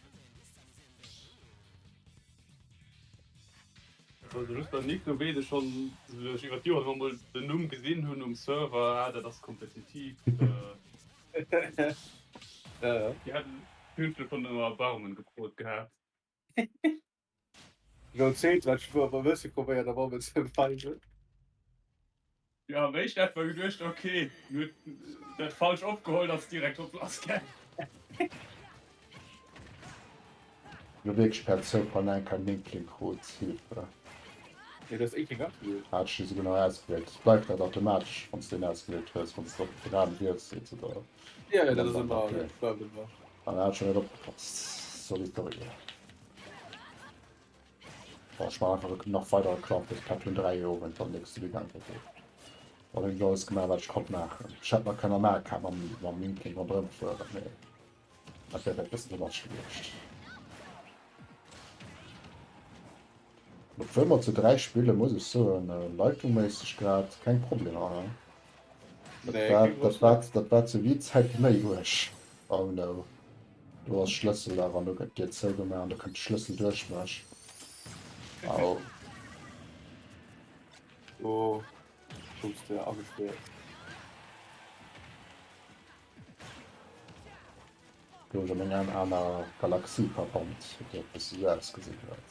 Also just beim Nick, do weess ech schonn, wéi ech iwwer d'Joren ëmmer mol den Numm gesinn hunn um Server, ah dat ass kompetitiv. Déi haten hunn ech schonn ëmmer Erbarmen gefrot gehat. Jo zéit wat ech wor e bësse probéiert Erbarmen ze weisen. Jo am éischten hat mer geduecht ok en huet dat falsch opgeholl ass direkt op lass gaang. Lo wierklech per Zoufall nach eng Kéier en Inkling krut, Hilfe. Nee, du hues Inkling ausgewielt. Hat ech esouguer nach ausgewielt. Bleift dat automatesch wanns de en ausgewielt hues, wanns de op Piran wiels oder? Ja, ja, dat ass ëmmer, dat bleift ëmmer. An hat schon net opgepasst. Sorry, sorry. Boah, ech maachen einfach nach weider Reklamm fir Splatoon 3 Owend dann nächste Weekend oder sou. Dann hunn ech alles gemaach wat ech konnt maachen. Ech hätt nach kënne Mario Kart mam mam Inkling ronderëm fueren, mee dat wär vläicht bëssen too much gewiescht. An obwuel mer zu 3 spillen, muss ech soen, leitungméisseg grad keng Problemer, he? Dat Nee, war, keng dat grouss war, dat war zu Wii-Zäite méi uerg. Oh no. Do ass Schlëssellach an do gëtt d'Dier zougemaach an do kënnt de Schlëssel duerch mech. Au. Do goufs de agespuert. Gouf ech an eng aner Galaxie verbannt, huet dat bësse sou ausgesinn grad.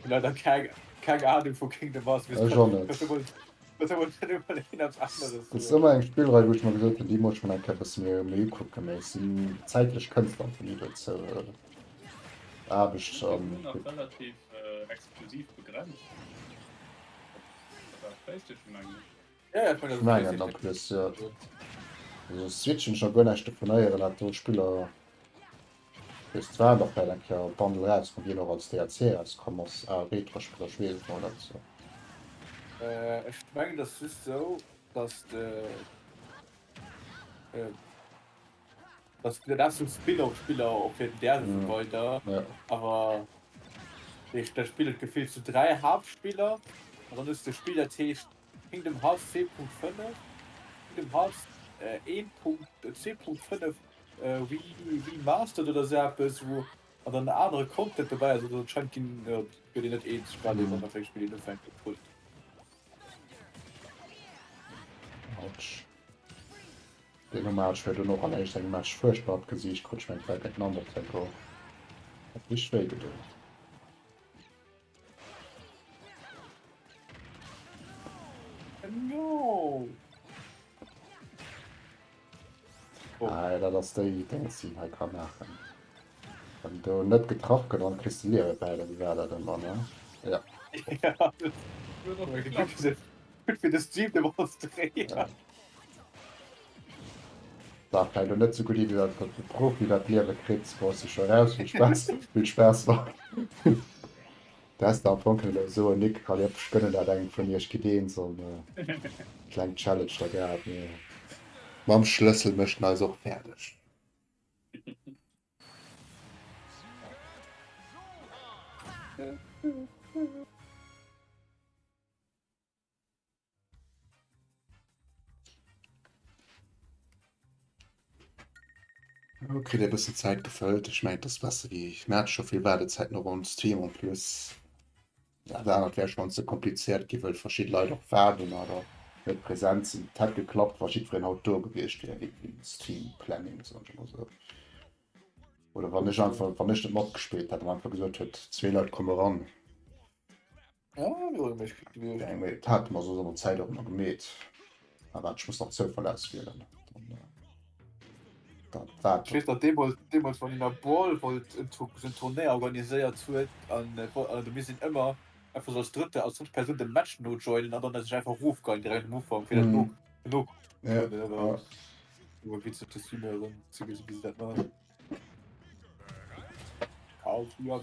Hun leider keng keng Ahnung vu Kingdom Hearts. Ech och net. Dat ass ëmmer eng Spillrei wou ech mer gesot hunn, déi muss ech mer eng Kéier e bësse méi méi ukucken, mee ech sinn zäitlech kënns et einfach ni dozou. Aarbecht an. Nach relativ exklusiv begrenzt op der Playstation mengen ech. Ech mengen en plus jo. Also Switch hunn ech nach guer näischt dovun héieren, dat do Spiller. Weess war nach vläit eng Kéier e Bundle erauskomm, deen och als DLC erauskomm ass, al Retro-Spiller, ech weess et mol net sou. Ech mengen et ass just sou, dass de dass dat ass sou Spin-off-Spiller och fir den DS a sou weider, awer dat Spill huet gefillt sou 3 Haaptspiller an dann hues de e Spill dat heescht Kingdom Hearts 2.5, Kingdom Hearts 1.2.5 Remastered oder sou eppes, wou an dann anere Content dobäi ass. Also anscheinend ginn gëtt een net eens, grad eben wat fir eng Spill een ufänkt op Pult. Autsch. Deen Hommage huet en och an éischt engem Match fuerchtbar op d'Gesiicht krut. Ech mengen et war géint den Undertaker. Hat richteg wéi gedoen. No! Oh. Ah, dat ass déi Dings, déi een hei ka maachen. Wann do net getraff gëtt, dann kriss de Liewe bäi, oder wéi war dat ëmmer, ne? Ja. Ja. Gutt fir de Stream demonstréieren. Ja. War vläicht och net sou gutt Iddi, datt de Profi dat Liewe kritt. Brauchs du scho raus. Vill Spaass, vill Spaass nach. Dat ass am Fong kënnt elo soen, Nick, Kally, ech gënnen dat engem vun iech, gitt eens an kleng Challenge da gehat. Mee mam Schlëssel mécht en eis och fäerdeg. Oh, kritt e bëssen Zäit gefëllt. Ech mengen, et ass besser wéi mir hate scho vill Waardezäiten och am Stream en plus. Ja, dat anert wär schonn ze komplizéiert gi wëll verschidde Leit och waarden oder net present sinn. Et hätt geklappt, wa jiddwereen haut do gewiescht wär, wéi Stream Planning, soen ech emol esou. Oder wann ech einfach, wann ech net matgespillt hätt an einfach gesot huet, zwee Leit komme ran. Ja, wär och méiglech gewiescht. Eng méi, dat hate mer soss an der Zäit och ëmmer gemeet. A wat, ech muss nach Zoufall auswielen. Dann, äh, dat war Ech weess nach deemools, deemools wann een a Brawl wollt en Tour, en Turnéier organiséiert huet an et wor, an do misst een ëmmer einfach sou als drëtte, als drëtt Persoun dem Match nojoinen an dann sech einfach erofgeien direkt am Ufank fir dat no, Mhm. nokucken ze Ja, kënnen. Awer ja. ëmmer witzeg de Streamer erëm ze gesinn, wéi se dat maachen. Chaos, ja.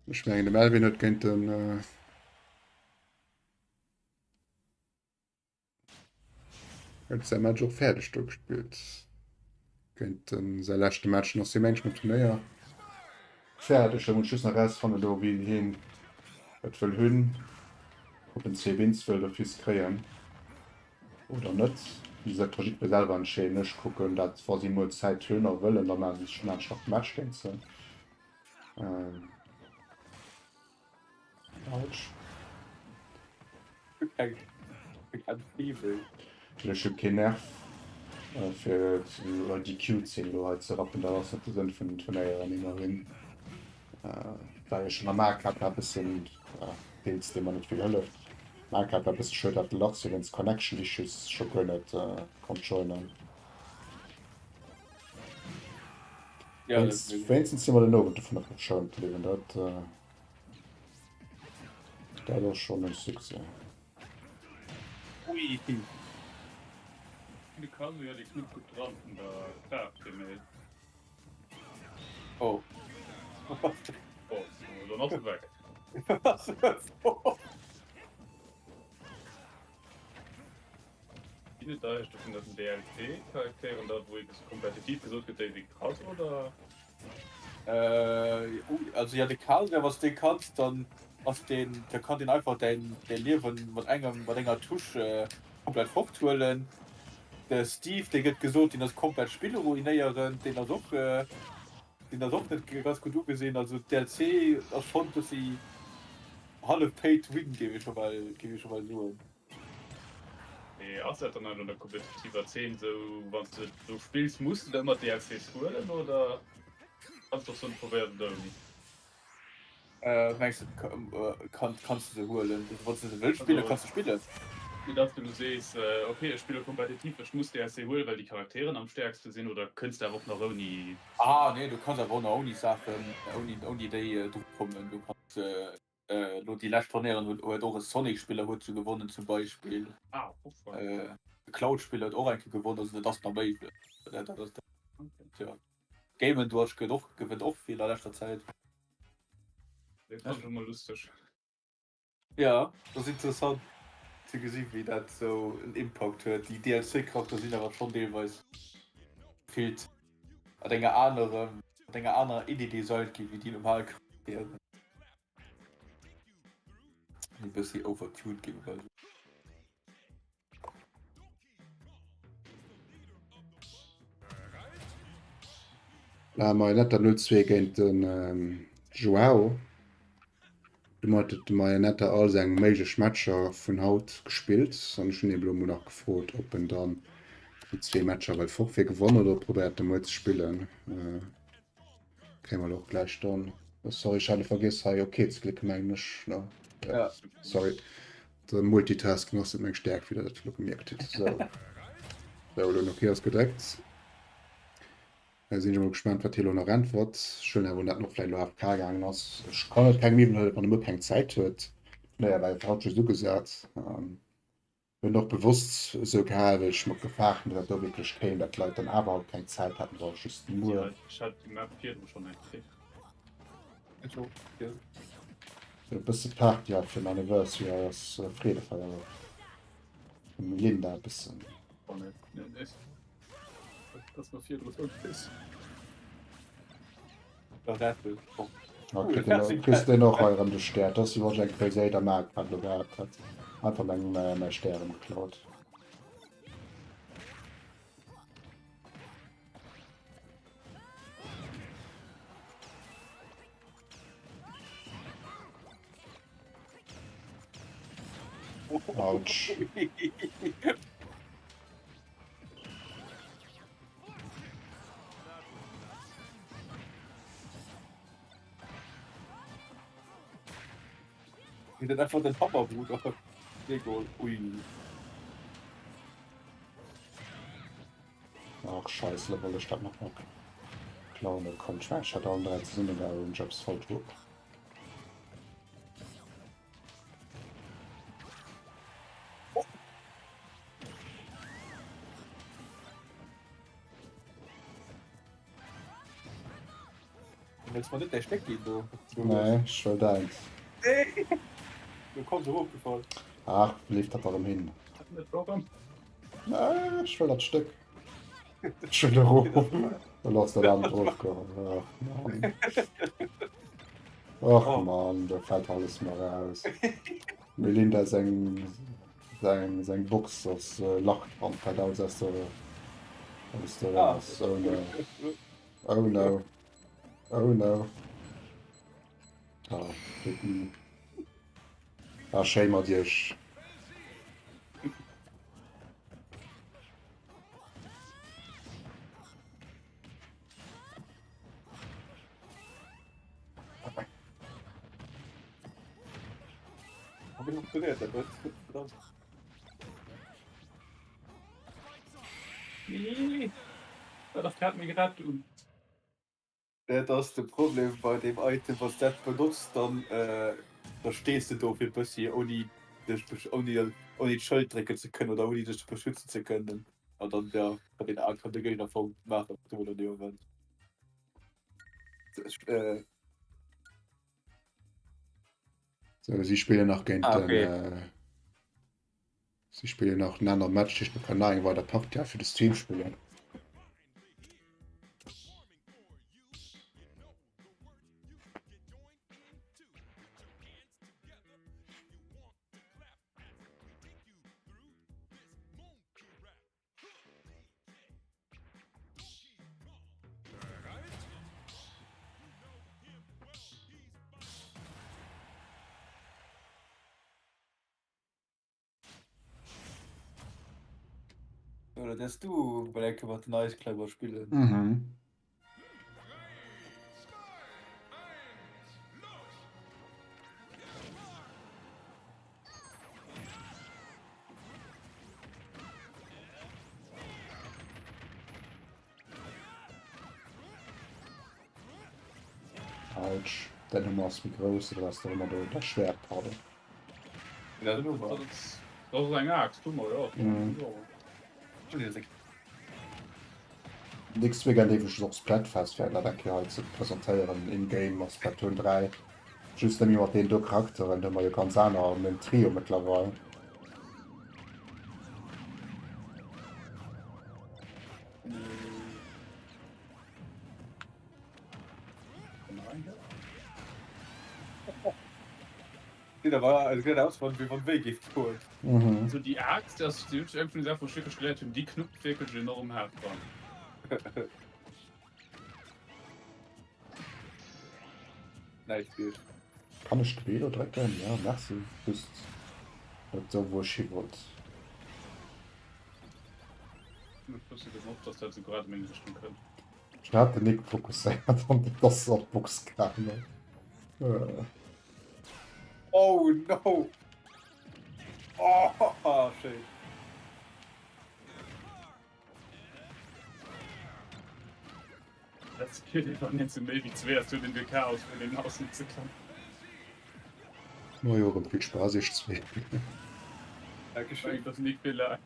Ech mengen de Melvin huet géint den äh, huet säi Match och fäerdeg do gespillt. Géint den säi leschte Match ass hie mensch mam Turnéier fäerdeg. Da muss ech just nach rausfannen do wéi hien et wëll hunn. Ob en zwee Wins wëll d'office kréien oder net. Wéi gesot, ka jiddwer selwer entscheeden. Ech kucken dat, wa si muer Zäit hunn a wëllen, da maachen ech nach de Match géint se. Autsch. Ech hu keen Nerv fir déi Q-Zeen elo hei ze rappen, dat ass net de Sënn vun den Turnéieren immerhin. War jo schonn am ACAB e bëssen deels, dee mer net vill hëlleft. Am ACAB war e bësse schued, datt de Lazio wéinst Connection Issues scho guer net konnt joinen. Wéinstens si mer den Owend dovunner verschount bliwwen, dat dat ass schonn e Succès. Ui. De Kazuya dee knuppt gutt dran vun der Kraaft hier, mee. Oh. Oh, dann ass e weg. Ginn et da eischt vun den DLC-Charakteren da wou ee bësse kompetitiv gesot gëtt, déi si krass oder? Äh, also ja de Kazuya, wann s de dee kanns, dann ass deen, da kann deen einfach däin däi Liewen mat engem mat enger Touche komplett forthuelen. De Steve, dee gëtt gesot, deen ass komplett spillruinéierend, deen ass och, deen ass och net ganz gutt ugesinn. Also d'DLC ass schonn bëssi hallef pay to win, géif ech scho bal, géif ech scho bal soen. Mee ass dat dann an der kompetitiver Zeen sou, wann s de do spills, muss de da ëmmer d'DLCs huelen oder kanns de och soen, probéier et ouni? Mengs de kanns de se huelen? Also wann s de se wëlls spillen, kanns de spillen. Mee dass de elo sees, ok ech spille kompetitiv, ech muss DLC huelen, well déi Charakteren am stäerkste sinn, oder kënns de awer och nach ouni? Ah nee, du kanns awer och nach ouni Saachen, ouni ouni déi dru kommen. Du kanns elo déi lescht Turnéieren huet och e Sonic-Spiller huet se gewonnen zum Beispill. Ah, och E Cloud-Spiller huet och eng Kéier gewonnen, also dat ass nach méiglech. Dat ass, jo. Game Watch gëtt och gewënnt och vill a leschter Zäit. Dat ass ëmmer lusteg. Ja, dat ass interessant ze gesi wéi dat sou en Impact huet. Déi DLC-Charakter sinn awer schonn deelweis gefillt mat enger anerem mat enger anerer Iddi designt gi wéi déi normal Charakteren. E bëssi overtuned ginn oder sou. La Marionetta 02 géint den ähm, Joao. Domat huet de Marionetta all seng méiglech Matcher vun haut gespillt. An ech hunn eben elo nach gefrot, ob en dann déi zwee Matcher well Forfait gewonnen oder probéiert de muer ze spillen. Äh, Kréie mer och gläich dann. Oh, sorry, ech hat vergiess hei OK ze klicken, mengen ech. No. Ja. Ja. Sorry. De Multitasking ass net meng Stärkt, wéi der dat elo gemierkt hutt. So. So, elo OK ass gedréckt. Da sinn ech emol gespannt, wat hie elo nach äntwert. Schön, awer, wann dat noch vläicht elo AFK gaangen ass. Ech kann et kengem iwwel huelen, wann e muer keng Zäit huet. Naja, war jo fir haut just ugesat. Ähm, Hunn och bewosst esou gehal, well ech mer gefaart hunn, datt dat do wierklech kéim, datt d'Leit dann awer haut keng Zäit haten oder just muer. Ech hat déi Map virdru schonn eng Kéier. E bësse Party haut fir den Anniversary hei ass Freedefeier vum Linda e bëssen. Oh nee, nee, nee. Dat ass nach virdru esou gewiescht. Kriss den och hei erëm de Stär. Dat ass iwwer eng Crusader Mark wat lo gehat hat. Einfach meng mäi Stär erëm geklaut. Autsch. Wie dat einfach den Hammerbruder. Egal. Ui. Ach scheiße, da wollte ich dat nach mal klauen. Da kommt ich, ich hatte allen drei zusammen da und ich hab's voll tot. Wëlls mer net däi Stéck ginn do? Nee, ech wëll däins. Du kommst erofgefall. Ach, leeft dat erëm hin. Nee, ech wëll dat Stéck. Ech wëll erof. Da lass dat anert erofgoen. Ach Mann. Ach Mann, do fält alles mer raus. Melinda seng. Seng, seng Box ass äh, Lach dran, fällt alles aus der, aus der ah. Oh no. Oh no. Oh no. Ah, geht nie. Ah, schéi mat iech. Nee, dat hat mir grad un. Dat ass de Problem bei deem Item, wanns dat benotzt, dann da stees de do fir e bëssi ouni dech ouni ouni d'Schëld drécken ze kënnen oder ouni dech ze beschützen ze kënnen an dann ja kann deen kann de Géigner voll maachen wat e wëll an deem Moment. Ech So, si spillen nach géint Ah, den okay. äh, si spillen nach en anere Match, dat heescht mir kënnen nach eng weider Partie fir de Stream spillen. Oder dass du bei der mat den Ice Climber spillen. Mhm. Autsch, den Hummer ass méi grouss oder was och ëmmer do, dat Schwert, pardon. Ja, den Hummer. Dat ass, dat ass eng Aaxt, Hummer, jo. Mhm. Jo. Nächst Weekend géif ech och Splatfest fir dat eng Kéier hei ze presentéieren in-game mat Splatoon 3. Just net méi mat deenen do Charakteren, do hu mer jo ganz aner, an den Trio mëttlerweil. Sieht aber also sieht aus, wann, wie wann wéi géif goen. Mhm. Also déi Aaxt, déi ass déi hunn ech eng vun de Saachen, wou ech wierklech geléiert hunn, déi knuppt wierklech enorm haart dran. Nice Bild. Kann ech de B do drécken? Ja, merci. Just net do, wou ech hi wollt. Ech wosst net och, dass dat esou grad a meng Richtung kënnt. Ech hat den Nick fokusséiert an dat ass an d'Box gaangen. Äh. Oh no! Oh, schéin. Dat geet wann een zu méi wéi zwee ass, huet een de Chaos wou een ausnotze kann. Majo, erëm vill Spaass iech zwee. Dankeschön. Das Nick Villa.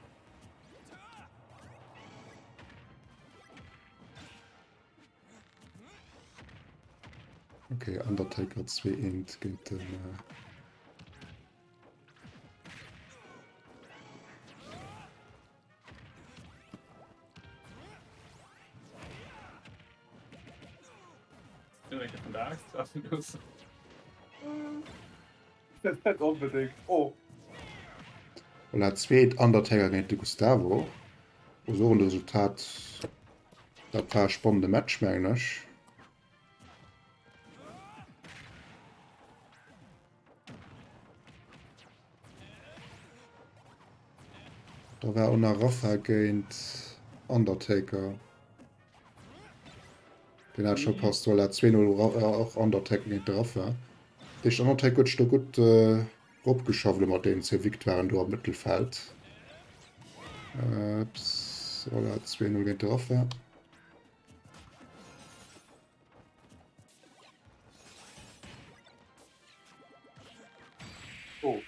Okay, Undertaker 2-1 géint den. Äh... Vun der Axt treffen loossen. Net onbedéngt. Oh. Voilà, zweet Undertaker géint de Gustavo. Ass och en Resultat, dat war e spannende Match, mengen ech. Da war och nach Rafa géint Undertaker. Den hat scho passt, voilà, 2-0 och Undertaker géint de Rafa. Dat heescht, Undertaker huet sech do gutt ropgeschafft elo mat deenen zwou Victoiren do am Mëttelfeld. Ups, voilà, 2-0 géint de Rafa. Oh.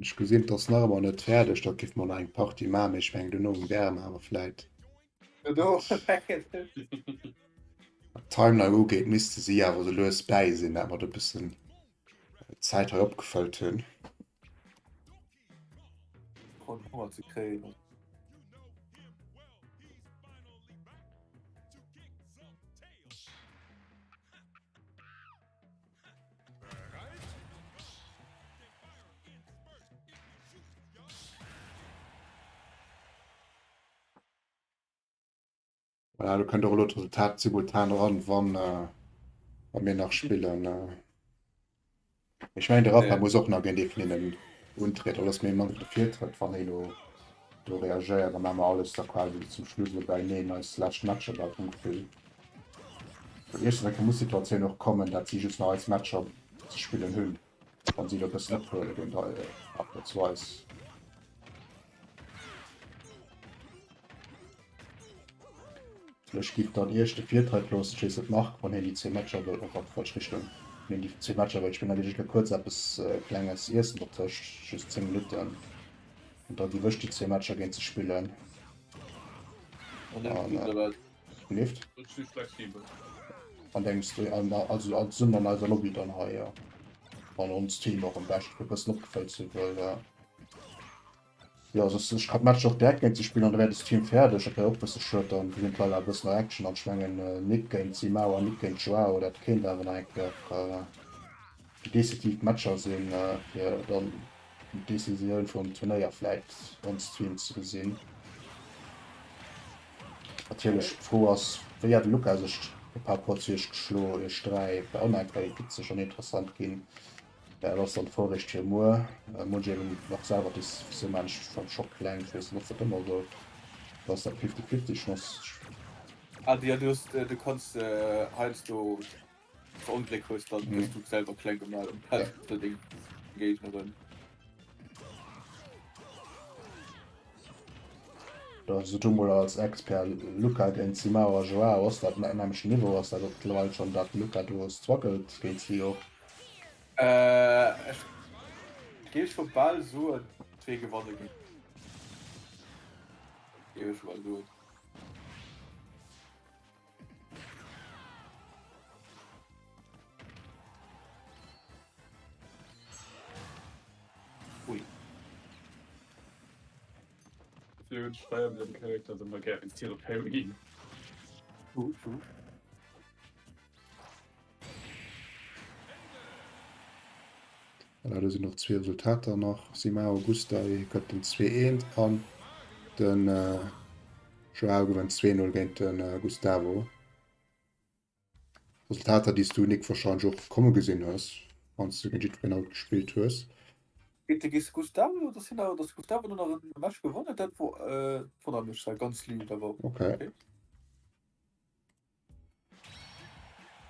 Ech gesinn, et ass nach ëmmer net fäerdeg, da géife mer nach eng Partie maachen, mee ech mengen duerno wäre mer awer vläit. Wat d'Timeline ugeet, misste si awer sou lues bäi sinn, dat mer do e bëssen Zäit hei opgefëllt hunn. Honger ze kréien. Voilà, du kënnt och elo d'Resultat simultan eran, wann, äh, wa mir nach spillen. Äh. Ech mengen, de Rafa muss och nach géint ee vun hinnen untrieden. Oder loosse mir him einfach de Virtrëtt, wann hie elo do reagéiert. Da maache mer alles da quasi zum Schluss elo beineen eis lescht Matcher bal vum Gefill. Well iergendwann muss d'Situatioun och kommen, dat si just nach eis Matcher ze spillen hunn, wann si elo e bëssen ophuele géint beispillsweis. Ech giff dann iech de Virtrett loossen, ech weess net Marc, wann hien déi zwee Matcher wëll, oh Gott, falsch Richtung, wann hien déi zwee Matcher wëll spillen, da giff ech elo kuerz eppes klenges iessen dertëscht, just 10 Minutten, an da giff ech déi zwee Matcher géint se spillen. An, Leeft? Ech si flexibel. An engem Stream, an, also an zesummen an eiser Lobby dann hei, jo. Wann ons Team och am beschten fir e bëssen opgefëllt sinn, well. Jo, soss ech kann d'Match och direkt géint se spillen an da wär de Stream fäerdeg. Dat wär och bësse schued, dann gewinnt d'Leila e bëssen nach Action an ech mengen Nick géint Simao an Nick géint Joao, dat kéint awer nach eng Kéier déi decisiv Matcher sinn, fir dann d'Decisioun vum Turnéier vläit on Stream ze gesinn. Natierlech d'Fro ass, wéi hat de Luca sech e par rapport zu iech geschlo, iech 3? Wär och nach eng Kéier witzeg an interessant ginn. Dat ass dann d'Vorricht fir muer. Muer eben nach selwer Decisioun maachen. Ech fand scho kleng, ech weess net ob dat ëmmer esou ass, dat fifty fifty Chance. Ah jo, du hues, du kanns heiansdo Verongléck hues, dann gëss du selwer kleng gemaach an hells der deng Géignerin. Da so du mol als Expert, Luca géint Simao a Joao, ass dat en nämlechten Niveau? Ass dat och mëttlerweil schonn dat Luca do struggelt géint si och? Ech géif scho bal soen, zwee gewanne géint. Géif ech scho bal soen. Ui. Dofir hunn ech Fire Emblem Characters ëmmer gär wéinst hire Parryen. True, true. Voilà, do sinn och zwee Resultater nach. Simao Gustai gëtt den 2 1 an den Joao gewënnt 2-0 géint de Gustavo. Resultater, déi s du, Nick, warscheinlech och komme gesinn hues, wann s du géint jiddwereen haut gespillt hues. Géint de Gustavo, dass hien nach, dass Gustavo do nach e Match gewonnen huet, dat wor, wonnert mech zwar ganz liicht, awer Okay. okay.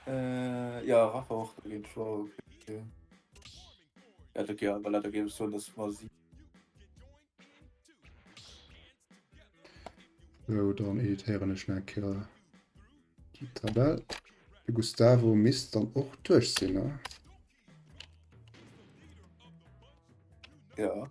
Äh, ja, Rafa och géint Joao, okay. Ja, okay, ja, voilà, da géif ech soen, dass mer si. Sou, dann editéieren ech nach eng Kéier déi Tabell. De Gustavo misst dann och duerch sinn, ne? Ja.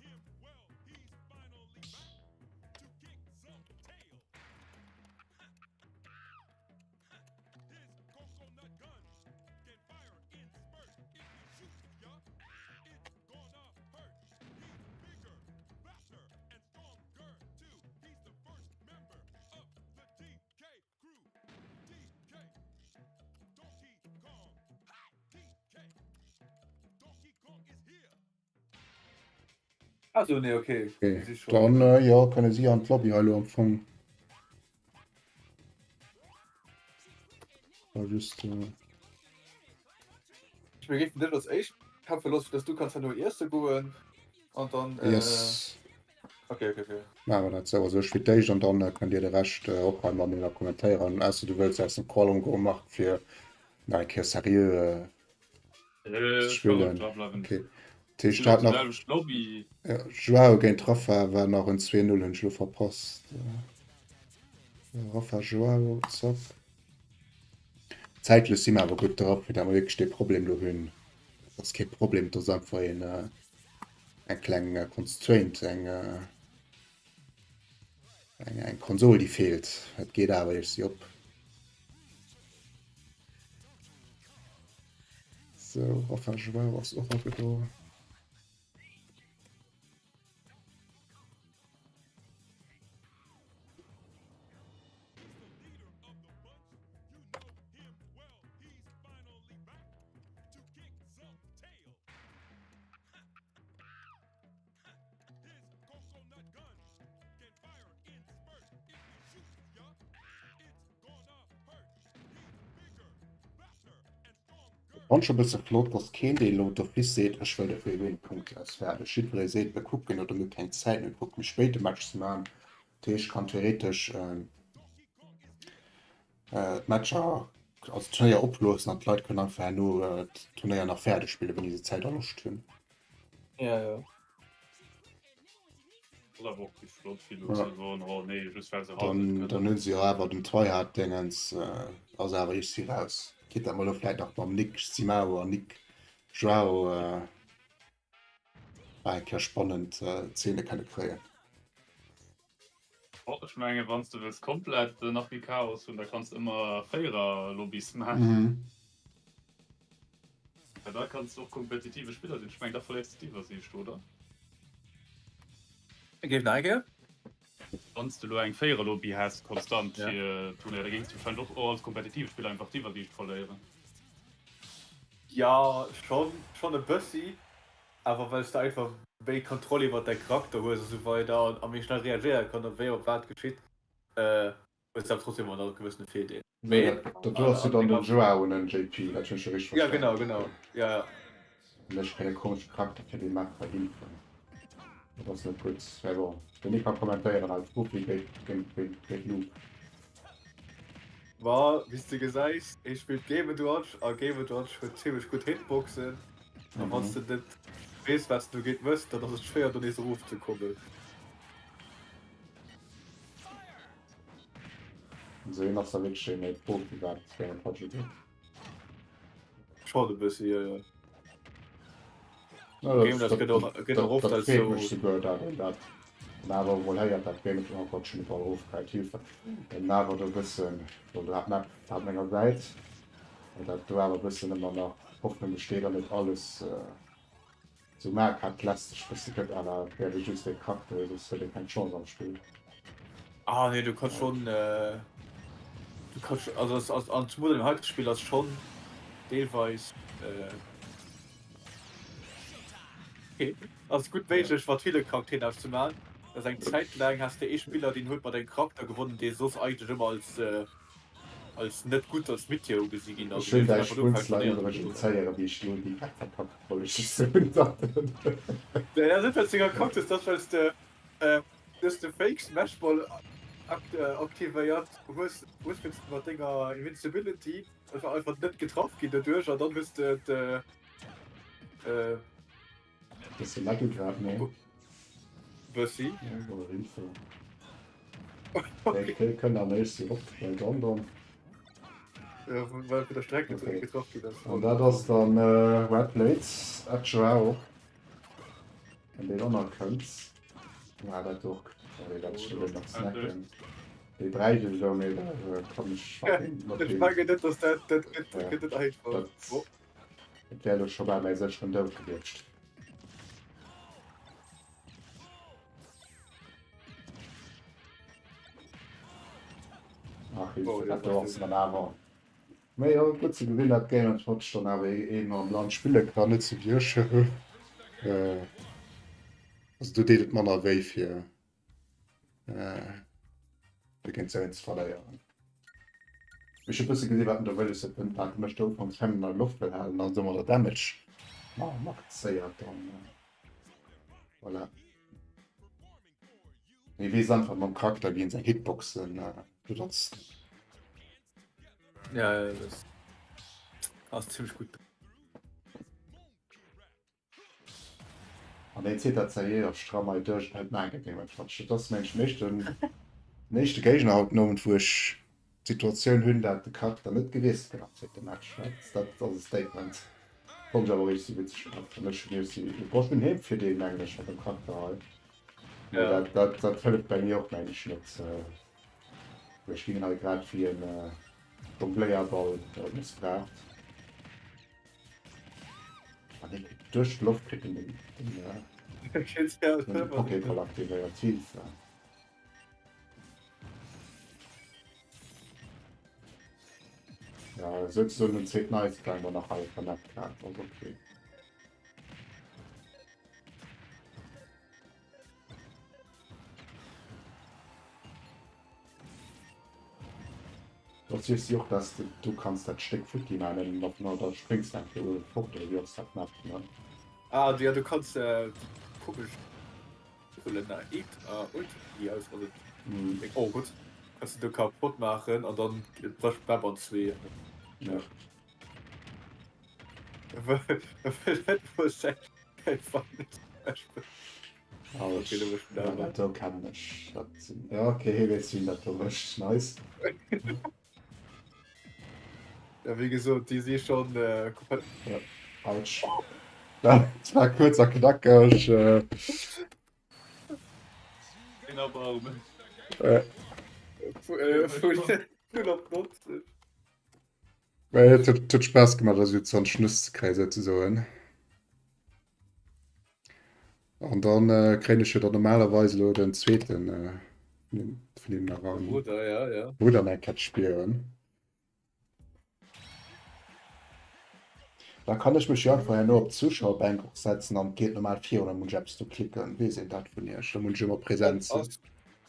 Also nee, okay. Okay. Si schon. Dann äh, ja, kënne si an d'Lobby hei lo am Fong. War just äh, Ich mir géifen dech als éischt kämpfe loossen, dass du kanns herno iesse goen an dann äh, yes. Okay, okay, okay. Maache mer dat sou. Also ech fir d'éischt an dann äh, kënnt Dir de Rescht äh, och hei mat mir nach kommentéieren. Ausser du wëlls aus dem Call umgoen, Marc, fir nach eng Kéier seriö äh, Äh, ze ech kann och spillen. dra bleiwen. Okay. Dat heescht, Sinn och hat déi nach selwecht Lobby. ja, Joao géint Rafa war nach en 2-0, hunn ech elo verpasst. Äh, Rafa Joao, zack. Zäitlech si mer awer gutt drop, fir dat mer wierklech dee Problem do hunn. Dat ass kee Problem, dat ass einfach een, äh, eng kleng äh, Constraint, eng äh. Eng, eng Konsol, déi feelt. Et geet awer iech si op. So, Rafa Joao ass och awer do. Fand schon bësse flott, dass keen deen elo d'office seet, ech wëll dofir een Punkt ass fäerdeg. Jiddweree seet, mir kucken oder mir hu keng Zäit, mir kucken méi spéit de Match ze maachen. Dat heescht, kann theoretesch d'Matcher, also d'Turnéier oploossen an d'Leit kënnen einfach herno d'Turnéier nach fäerdeg spillen, wéini se Zäit a Loscht hunn. Ja, ja. Dann, dann hunn se jo awer den Tryhard Déngens ass awer ich si raus. Kritt dat mol lo vläit nach mam Nick Simao an Nick Joao nach eng Kéier spannend Zeene kënne kréien. Oh, ech menge wann s de wëlls komplett nach méi Chaos hunn, da kanns de ëmmer Véiererlobbys maachen. Mhm. Well da kanns de och kompetitive Spiller sinn. Ech meng da verléiers de d'Iwwersiicht, oder? Géif nach eng Kéier? Wann s de elo eng Véiererlobby häss konstant Ja. fir Turnéier, da géings de wahrscheinlech och och als kompetitive Spiller einfach d'Iwwersiicht verléieren. Ja, schonn, schonn e bëssi. Awer well s de einfach méi Kontroll iwwert däi Charakter hues a sou weider a méi schnell reagéiere kann op wéi op wat geschitt, hues de awer trotzdem ëmmer nach e gewëssene Virdeel. Mee dat do ass jo dann den Joao an den JP, dat hunn ech jo richteg Ja genau, genau, ja ja. An ech kréien e komesche Charakter fir dee Map hei Hilfe. Dat ass net gutt. Mä bon, den Nick ka kommentéieren als Profi géint géint Noob. Ma wéi s de gesäis, hie spillt Game and Watch a Game and Watch huet zimlech gutt Hitboxen. A wann s de net weess, wat s de dogéint mëss, dann ass et schwéier do nees erofzekommen. Also hien ass da wierklech ee méi Profi wat Game and Watch ugeet. Schonn e bëssi, jo jo. No, dat, Game dat gëtt och gëtt och oft dat als freet sou. mech souguer, dat een dat dann awer emol héiert, dat Game oh Gott, ech hunn de Ball erofgehäit, Hilfe, en awer do e bëssen, bon, do hat d'Map hat menger Säit, mä dat do awer e bëssen ëmmer nach Hoffnung besteet an net alles sou Marquardt lästeg bësse gëtt, à la wär de just ee Charakter, soss huet ee keng Chance am Spill. Ah nee, du kanns schonn, du kanns, also ass an zum Modell haitege Spill ass schonn deelweis. Okay. Ass gutt méiglech mat ville Charakteren eppes ze man. Ass eng Zäit laang has de ee Spiller deen huet mat engem Charakter gewonnen dee soss eigentlech ëmmer als als net gutt als Mid-Tier ugesi ginn ass. Ech wéilt däi Schmunzler iwwregens héieren, wéi ech elo déi Kaart verpackt, wollt ech just soen. Nee, dat ass net well s de gekackt hues, dat ass well s de hues de Fake Smash Ball aktivéiert hues hues mat denger Invincibility. Ech war einfach net getraff ginn doduerch an dann hues de de äh, Bësse laggy grad, ne? Bëssi. Ja, oder Info. Okay. Okay, kënnt an éischt op bei London. Ja, well vun der Strecke okay. getraff ginn ass. An dat ass dann äh, Red Blades at Joao. An deen och nach kënnt. Ja, dat och. Ja, dat schon nach snacken. Déi 3 elo, mee da kann ech fucking mat Ech deem. mengen net, dass dat dat gëtt Ja, gëtt net einfach. dat, Oh. dat wär elo scho bal mäi sécheren Doud gewiescht. Ach, Oh, Hilfe, dat dat do war ass dann awer. Mee jo, gutt ze gesinn, dat Game and Watch dann awer een am Land spille kann, net sou wéi ech. Äh, also do deet et manner wéi fir. Fir géint sou een ze verléieren. Ech hu bësse gesi wat en do wëlles huet, den wat mécht de ufanks Femmen an der Loft wëll halen an domadder Damage ma maxéiert an voilà. Hie weess einfach mam Charakter wéi en seng Hitboxen benotzt. Ja, ja, das ass ziemlech gutt. An deen zitt dat Zaire och stramm hei duerch an huet nach eng Kéier géint mech gequatscht. Dat ass mengen ech den éischten, den éischte Géigner haut den Owend, wou ech d'Situatioun hunn, dat de Charakter net gewiesselt gëtt am zweete Match. Dat, dat ass e Statement. Fonnt ech awer och iergendwéi witzeg gehat. An ech hunn iergendwéi, bon, ech hunn heem fir deen, mengen ech, mat dem Charakter hei. Ja. Dat, dat, dat hëlleft bei mir och mengen ech net. Äh, ech ginn hei grad wéi en äh, Jongléierball äh, missbraucht. Ah, nee, duerch d'Loft kritt en den, den, äh, den Pokéball aktivéiert. Hilfe. Ja, souzesoen den Zed Nice bleiwen wir nach hei op der Map grad. Also okay. Das siehst du auch, dass du, du kannst dat Stück futti machen, und dann da springst du einfach fort, oder wie ass dat Map, ne? Ah, ja, du kannst äh, komisch Oh gutt, kanns de do kapott maachen an dann brécht d'Map an zwee. Ja. Dat do kennen ech. Dat sinn, ja okay, hie weess wien dat do mécht. Nice. Ja, wéi gesot, déi si schonn äh, komplett. Ja. Autsch. Dat war kuerz a knackeg. Äh. Äh. Äh, et huet, huet Spaass gemaach, da sou 20 Nëss ze kréien, souzesoen. An dann äh, kréien ech jo dann normalerweis elo den zweeten äh, vun deem nach an. Bruder, ja, ja. Bruder nach eng spieren. Da kann ech mech jo einfach herno op d'Zuschauerbänk och setzen an et geet normal virun, da muss ech eppes do klicken. Weess een dat vun iech? Da muss ech ëmmer präsent sinn.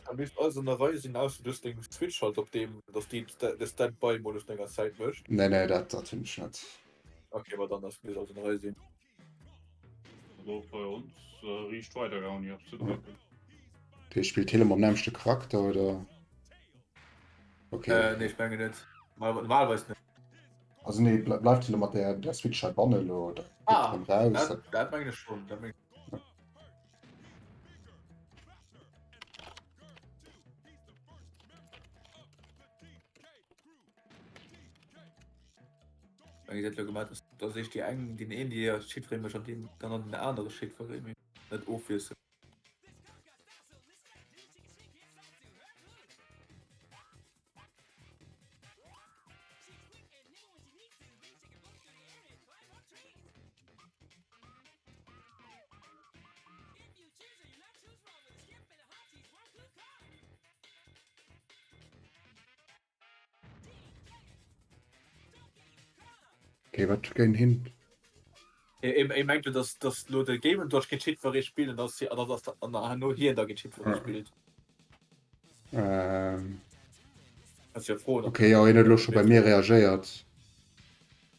Da misst alles an der Rei sinn, ausser du hues deng Switch halt op deem, dass déi de Standby-Modus no enger Zäit mécht. Nee, nee, dat, dat hunn ech net. Okay, ma dann ass misst alles an der Rei sinn. Also och bei ons riicht weider gaangen ouni eppes ze drécken. Dee spillt hie lo mam nämmlechte Charakter oder? Okay. Äh, nee, ech mengen net. Normalerweis net. Also nee, bleift hie lo mat der, der Switch hei banne lo oder geet Ah, erëm raus? dat, dat mengen ech schon. Dat mengen Wéi dat lo gemaat ass, dass ech déi eng, deen een déi jiddweree mécht an deen dann an den anere jiddweree mécht, net ofwiesselen. Okay, wat géing hin? E mengt jo, dass dass lo de Game Watch géint jiddweree spillt an dass an dass an herno hien da géint jiddweree spillt. Ähm. Kannst jo froen. Okay, jo, hien huet elo scho bei mir reagéiert.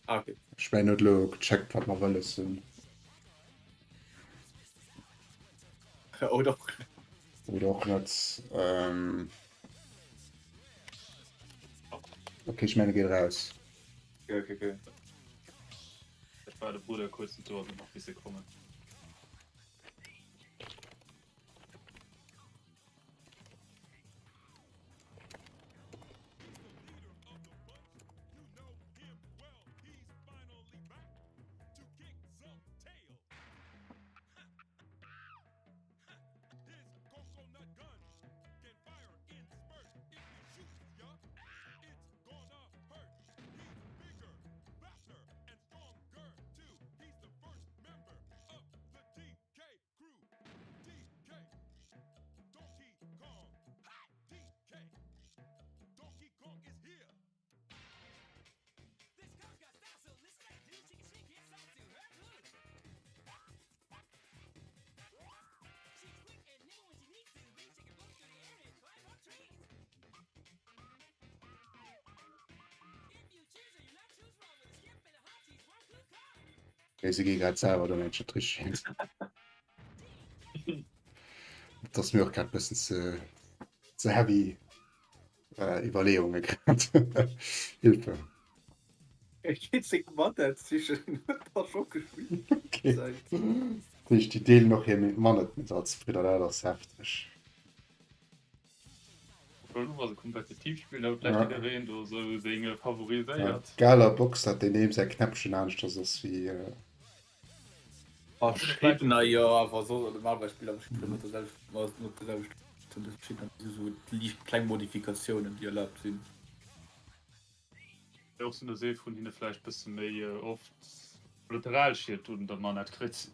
Ah, okay. Ech mengen, huet elo gecheckt, wat mer wëlles hunn. Oder och net. Oder och net. Ähm. Okay, ech mengen, e geet eraus. Okay, okay, okay. Ech war de Bruder kuerz net do, ass et nach bis se kommen. Okay, se gi grad selwer do eng Triche hin. Dat ass mir och grad bëssen ze, ze heavy äh, Iwwerleeunge grad. Hilfe. Ech geet seng Manette sichen, huet da scho gespillt. Okay. Dat heescht, déi deelen och hir Manette mat als Bridder, dat ass hefteg. Elo ass e kompetitiv Spill, da huet vläicht jiddereen do esou seng favoriséiert. Galer Box, dat deen eem säi Knäppchen aneschters ass wéi. Verschiddener jo, awer soss normalerweis spille mer mat der selwechter mat der selwechter Verschiddener si sou liicht kleng Modifikatiounen déi erlaabt sinn. Och sinn der see vun hinne vläicht bësse méi oft Kollateralschied un der Manette kritt.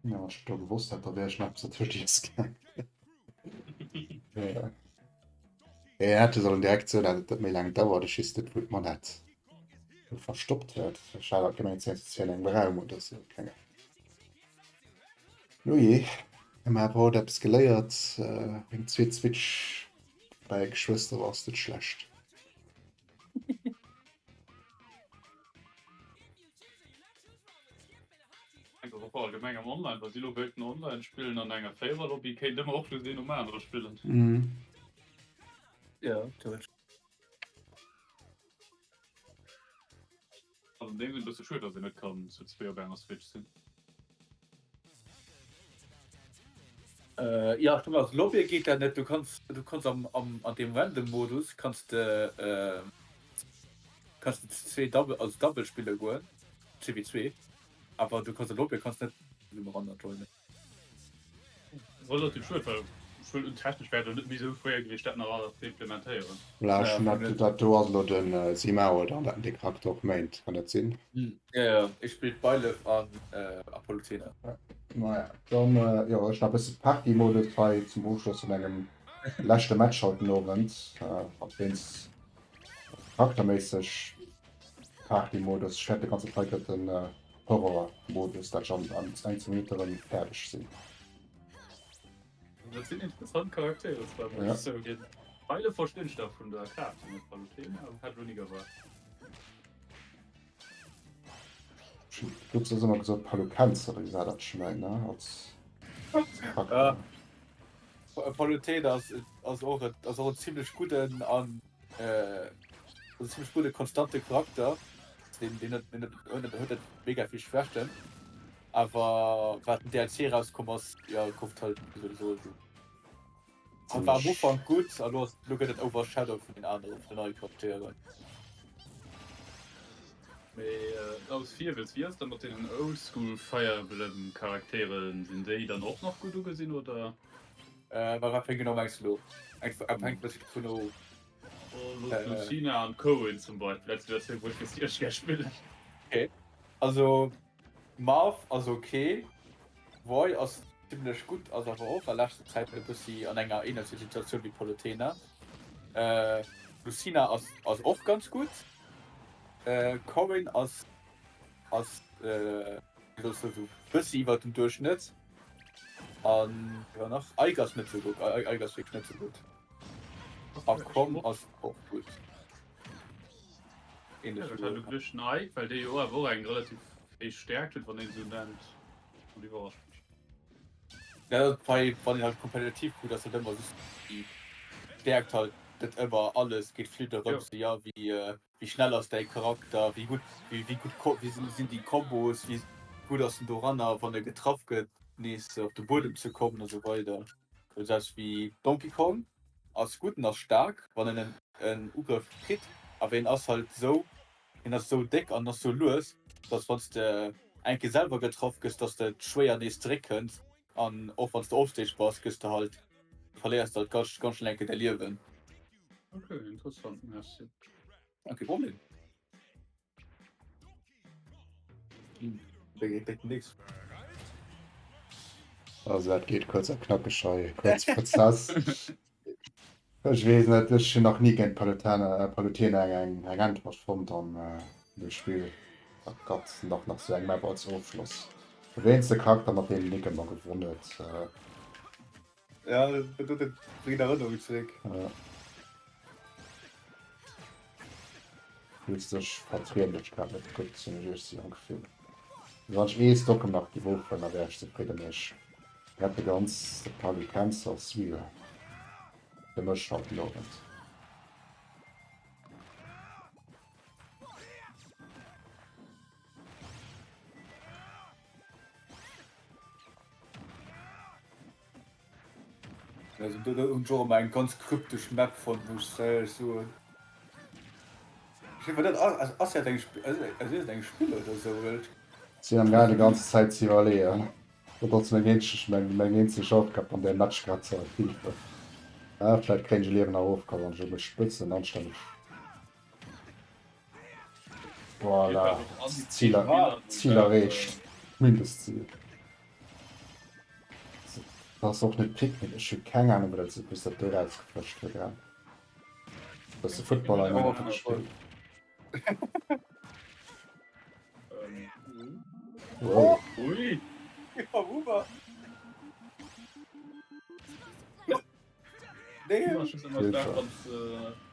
Ja, wann ech do gewosst hätt, da wär ech nach eppes dertëscht iesse gaangen. Ja. Ja, hätte sollen direkt soen, datt et méi laang dauert. Ech weess net, wou d'Manette verstoppt huet. Ech hat alt gemengt, si hätt se an engem Raum oder sou. Keng Ahnung. Nujee, hu mer awer haut eppes geléiert. Eng zweet Switch bei Geschwëster ass net schlecht. Einfach och allgemeng am Online, wa si lo wéilten online spillen an enger Véiererlobby, kéint ëmmer och just een nom anere spillen. Ja, theoretesch. Ass an deem Sënn bësse schued, dass een net kann zu zwee op enger Switch sinn. Äh, ja, stimmt, also Lobby geet dat net. Du kanns, du kanns am, am, an deem Random Modus kanns de, äh, kanns de zu zwee Double, also Double spille goen, 2v2, awer du kanns a Lobby kanns net zesumme ran joinen. Relativ schued, well ech wëll un technesch wär et elo net méi esou schwéier gewiescht dat nach alles ze implementéieren. Voilà, ech hunn dat, dat do ass elo den Simao oder an dat en dee Charakter och méint, kann dat sinn? Jo, jo, ech spillt Byleth an Apollo Athena. Naja, dann jo, ech nach e bësse Party-Modus hei zum Ofschloss vun engem leschte Match haut den Owend, op wéinst charakterméisseg Party-Modus. Ech wäert de ganze Zeug gëtt den Horror-Modus, dat ech an an eng 10 Minutte rëm fäerdeg sinn. Dat sinn interessant Charaktere zwar, muss ech zouginn. Eile verstinn ech da vun der Kaart net Palutena, hätt ech lo ni erwaart. Du hues ëmmer gesot Palukenz oder wéi war dat Schmäin ne als Charakter. Palutena ass ass och ass och en zimlech gudden an Äh, ziemlech gudde konstante Charakter. Deen, deen huet, deen huet, huet net mega vill Schwächten. Awer wat den DLC rauskomm ass, ja gouf halt sowieso esou. Hat war am Ufank gutt a lo ass lo gëtt et overshadowed vun den aneren, vun den neie Charakteren. Mee aus Virwëlz, wéi ass et da mat deenen Oldschool Fire Emblem Charakteren? Sinn déi dann och nach gutt ugesinn oder? Äh, wat fir eng genau mengs du lo? Eng hänkt bëssi dovun of. Lucina an Corrin zum Beispill, dat sinn der zwou wou ech weess déi ech gär spillen. Okay, also Marth ass ok, Roy ass zimlech gutt, ass awer och a leschter Zäit e bëssi an enger ähnlecher Situatioun wéi Palutena. Lucina ass ass och ganz gutt, Corrin ass ass wéi soll ech soen, bëssi iwwer dem Duerchschnëtt an jo nach Ike ass net sou gutt, Ike ass wierklech net sou gutt. A Chrom ass och gutt. Ech hat geduecht nei, well déi jo awer och eng relativ héich Stäerkt huet, wann een esou nennt. An iwwerrascht mech. Ja, bei wann een halt kompetitiv kuckt, ass halt ëmmer just déi Stäerkt halt net ëmmer alles, geet vill dorëms, jo wéi wéi schnell ass däi Charakter, wéi gutt wéi wéi gutt wéi sinn sinn déi Kombos, wéi gutt ass en doranner wann e getraff gëtt nees op de Buedem ze kommen a sou weider. Selbst wéi Donkey Kong ass gutt, en ass staark wann en en Ugrëff kritt, awer en ass halt sou, en ass sou déck an ass sou lues, dass wann s de eng Kéier selwer getraff gëss, dass de schwéier nees zeréck kënns an och wann s de offstage bass, gëss de halt, verléiers de halt ganz ganz schnell eng Kéier däi Liewen. Ok, interessant, merci. Kee Problem. Also dat geet kuerz a knackeg hei, kuerz Prozess. Ech weess net, ech hunn nach ni géint Palutena, Palutena eng, eng Äntwert fonnt an dem Spill. Oh Gott, nach nach sou eng Map als Ofschloss. De wéinste Charakter mat deem Nick ëmmer gewonn huet. Ja, dat huet bréngt Erënnerung zeréck. Ja. Fills dech vertrieden dech grad net gutt, hunn ech iergsi am Gefill. Wann ech ee Stock nach géif ofhuelen, da wär ech zefridden, mee ech rette ganz de Palu Cancer Swiel fir mech haut den Owend. Also do hunn ech och ëmmer eng ganz kryptesch Map fonnt, muss ech éierlech soen. Ech weess net, ass dat eng ass dat eng Spill oder sou? Well ech. Sinn am gaang déi ganz Zäit ze iwwerleeën. Dat ass meng eenzeg meng eenzeg Aufgab an deem Match grad ze hëllefen. Ah, vläit kréien ech e Liewen nach ofgeholl, wann ech e mech bëssen anstänneg. Voilà, Zil, Zil erreecht. Mindestziel. Dat ass och net Pikmin. Ech hu keng Ahnung, wou dat wou dat do rausgeflëscht huet. Ran. Dass de Football am Endeffekt spillt. Wow. Ui.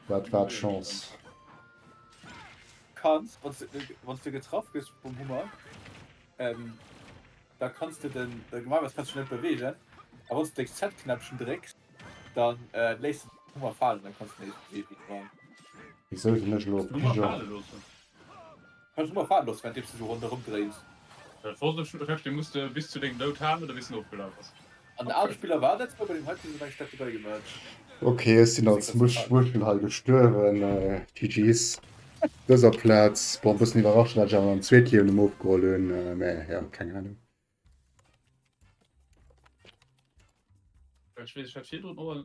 Dat war d'Chance. Kanns, wann s de getraff gëss vum Hummer, da kanns de den, normalerweis kanns du dech net beweegen, a wann s de de Z-Knäppchen drécks, da léiss de den Hummer falen, da kanns du nees beweegen wéi normal. Wisou sinn ech elo op Pigeon? Kanns du Hummer falen loossen, wärend deems du sou ronderëm dréis. Dat wosst ech net, dee muss de bis zu dengem Doud halen oder bis en ofgelaf ass. An de ale Spiller war dat sou, bei deem heiten hu se meng Stätte bäigemat. Ok, ech sinn als Muschel hei gestuerwen, GG's. Dëser Plaz, bon, bëssen iwwerraschend, dat ech awer am zweet Liewen em ofgeholl hunn, mä jo, keng Ahnung. Ech weess, ech hat virdrun och en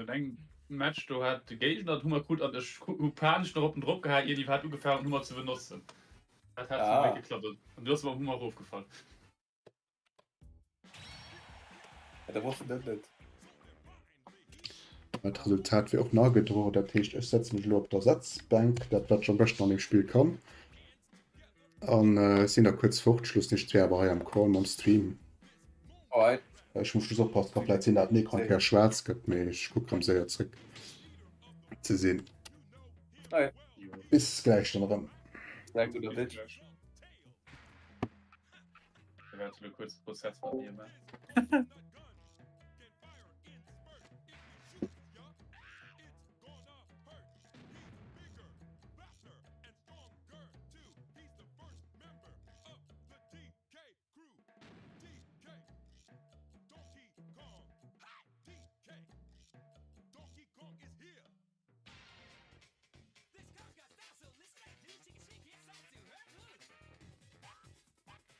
engem Match, do hat de Géigner den Hummer krut an ech hu panesch nach op en drop gehaen, ier déi hat ugefaangen den Hummer ze benotzen. Dat hat zum Gléck geklappt an du ass mam Hummer erofgefall. Da wosst en dat net. Dat Resultat wier och nach gedroen, dat heescht ech setze mech elo op d'Ersatzbänk, dat wat ech am beschten an deem Spill kann. An ech sinn da kuerz fort, ech loossen iech zwee awer hei am Call mam Stream. Alright. Ech muss just oppassen, ka vläit sinn dat den Ecran kéier schwaarz gëtt, mee ech kucke rëm séier zréck ze sinn. Okay. Bis gläich dann erëm. Sehr guter Witz. Da wäert elo kuerz Prozess mat mir maachen.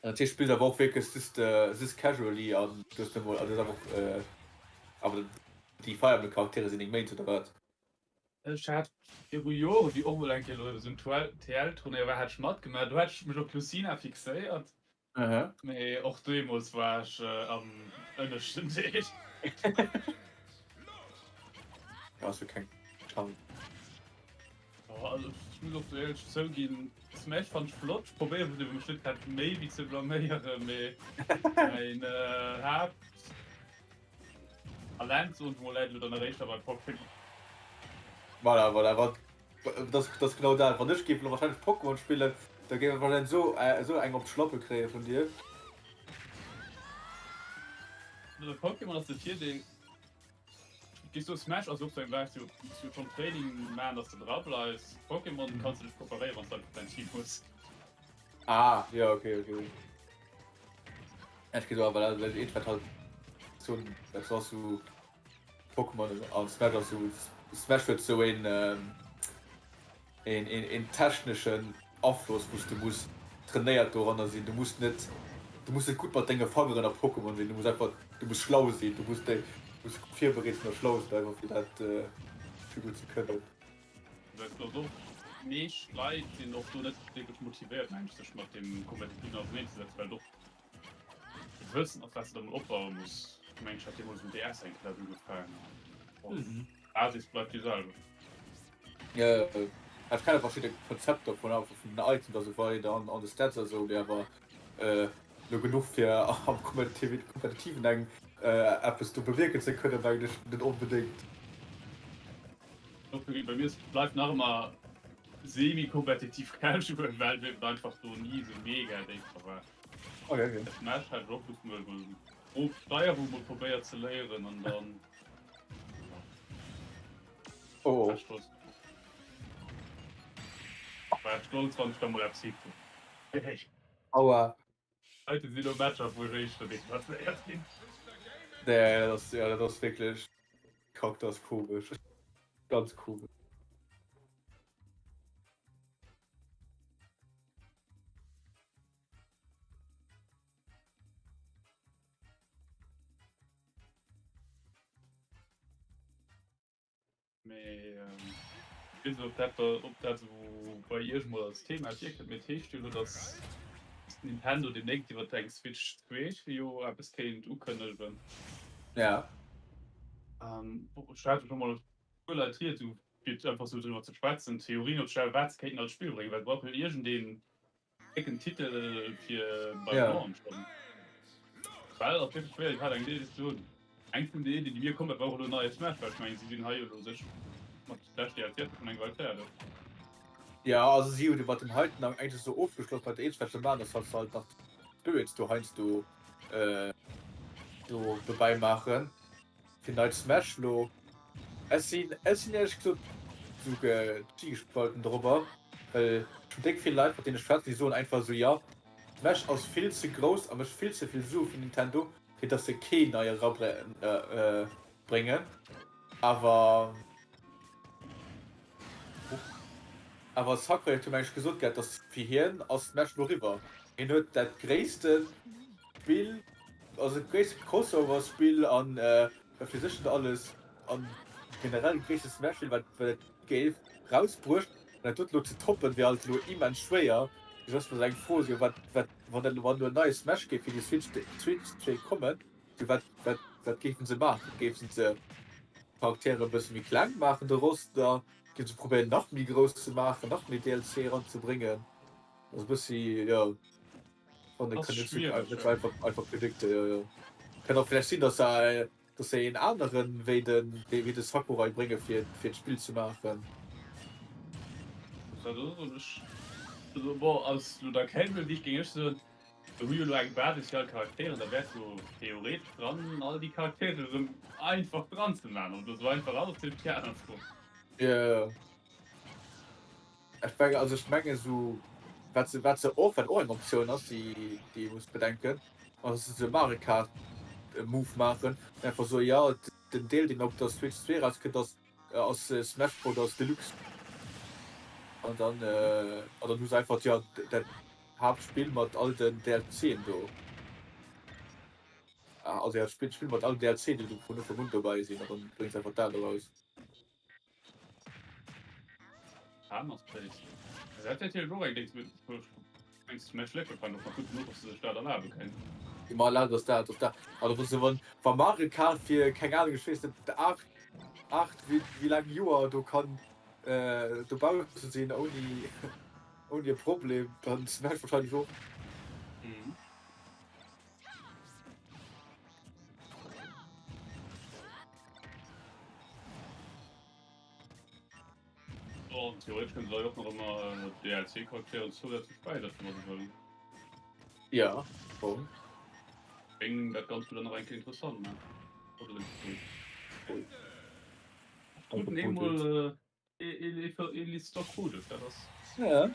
Dat heescht spills awer och wierklech just just casually an du hues emol also awer awer déi Fire Emblem Charaktere sinn deng Mains oder wat? Ech hat viru Joren, wéi och mol eng Kéier elo esou en TL-Turnéier war, hat ech matgemaach. Do hat ech mech op d'Lucina fixéiert. Mee och deemools war ech am ënneschten Deel. Ja, ass jo keng Schand. Also ech muss och éierlech zouginn, Smash fannt ech flott. Ech probéieren et iwwer mech net grad méi wéi ze blaméieren, mee mäin Haapt. Talent soen ech mol läit elo dann eréischter bei Pokémon. Voilà, voilà, wat dat ass genau dat. Wann ech géif elo wahrscheinlech Pokémon spillen, da géif ech wahrscheinlech esou esou eng op d'Schlappe kréie vun dir. Bei Pokémon ass de Virdeel, géifs du Smash ass och sou eng Saach, du muss jo schonn Training maachen, dass de dra bleifs. Pokémon kanns du dech preparéieren, wann s du einfach dein Team hues. Ah, jo, okay, okay. Ech geet awer well well eent wat halt sou dat ass sou Pokémon an Smash ass sou Smash huet sou een een een een techneschen Afloss wou s de muss trainéiert doranner sinn. Du muss net du muss net gutt mat denge Fangeren a Pokémon sinn, du muss einfach du muss schlau sinn, du muss déi du muss gutt virbereet sinn a schlau sinn einfach fir dat fir gutt ze kënnen. Och meescht Leit sinn och do net wierklech motivéiert mengen ech sech mat dem Kompetitiven auserneen ze setzen, well et och e Wëssen ass wat s de da mol opbaue muss. Ech mengen ech hat deemools um DS eng Kéier dat ugefaangen an d'Basis bleift déi selwecht. Jo ech kenne verschidde Konzepter vun einfach vun den Items a sou weider an an de Stats a sou, mee awer lo genuch fir am Kompetitiven eng eppes do bewierken ze kënnen mengen ech net onbedéngt. Bei mir bleift nach ëmmer semi-kompetitiv casual, well ech eben einfach do ni esou mega déif dra war. Okay, okay. Smash hat ech och just mol mol grob Steierung mol probéiert ze léieren an dann Oh, oh. war stolz. War stolz wann ech da mol eppes hikritt. Aua. Heite si lo Matcher wou ech éischter deklasseiert ginn. Nee, dat ass, ja, dat ass wierklech kack, dat ass komesch. Ganz komesch. Mee ech weess net, ob dat ob dat esou bei Iech mol als Thema virkënnt, mee et heescht jo elo, datt Nintendo deemnächst iwwer eng Switch 2 jo eppes kéint ukënnegen. Ja. Ech hat elo mol e puer Leit rieds, esou fir einfach esou driwwer ze schwätzen, Theorien opzestellen, wat se kéinten als Spill bréngen, well se brauche jo iergendeen Décken Titel fir beim Ja. Launch dann. Well ass wierklech schwéier iwwerhaapt eng Idee ze hunn. Eng vun de Iddien déi mir komm war, war och elo neie Smash, well ech mengen si sinn hei jo elo sech mat Smash DLC ass jo schonn eng Weil fäerdeg. Ja, also si hunn mat dem heiten eigentlech esou ofgeschloss, well dat eenzegt wat se maachen ass halt se halt nach d'Spirits do heiansdo do dobäi maachen. Fir neit Smash lo. Ech sinn ech sinn éierlech gesot sou zwiegespalten dorobber, well ech hunn déck vill Leit mat deenen ech schwätzen, déi soen einfach esou, jo Smash ass vill ze grouss a mécht vill ze vill Sue fir Nintendo fir dass se keen neie erabréngen. Awer awer Sakurai huet jo mengen ech gesot gehat, dass fir hien ass Smash lo eriwwer. Hien huet dat gréisste Spill, also dat gréisste Crossover-Spill an wat weess ech net alles an generell gréisste Smash-Spill wat wat et géif rausbruecht an dat dot elo ze toppen wier halt elo immens schwéier. Sou ass eng Fro sou wat wat wann dat wann elo en neie Smash géif fir déi Switch Switch 2 kommen, sou wat wat wat géifen se maachen? Géifen se d'Charaktere e bësse méi kleng maachen, de Roster? Géifen se probéieren nach méi grouss ze maachen, nach méi DLC eranzebréngen? Ass e bëssi jo. Wann Ass kann net schwiereg, net ja. einfach einfach predikte jo jo. Kann och vläicht sinn, dass se dass se een aneren wéi den wéi de Sakurai brénge fir fir d'Spill ze maachen. Dat ass och ech also bon als lo der Casual wéi ech géing ech soen, do hu jo lo eng Basis fir all Charakteren, da wäers jo theoretesch dran all déi Charakteren erëm einfach dran ze maachen. Ob dat esou einfach ass, ass natierlech déi aner Fro. Jo jo. Ech menge, also ech menge sou wat se wat se och wat och eng Optioun ass, déi déi ee muss bedenken, ass dass se sou e Mario Kart Move maachen an einfach soe jo den Deel deen op der Switch 2 erauskënnt ass ass Smash Brothers Deluxe an dann an dann hu se einfach jo dat Haaptspill mat all den DLCen do. Also jo d'Spill d'Spill mat allen DLCen déi do vun Ufank un dobäi sinn an dann brénge se einfach dat eraus. Ma erlaabt ass dat, ass dat. Also wann se wann wa Mario Kart fir keng Ahnung ech weess net 8 8 wéi wéi laang Joer do kann dobausse sinn ouni ouni e Problem, dann Smash wahrscheinlech och. Oh, theoretisch können se och nach ëmmer DLC-Charakteren zousätzlech bäisetzen, wa se wëllen. Ja, schon. Géing dat Ganzt jo dann nach eng Kéier interessant maachen. Guten eemol Elis krut ech, dat ass. Ja.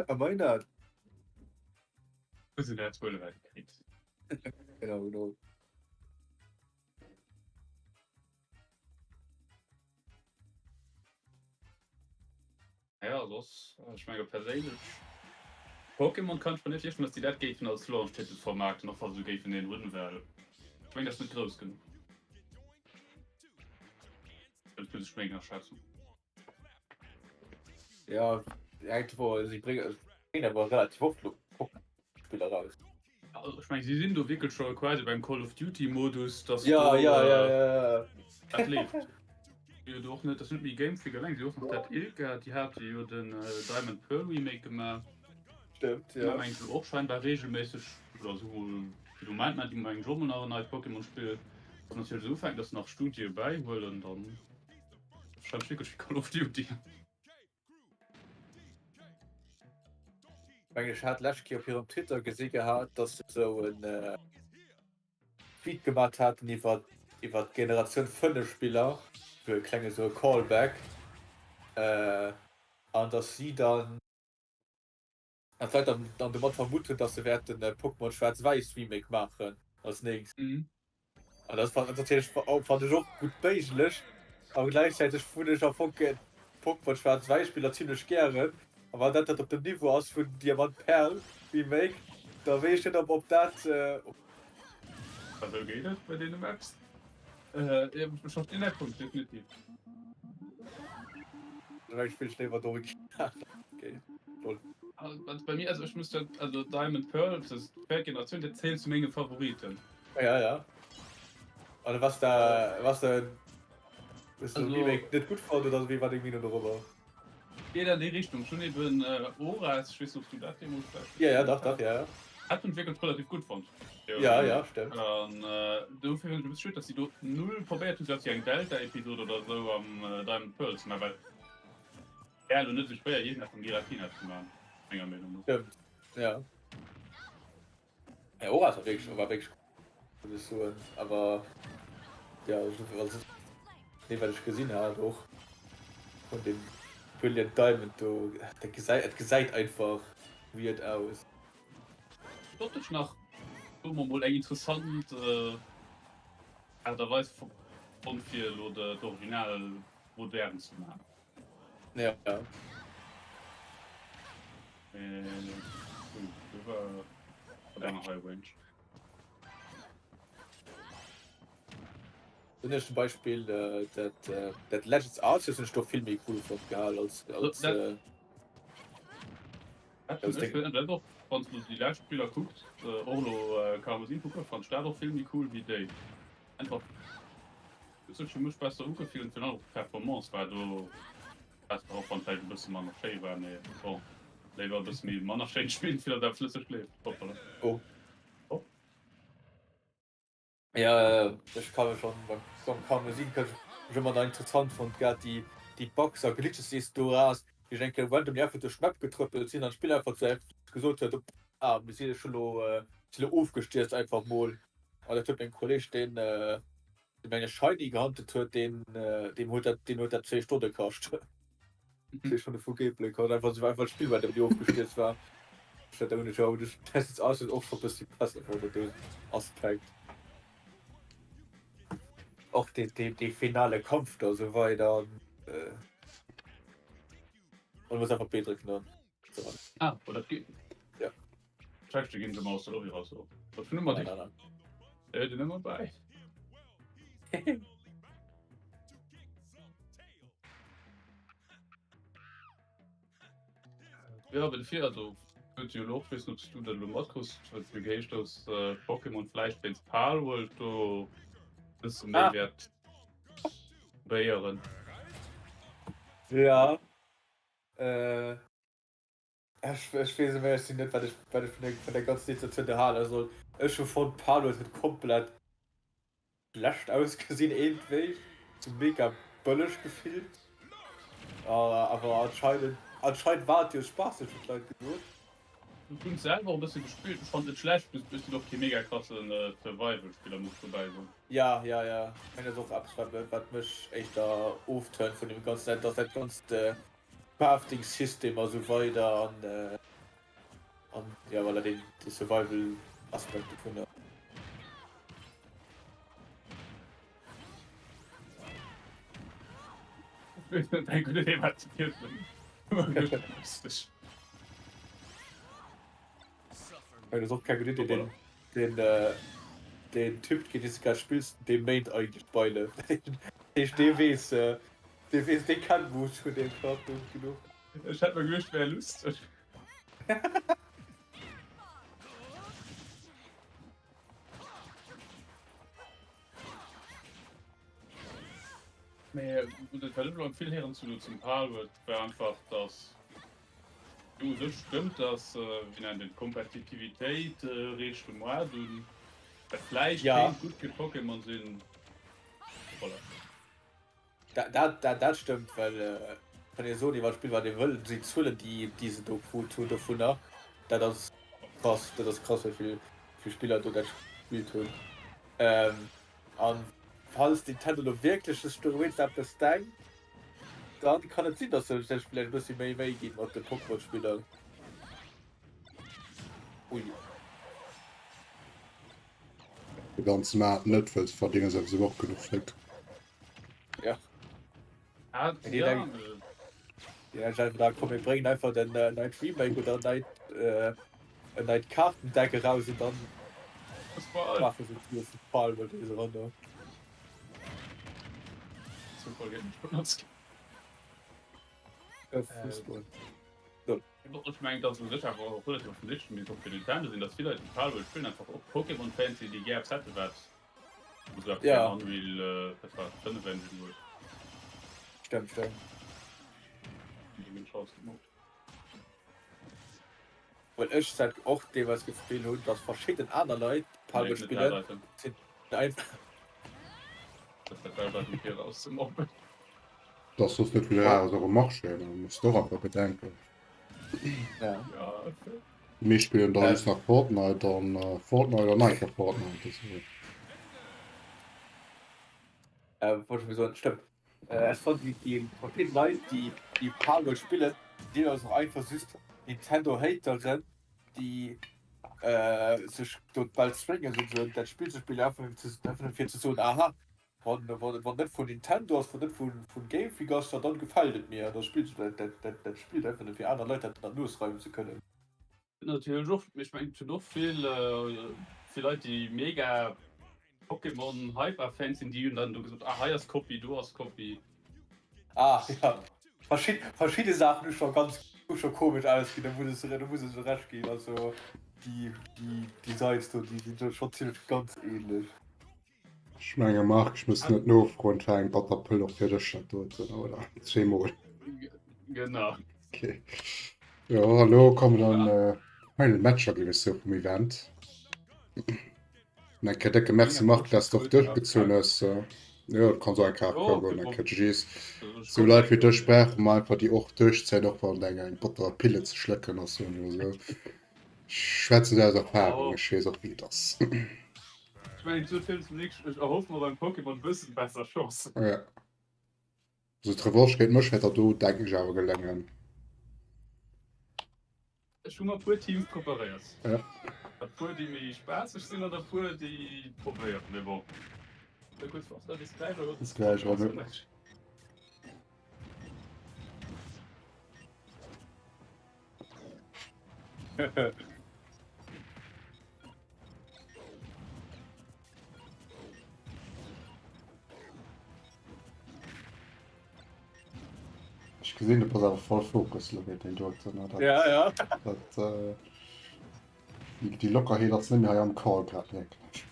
A why not? Muss dat huele wat kritt. Genau, genau. Ja soss ech menge perséinlech Pokémon kann ech mer net virstellen, datt déi dat géifen als Launch-Titel vermaarkten, och wa se géifen een hunn, well ech meng dat ass net grouss genuch. Dat ass meng Aschätzung. Ja, irgendwo, sie bringen, bringen aber relativ oft Spieler raus. Also, ich mein, sie sinn do wierklech scho quasi beim Call of Duty Modus, dass ja, do, ja, äh, ja, ja, ja. dat leeft. Jo, do och net, das net méi Game Freak alleng, si och nach dat Ilka, déi hate jo den äh, Diamond Pearl Remake gemaach. Stimmt, ja. Meng och scheinbar regelméisseg oder so fir de Moment mat déi meng jo mol nach en neit Pokémon Spill. Wann natierlech esou ufänkt, dass nach Studie bäihuelen, dann Wahrscheinlech wierklech wéi Call of Duty. Meng ech hat lescht Kéier op hirem Twitter gesi gehat, dass se esou en Tweet gemat haten iwwer iwwer d'Generatioun 5 Spiller, esou e klenge esou e Callback, an dass si dann. An d'Leit dann dann domat vermutt hunn, dass se wäerten e Pokémon Schwaarz-Wäiss Remake maachen als nächst. An dat ass natierlech fannen ech och gutt méiglech, awer gläichzäiteg hunn ech am Fong d'Pokémon Schwaarz-Wäiss Spiller zimlech gären. A wann dat dat op dem Niveau ass vun Diamant Perl Remake, da weess ech net ob dat. A wou geet et bei deene Maps? Ech verstinn däi Punkt definitiv. Ech spillen léiwer d'Original. Okay, lol. Also bei mir, also ech muss dat, also Diamond Pearl, das ist d'véiert Generatioun, dat zählt zu menge Favoriten. Ja, ja. An was da, was da, hues du Also- Remake net gutt fonnt oder wéi war deng Meenung dorobber? Geet an déi Richtung. Ech hunn eben Oras, ech weess net, ob s du dat deemools vläicht Ja, ja, dach, dach, ja, ja. Dat hunn ech wierklech relativ gutt fonnt. Ja, ja, stemmt. An dofir hunn ech e bësse schued, datt si do null probéiert hunn, sou eppes wéi eng Delta-Episod oder sou am Diamond Pearl ze maachen, well wär elo net sou schwéier, iergendeppes mam Giratina ze maachen, menger Meenung no. Stëmmt, ja. Ja, Oras war wierklech, war wierklech cool, muss ech soen. Awer ja, also dee wat ech gesinn hat och vun dem Brilliant Diamond do, dat gesäit, et gesäit einfach weird aus. Optesch nach, soe mer mol, eng interessant Aart a Weis fonnt fir elo d'Original modern ze maachen. Ja. Hunn ech zum Beispill dat dat Legends Arceus hunn ech do vill méi cool fonnt gehal als als als Ding. Dat och wann s du déi lescht Spiller kucks, och elo Karmesin kucke fannt ech dat och vill méi cool wéi déi. Einfach huet sech fir mech besser ugefillt an virun allem och d'Performance war do besser, och wann vläicht e bësse manner schéi war, mee bon, léiwer e bësse méi manner schéint Spill fir datt dat flësseg leeft. Hoppala. Oh. Oh. Ja, ech ka mech schonn beim beim Karmesin kann ech ëmmer nach interessant fonnt gehat déi déi Bugs a Glitches déi s du do has, wéi ech eng Kéier randomly einfach duerch d'Map getrëppelt sinn an d'Spill einfach zu gesot huet, ah mir si scho lo si lo ofgestierzt einfach mol. An dat huet mengem Kolleg, deen deen eng Shiny gehuntet huet, deen deem huet dat deen huet dat zwéi Stonne kascht. Zwéi Stonne vu Gameplay kascht, einfach sou einfach d'Spill wat déi ofgestierzt war. Dat hunn ech awer duerch Assassin's Arceus och scho bëssi besser fonnt op deem Aspekt. Och dee dee dee finale Kampf do a sou weider an an muss einfach B drécken dann. Ah, oh, dat geet. Ja. Checkst du ginn se mal aus der Lobby raus. So. Wat fir Nummer Nein, nein, nein. Äh, den Nummer bei. Ja, aber dafür, also, huet jo elo och, weess net, ob s du dat elo matkriss, huet jo geheescht, dass äh, Pokémon vläicht wéinst Palworld do e bësse méi Ah. wäert béieren. Ja. Äh, ech, ech weess ëm éierlech ze sinn net, wat ech, wat ech vun der, vun der ganzen Situatioun do hale soll. Ech hu fonnt, Palworld huet komplett schlecht ausgesinn iergendwéi, sou mega bëlleg gefillt. Awer anscheinend, anscheinend war et jo spaasseg, hunn d'Leit gesot. Ech hunn et selwer och e bësse gespillt, ech fannen et net schlecht, ech sinn och kee mega krasse Survival-Spiller, muss ech dobäi soen. Ja, ja, ja, ech mengen dat ass och eppes wat wat mech éischter ofturnt vun deem ganzen, dat ass dat ganzt Crafting System a sou weider an an ja voilà deen dee Survival Aspekt dovunner. Eng gutt Idee war ze kiefen. Lustig. Dat ass och keng gutt Idee, den, den, äh, den Typ, géint deen s du grad spills, dee maint eigentlech d'Beile. Heescht, dee weess, äh, dee weess, dee kennt Moves vun deem Cartoon genuch. Ech hätt mer geduecht, wär lustig. Mee dat wat ech elo vill héieren zu zum Palworld war einfach dass jo u sech stëmmt dass wéi nennt een d'Kompetitivitéit reecht de Moart un wat vläicht Ja. kéint gutt fir Pokémon sinn. Voilà. Dat, dat, dat stëmmt, well kann ee soen iwwer d'Spill wat ee wëll, déi Zuelen déi déi se do krut hunn dovunner, dat ass krass, dat ass krass wéi vill vill Spiller do dat gespillt hunn. An falls Nintendo lo wierklech sech dowéinst eppes denkt, dann kann et sinn, datt se sech vläicht e bëssi méi Méi ginn mat de Pokémon-Spiller. Ui. De ganze Maart net wëlls verdéngen, se se och genuch Fléck. Ja. Ah, Die ja, denken- Ja, ich einfach da komm, wir bringen einfach den äh, neit Remake oder neit äh, en neit Kartendeck raus und dann Fußball. machen sie die Palme diese Runde. Super, geht nicht benutzt. Äh, Fußball. Ech mengen dass u sech awer och relativ offensichtlech, mee och fir Nintendo sinn, dass vill Leit déi Palworld spillen einfach och Pokémon-Fans sinn, déi gär eppes hätte wat esou eppes wéi Ja. eng Unreal, wat war et, 5 Engine huet. Stimmt, stimmt. Déi hunn ech rausgemoolt. Well ech dat och deelweis d'Gefill hunn, dass verschidden aner Leit Palworld Nee, net spillen, dat Item. sinn einfach. Dat dat selwer Item fir rauszemobben. Dat ass soss net vill Rares och um Marché, da muss de och einfach bedenken. Ja. Ja, okay. Déi meescht spillen da just nach Fortnite an Fortnite an nach eng Kéier Fortnite. Also. Äh, wollt ech soen, stëmmt. Äh, ech fand déi, déi verschidden Leit, déi, déi Palworld spillen, sinn also och einfach just Nintendo-Hateren, déi äh, sech do bal zwéngen, souzesoen dat Spill ze spillen, einfach fir ze, einfach fir ze soen, aha, Wann wann net vun Nintendo ass, wann net vun vun Game Freak ass, ja dann gefällt et mir an da spills du dat dat dat Spill einfach net fir aner Leit dat an d'Nues reiwen ze kënnen. Natierlech och, mee ech mengen et hunn och vill vill Leit déi mega Pokémon Hyper Fans sinn, déi hunn dann do gesot, ah hei ass Kopie, do ass Kopie. Ah ja, verschid verschidde Saachen hu scho ganz hu scho komesch ausginn, da muss ech da muss ech der Recht ginn, also déi déi Designs do déi sinn scho zimmlech ganz ähnlech. Ech menge Marc, ech muss net nofroen, et war eng batter Pëll och fir dech dat doten, oder? Zweemol. Genau. Okay. Jo, elo kommen dann äh, Final Matcher géif ech soe vum Event. An eng Kéier décke Merci Marc, dass du och duerchgezunn hues. Jo, du kanns och eng Kéier Jo, goen, eng kein Kéier GGs. Problem. Sou Leit wéi dech brauche mer einfach, déi och duerchzéien, och wann eng eng batter Pille ze schlécken ass, soen ech mol esou. Ech schwätzen aus Erfahrung, ech weess och wéi et ass. Ech mengen zu Films nix, ech erhoffe mer beim Pokémon bëssen besser Chancen. Ja. Also d'Revanche géint mech wäert der do denken ech awer geléngen. Ech hu mer puer Teams preparéiert. Ja. E puer déi méi spaasseg sinn an e puer déi probéieren, mee bon. Da gutt, da bis gläich oder? Bis gläich, Romain. Ech gesinn du bass awer voll Fokus lo géint deen doten ne? Dat, Ja, ja. dat, äh, déi, déi Lockerheet ass net méi hei am Call grad wierklech.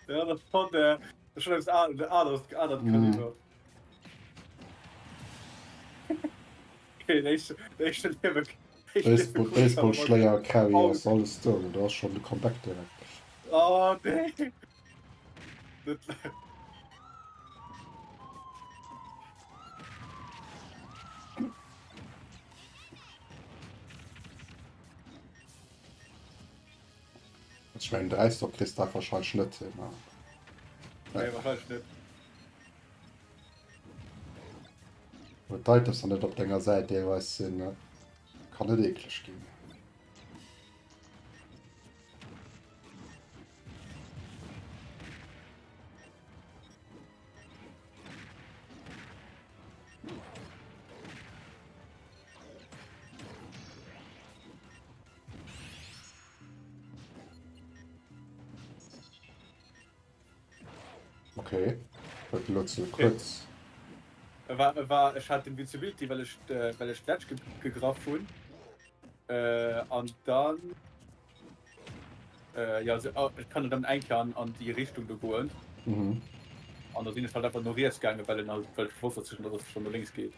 Ja, dat fand der schon eppes anert anert Kaliber. Okay, den éischten, den éischten Liewe. Baseball, Baseballschléier, Carry ass alles do, do ass schon de Comeback direkt. Oh nee. Dat, Ech mengen 3 Stock kriss de wahrscheinlech net hin. Ne? Nee, wahrscheinlech net. Wo d'Items dann net op denger Säit deelweis sinn, ne? Kann net eekleg ginn. Okay, dat elo ze kuerz. E war, e war, ech hat Invincibility, well ech, well ech d'Ledge ge gegraff hunn. Äh, an dann, äh, ja, also, ech kann dann eng Kéier an, an déi Richtung do goen. Mhm. An da sinn ech halt einfach no riets gaangen, well en halt, well ech wosst, dass et schon no lénks geet.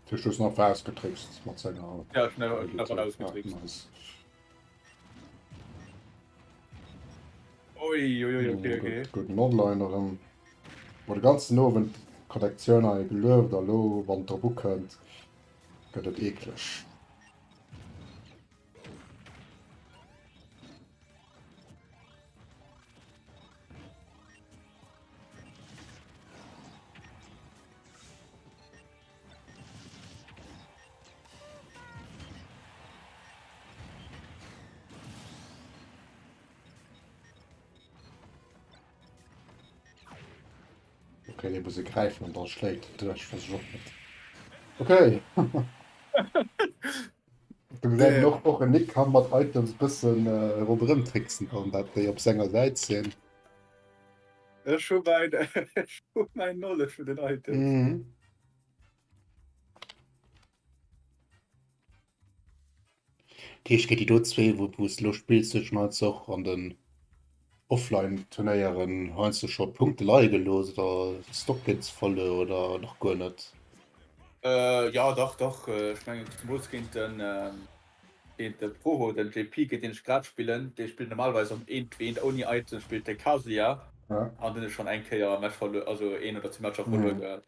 Du hues en einfach ausgetrickst mat senger Ja, ech hunn en einfach ausgetrickst. Ja, nice. Ui, ui, ui, okay, okay. Gudden Online erëm. Mo de ganzen Owend d'Konnektioun hei gelueft a lo wann et drop ukënnt gëtt et eekleg. Okay, dee muss e gräifen an da schléit duerch, was ech och net. Okay. Du gesäit een och, och en Nick kann mat Items bëssen äh, ronderëm tricksen an dat déi op senger Säit sinn. Ech hu mäin, ech hu mäin Knowledge vun den Items. Mhm. Dat heescht, géint déi do zwee, wou wou s de elo spills, huet schon heiansdo och an den Offline-Turnéieren heiansdo scho Punkte leie gelooss oder Stockgames verluer oder nach guer net? Äh, ja, dach, dach. Ech mengen zemools géint den, géint de Proho, den JP, géint deen ech grad spillen. Dee spillt normalerweis am eent wéi eent ouni Items, spillt de Kazuya. Ja. An dunn ech schonn eng Kéier e Match verluer, also een oder zwee Matcher verluer gehat.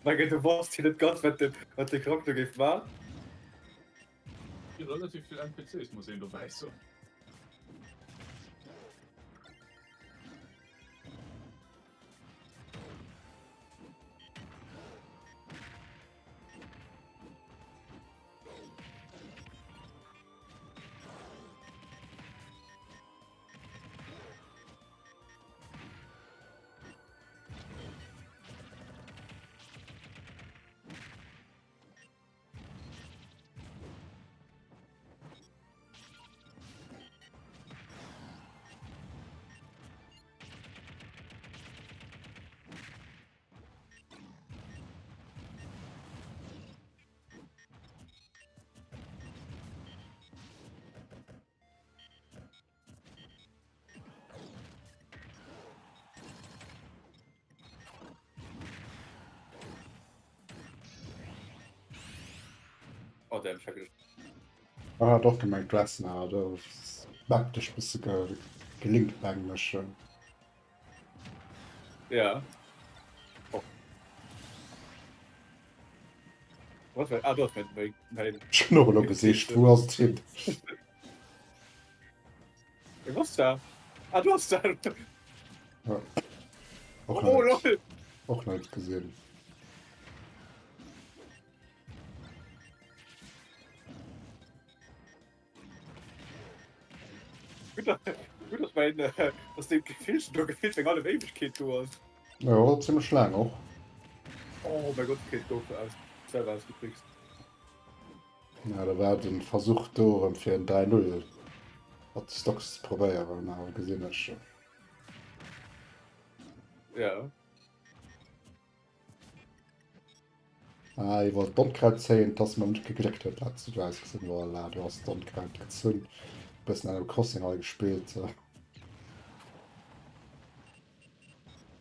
Menge du wosst hier net ganz wat de wat de Charakter géif man. Relativ vill NPCs muss een dobäi soen. Oh, damn, ich hab gedacht. Ah, doch gemengt Dressner, da mappt bist du gelinkt englisch. Ja. Oh. Was war, ah, du hast mein, mein, mein Ech hunn och elo gesicht, wou ass et hin? Was da? Ah, du hast da. Ja. Och Oh, net, lol. och net gesinn. Gutt, gutt, dass mein, äh, dass dem Gefeelchen do gefeelt eng alle Éiwegkeet do ass. Jo, zimmlech laang och. Oh mein Gott, okay, gouf aus selber ausgetrickst. Ja, da war den Versuch do erëm fir en 3-0 mat de Stocks ze probéieren, awer gesinn ech. Ja. Ah, hie wollt d'Onkraut zéien, dass mer net gegléckt huet, dat sou ausgesinn. Voilà, du has d'Onkraut gezunn. Bëssen Animal Crossing hei gespillt.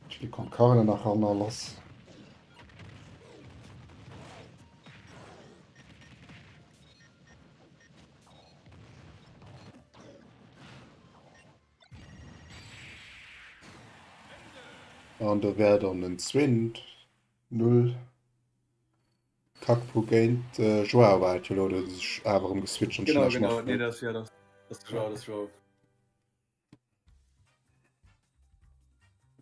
Chili con Carne nach an a lass. An do wär dann den zween 0 Kakpo géint Joao war et jo elo, dee sech awer erëm geswitcht an Genau, genau, nee, dat ass, ja, dat ass de Joao, dat ass Joao.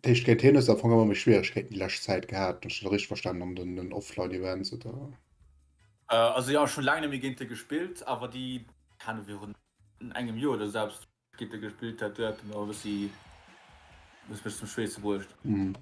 Dat heescht, géint hien hues de am Fong ëmmer méi Schwieregkeeten déi lescht Zäit gehat, wann ech dat richteg verstanen, an den, den Offline-Events, oder? Also jo, ech hunn laang net méi géint e gespillt, awer déi, keng Ahnung, virun engem Joer oder esou eppes, géint e gespillt hat, do hat e mer e bëssi, hues mech zum Schweesse bruecht. Mhm.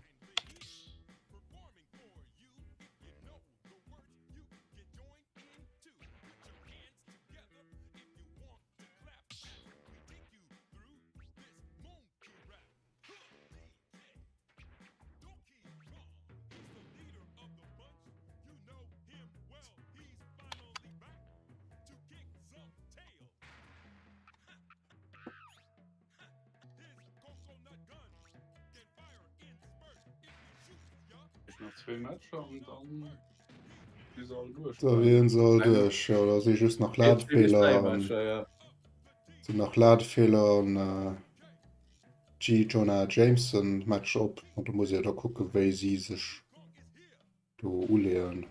Nach zwee Matcher an dann si se all duerch. Da wieren se all duerch, jo. Da si just nach Ladefeeler an sinn nach Ladefeeler an äh, G. Jonah Jameson Match op. An do muss ee da kucke wéi si sech do uleeën.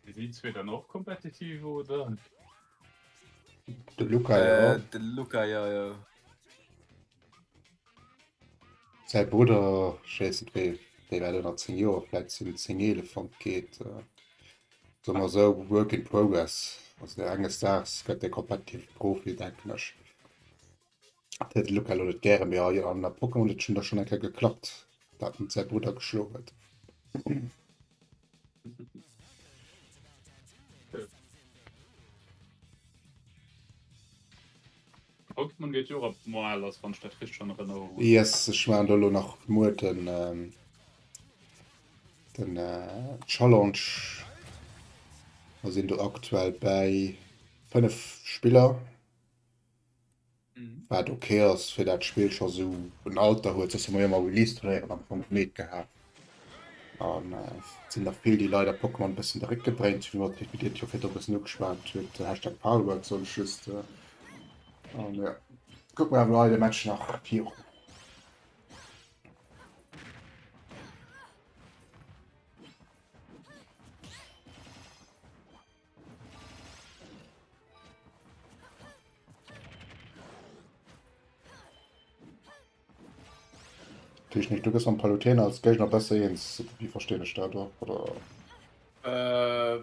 Si déi zwee dann och kompetitiv oder? De Luca, jo. Äh, de Luca, jo, jo. Säi Brudder, ech weess net wéi, dee war ënner 10 Joer, vläit sinn 10, 11 wann et geet. Soe mer esou, work in progress. Also enges Daags gëtt dee kompetitive Profi, denken ech. Dat huet de Luca elo net gären, mee an der Pokémon huet et schonn da schonn eng Kéier geklappt, dat en säi Brudder geschloen huet. Pokémon geet jo och ab moar lass, wann ech dat richteg an Erënnerung hunn. Yes, ech maachen do elo nach muer den den Challenge. Mer sinn do aktuell bäi 5 Spiller, wat ok ass fir dat Spill scho sou en Alter huet, soss hu mer jo ëmmer Release-Turnéieren am Fong gemeet gehat. An et sinn der vill, déi leider Pokémon e bëssen de Réck gedréint hunn, wat wéi Dir et jo virdru e bëssen ugeschwat hutt, Hashtag Palworld soen ech just. An jo, kucke mer awer elo hei de Match nach virun. Technik, du gëss mam Palutena als Géigner besser eens, wéi verstinn ech dat oder? Äh,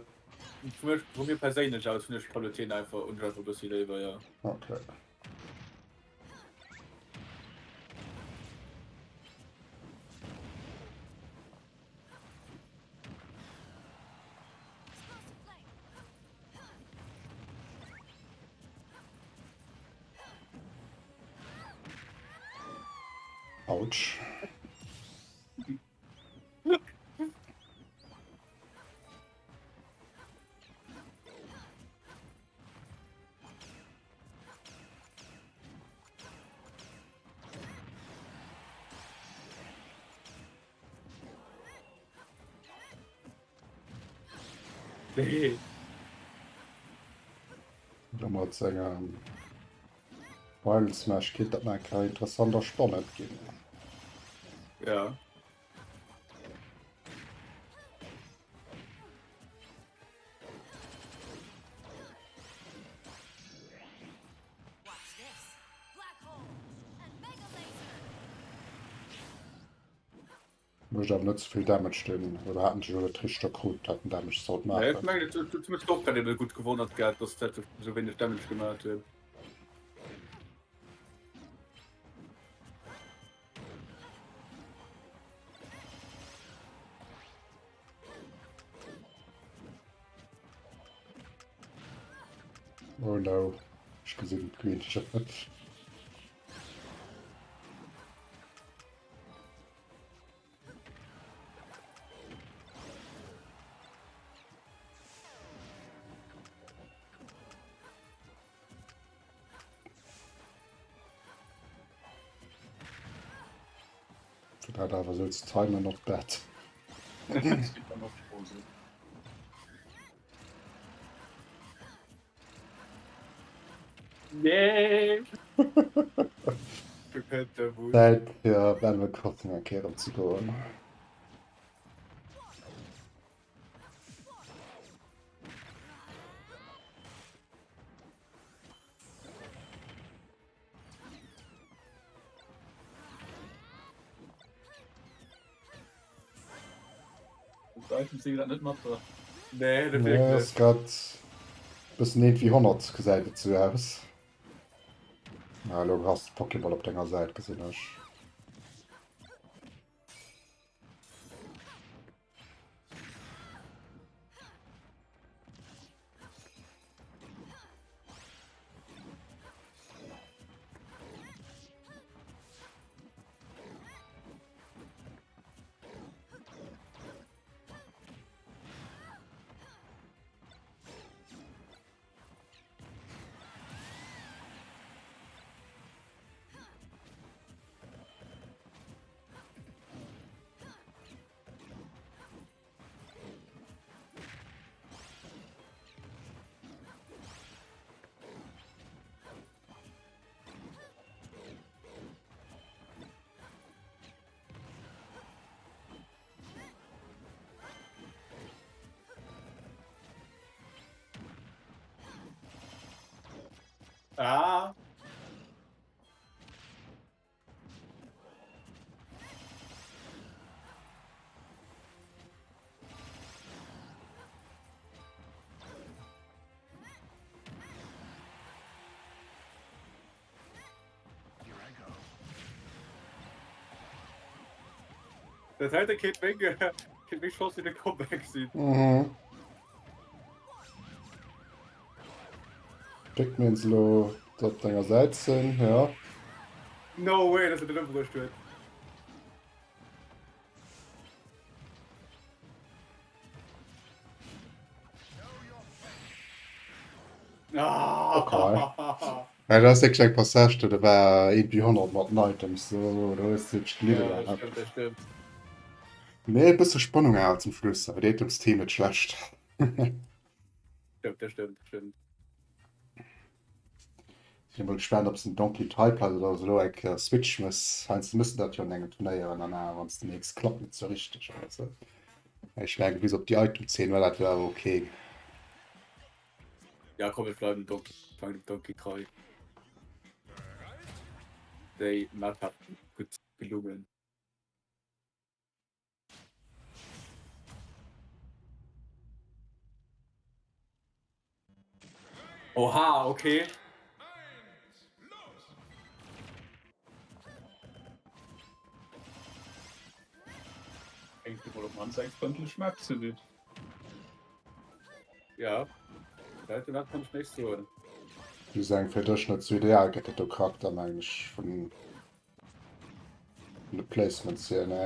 vu mir, vu mir perséinlech aus hunn ech Palutena einfach un einfach e bëssi léiwer, jo. Okay. Autsch. Nee. Da mat senger Final Smash kinnt dat nach eng Kéier interessant a spannend ginn. Ja. Mécht awer net zevill Damage den, oder haten sech elo net richteg erkrut dat den Damage sollt Nee, ech maachen. mengen et huet mech och grad eben gutt gewonnert gehat, dass dat esou wéineg Damage gemaat huet. Oh no, ech gesinn d'Quienchen net. Dat awer sou ze timen, not bad. Nee. Zäit fir op Animal Crossing eng Kéier ze goen. Items si grad net mat dran. Nee, net Nee, wierklech. ass grad bëssen eent wéi 100 gesäit et sou aus. Ah, elo has de Pokéball op denger Säit, gesinn ech. Ah. Dat heite kéint meng, kéint meng Chance fir de Comeback sinn. Mhm. Pikmins lo op denger Säit sinn, ja. No way, dass er den ëmbruecht huet. Ah. Okay. Ja, dat ass wierklech eng Passage, do do war eent wéi 100 mat den Items, do do hues de wierklech gelidden Ja, dat stëmmt, dat stëmmt. Mee e bësse Spannung awer zum Schluss, awer d'Items-Team net schlecht. Stëmmt, dat stëmmt, dat stëmmt. Sinn emol gespaant ob s den Donkey Type hat oder elo eng Kéier Switch mëss. Heiansdo mëss de dat jo an engem Turnéier an dann awer wann s de mierks klappt net sou richteg oder sou. Ech mengen bis op déi Item-Zeen war dat jo awer ok. Ja komm ech bleiwen Donkey, bleiwen dem Donkey trei. Déi Map hat gutt gelungen. Oha, okay. Schéngt wuel op mannst eng frëndlech Map ze sinn. Ja, dat dat kann ech nächst soen. Du seng fir dech net sou ideal gëtt dat do Charakter mengen ech vun de Placements hier ne.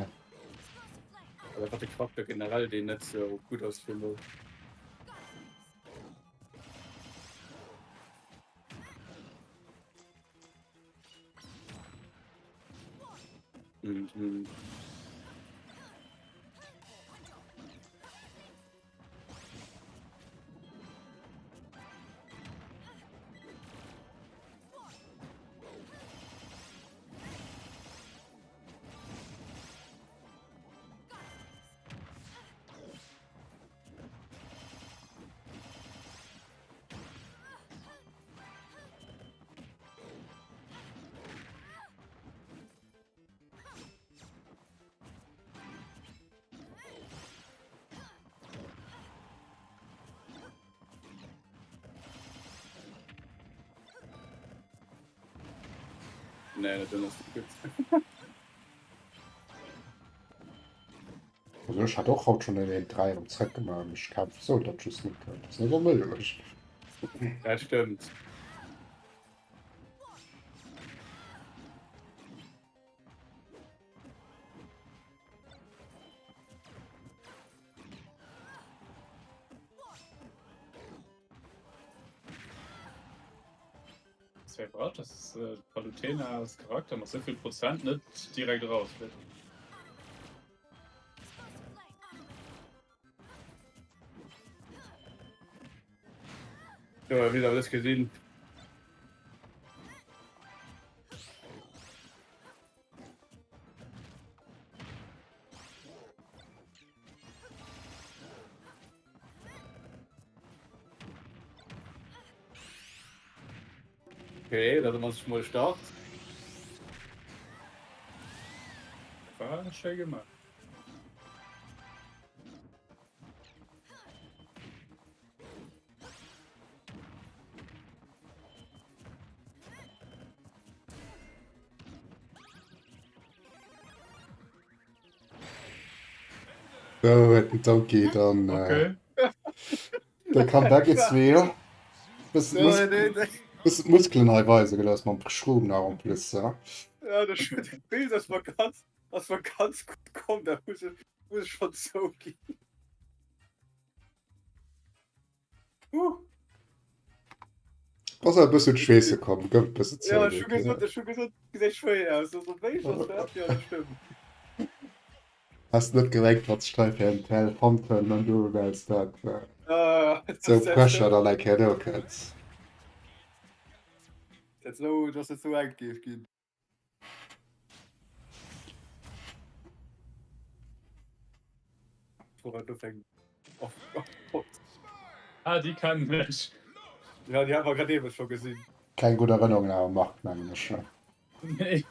Also einfach de Charakter generell deen net sou gutt ass fir elo. Mhm. Nee, dat ass net gutt. Also ech hat och haut schon en 3 erëm zréck gemaach an ech kämpf sou dat just net kënnt. Ass net onméiglech. Dat stëmmt. Ass ja iwwerrascht, dass äh, Palutena als Charakter mat souvill Prozent net direkt rausflitt. Jo, wéi alles gesinn. Okay, dat ass mol Start. War schéi gemaach. So huet den Donkey dann Okay. de Comeback is real. Bëssen Ja, Mus nee, nee. bëssen d'Muskelen hei weise gelooss mam Schroom nach en plus. Ja. Ja, das Bild ass war ganz, ass war ganz gutt komm, da muss ech, muss ech schon zouginn. Huh. Ass e bëssen d'Schweesse komm, gëff et bëssen Ja, zou. ech hu gesot, ech hu gesot, gesäit schwéier aus. Also, wéi ass dat? Ja, dat stëmmt. Has net gemengt, wat sech hei fir en Tell Fontaine an du wells dat Ah, sou Pressure dann eng Kéier do kënnt. Dat sou, dass et sou enk géif ginn. Ah, déi kennen ech. Ja, déi hat mer grad eben scho gesinn. Keng gutt Erënnerungen awer Marc, mengen ech. Nee.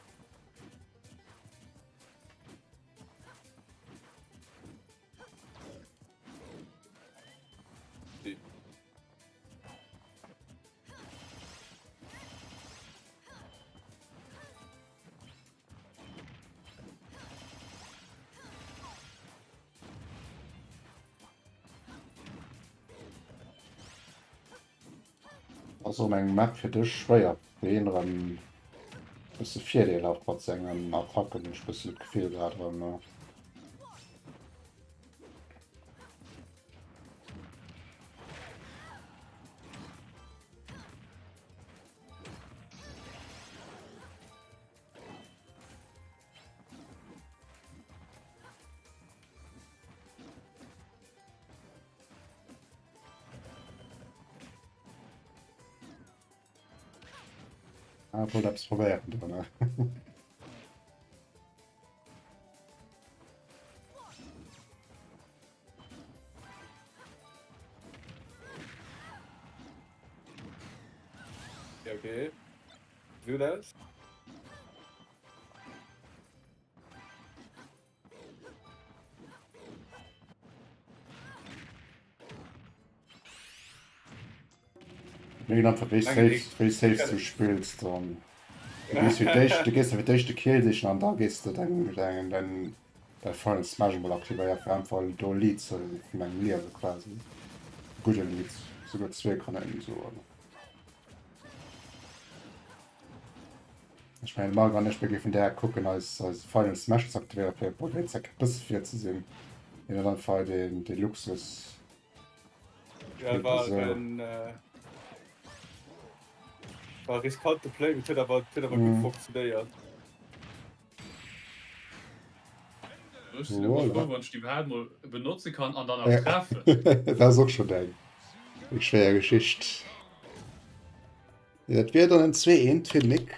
Ass erëm eng Map fir dech schwéier, fir een erëm bësse virdeelhaft mat sengen Attacken, hunn ech bëssen d'Gefill grad erëm. Ah, wollt eppes probéieren do, ne? Ja, okay. Sieht gut aus. Mir ginn einfach wéi safe, wéi safe du spills dann. Du gees fir d'éischt, du gees fir d'éischt de Kill sichen an da gees du deng, deng, deng, däi Final Smash emol aktivéieren fir einfach do Lead ze vun engem Liewe quasi. Gudde Lead, souguer zwee kann een soen. Ech mengen de Marc an ech mir géifen direkt kucken eis eis Final Smash ze aktivéieren fir op den Zeck e bësse vir ze sinn. Mir hunn einfach hei den de Luxus. Ja, war esou. en äh, war riskante Play, mee huet awer huet awer gutt funktionéiert. Ech sinn ëmmer frou, wann ech déi iwwerhaapt mol benotze kann an dann nach treffen. Dat ass och schonn eng eng schwéier Geschicht. Dat wier dann en 2 1 fir Nick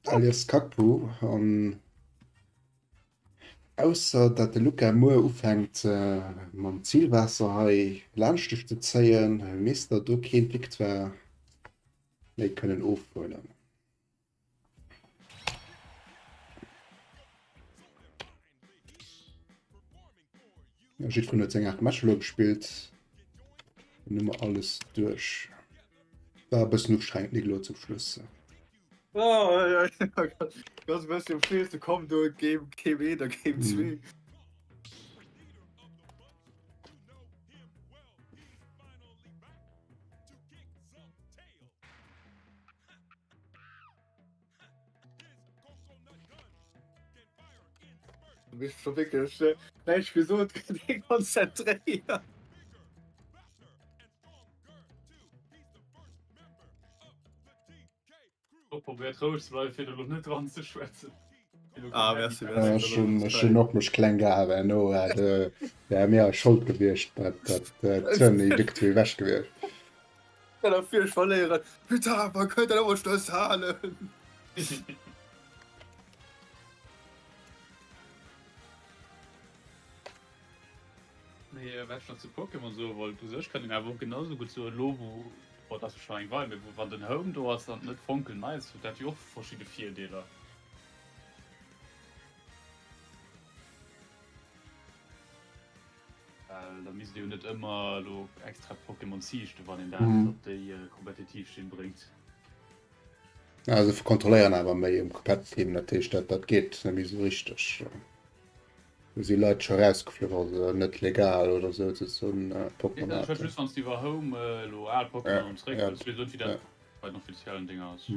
alias Kakpu an ausser dat de Luca muer ufänkt mam Zilwaasser hei laanscht dech ze zéien, misst der do keen Victoire méi kënnen ofhuelen. Ja, jiddwereen huet seng 8 Matcher elo gespillt. Dann hu mer alles duerch. War e bëssen ustrengend, Nick, elo zum Schluss. Oh, ja, ja, ganz bëssen um Schluss, du komm do Game, Game 1 oder Game 2. Mhm. Du bist schon wirklich äh, näischt gesot, konzentréiert. Och probéiert roueg ze bleiwen, fir elo net dran ze schwätzen. Ah, merci, merci. Ech hunn ech hunn och mech kleng gehalen, herno war de wär mir eis Schold gewiescht, dat dat Tournee Victory ewech gewiescht. Kann der Virsch verléieren. Putain, man könnt dat awer Schluss halen. Nee, wat ech nach zu Pokémon soe wollt, u sech kann een awer och genau sou gutt soen, elo wou, bon, dat ass jo schonn eng Weil, mee wou wann den Home do ass an net fonkelnei ass, huet dat jo och verschidde Virdeeler. Well da misst ee jo net ëmmer elo extra Pokémon ziichten, wann een dat op déi kompetitiv Schinn bréngt. Ja, se kontrolléieren awer méi um Competitive, dat heescht dat dat geet net méi sou richteg. Do si Leit scho rausgeflu well se net legal oder sou ze soen Pokémon haten. Just wann s de iwwer Home elo al Pokémon erëm zeréck wëlls, weess net wéi dat bei den offiziellen Dinger ass.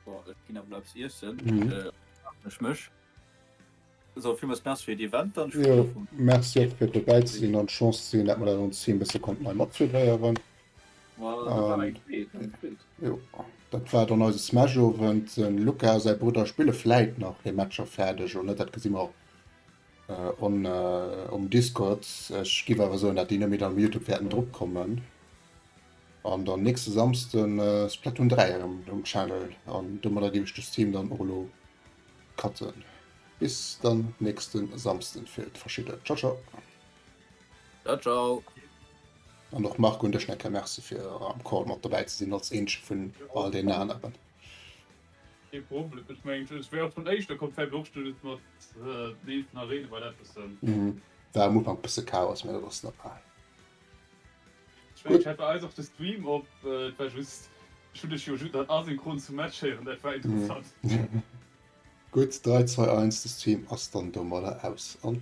Boah, ech ginn awer eppes iessen. Mhm. Äh, ech mech. So, villmools Merci fir d'Event dann. Jo, Merci och fir dobäi ze sinn an d'Chance ze sinn, dat mer dat ons Team bësse konnten hei matfiltréieren. Jo, dat war dann eise Smash-Owend. Den Luca säi Brudder spille vläit nach hir Matcher fäerdeg oder net, dat gesi mer on um Discord. Ech giff awer soen, dat déi net méi dann um Youtube wäerten drop kommen. An dann nächste Samsden Splatoon 3 erëm um Channel an domadder giff ech de Stream dann och elo. cutten. Bis dann nächsten Samsden fir d'verschidden. Ciao ciao. Ciao ciao. An och Marc un dech nach eng Kéier Merci fir am Call mat dobäi ze sinn als eenzege vun all deenen aneren. Kee Problem. Ech mengen ech wär och schonn éischter komm, vläicht och just mat den eenzelnen Arene war dat bëssen. War am Ufank bësse Chaos, mä dat ass normal. Ech mengen ech hat bei eis och de Stream op, et war just, ech hunn dech jo just dann asynchron zum Match héieren, dat war interessant. Gutt, 3, 2, 1, de Stream ass dann domadder aus an.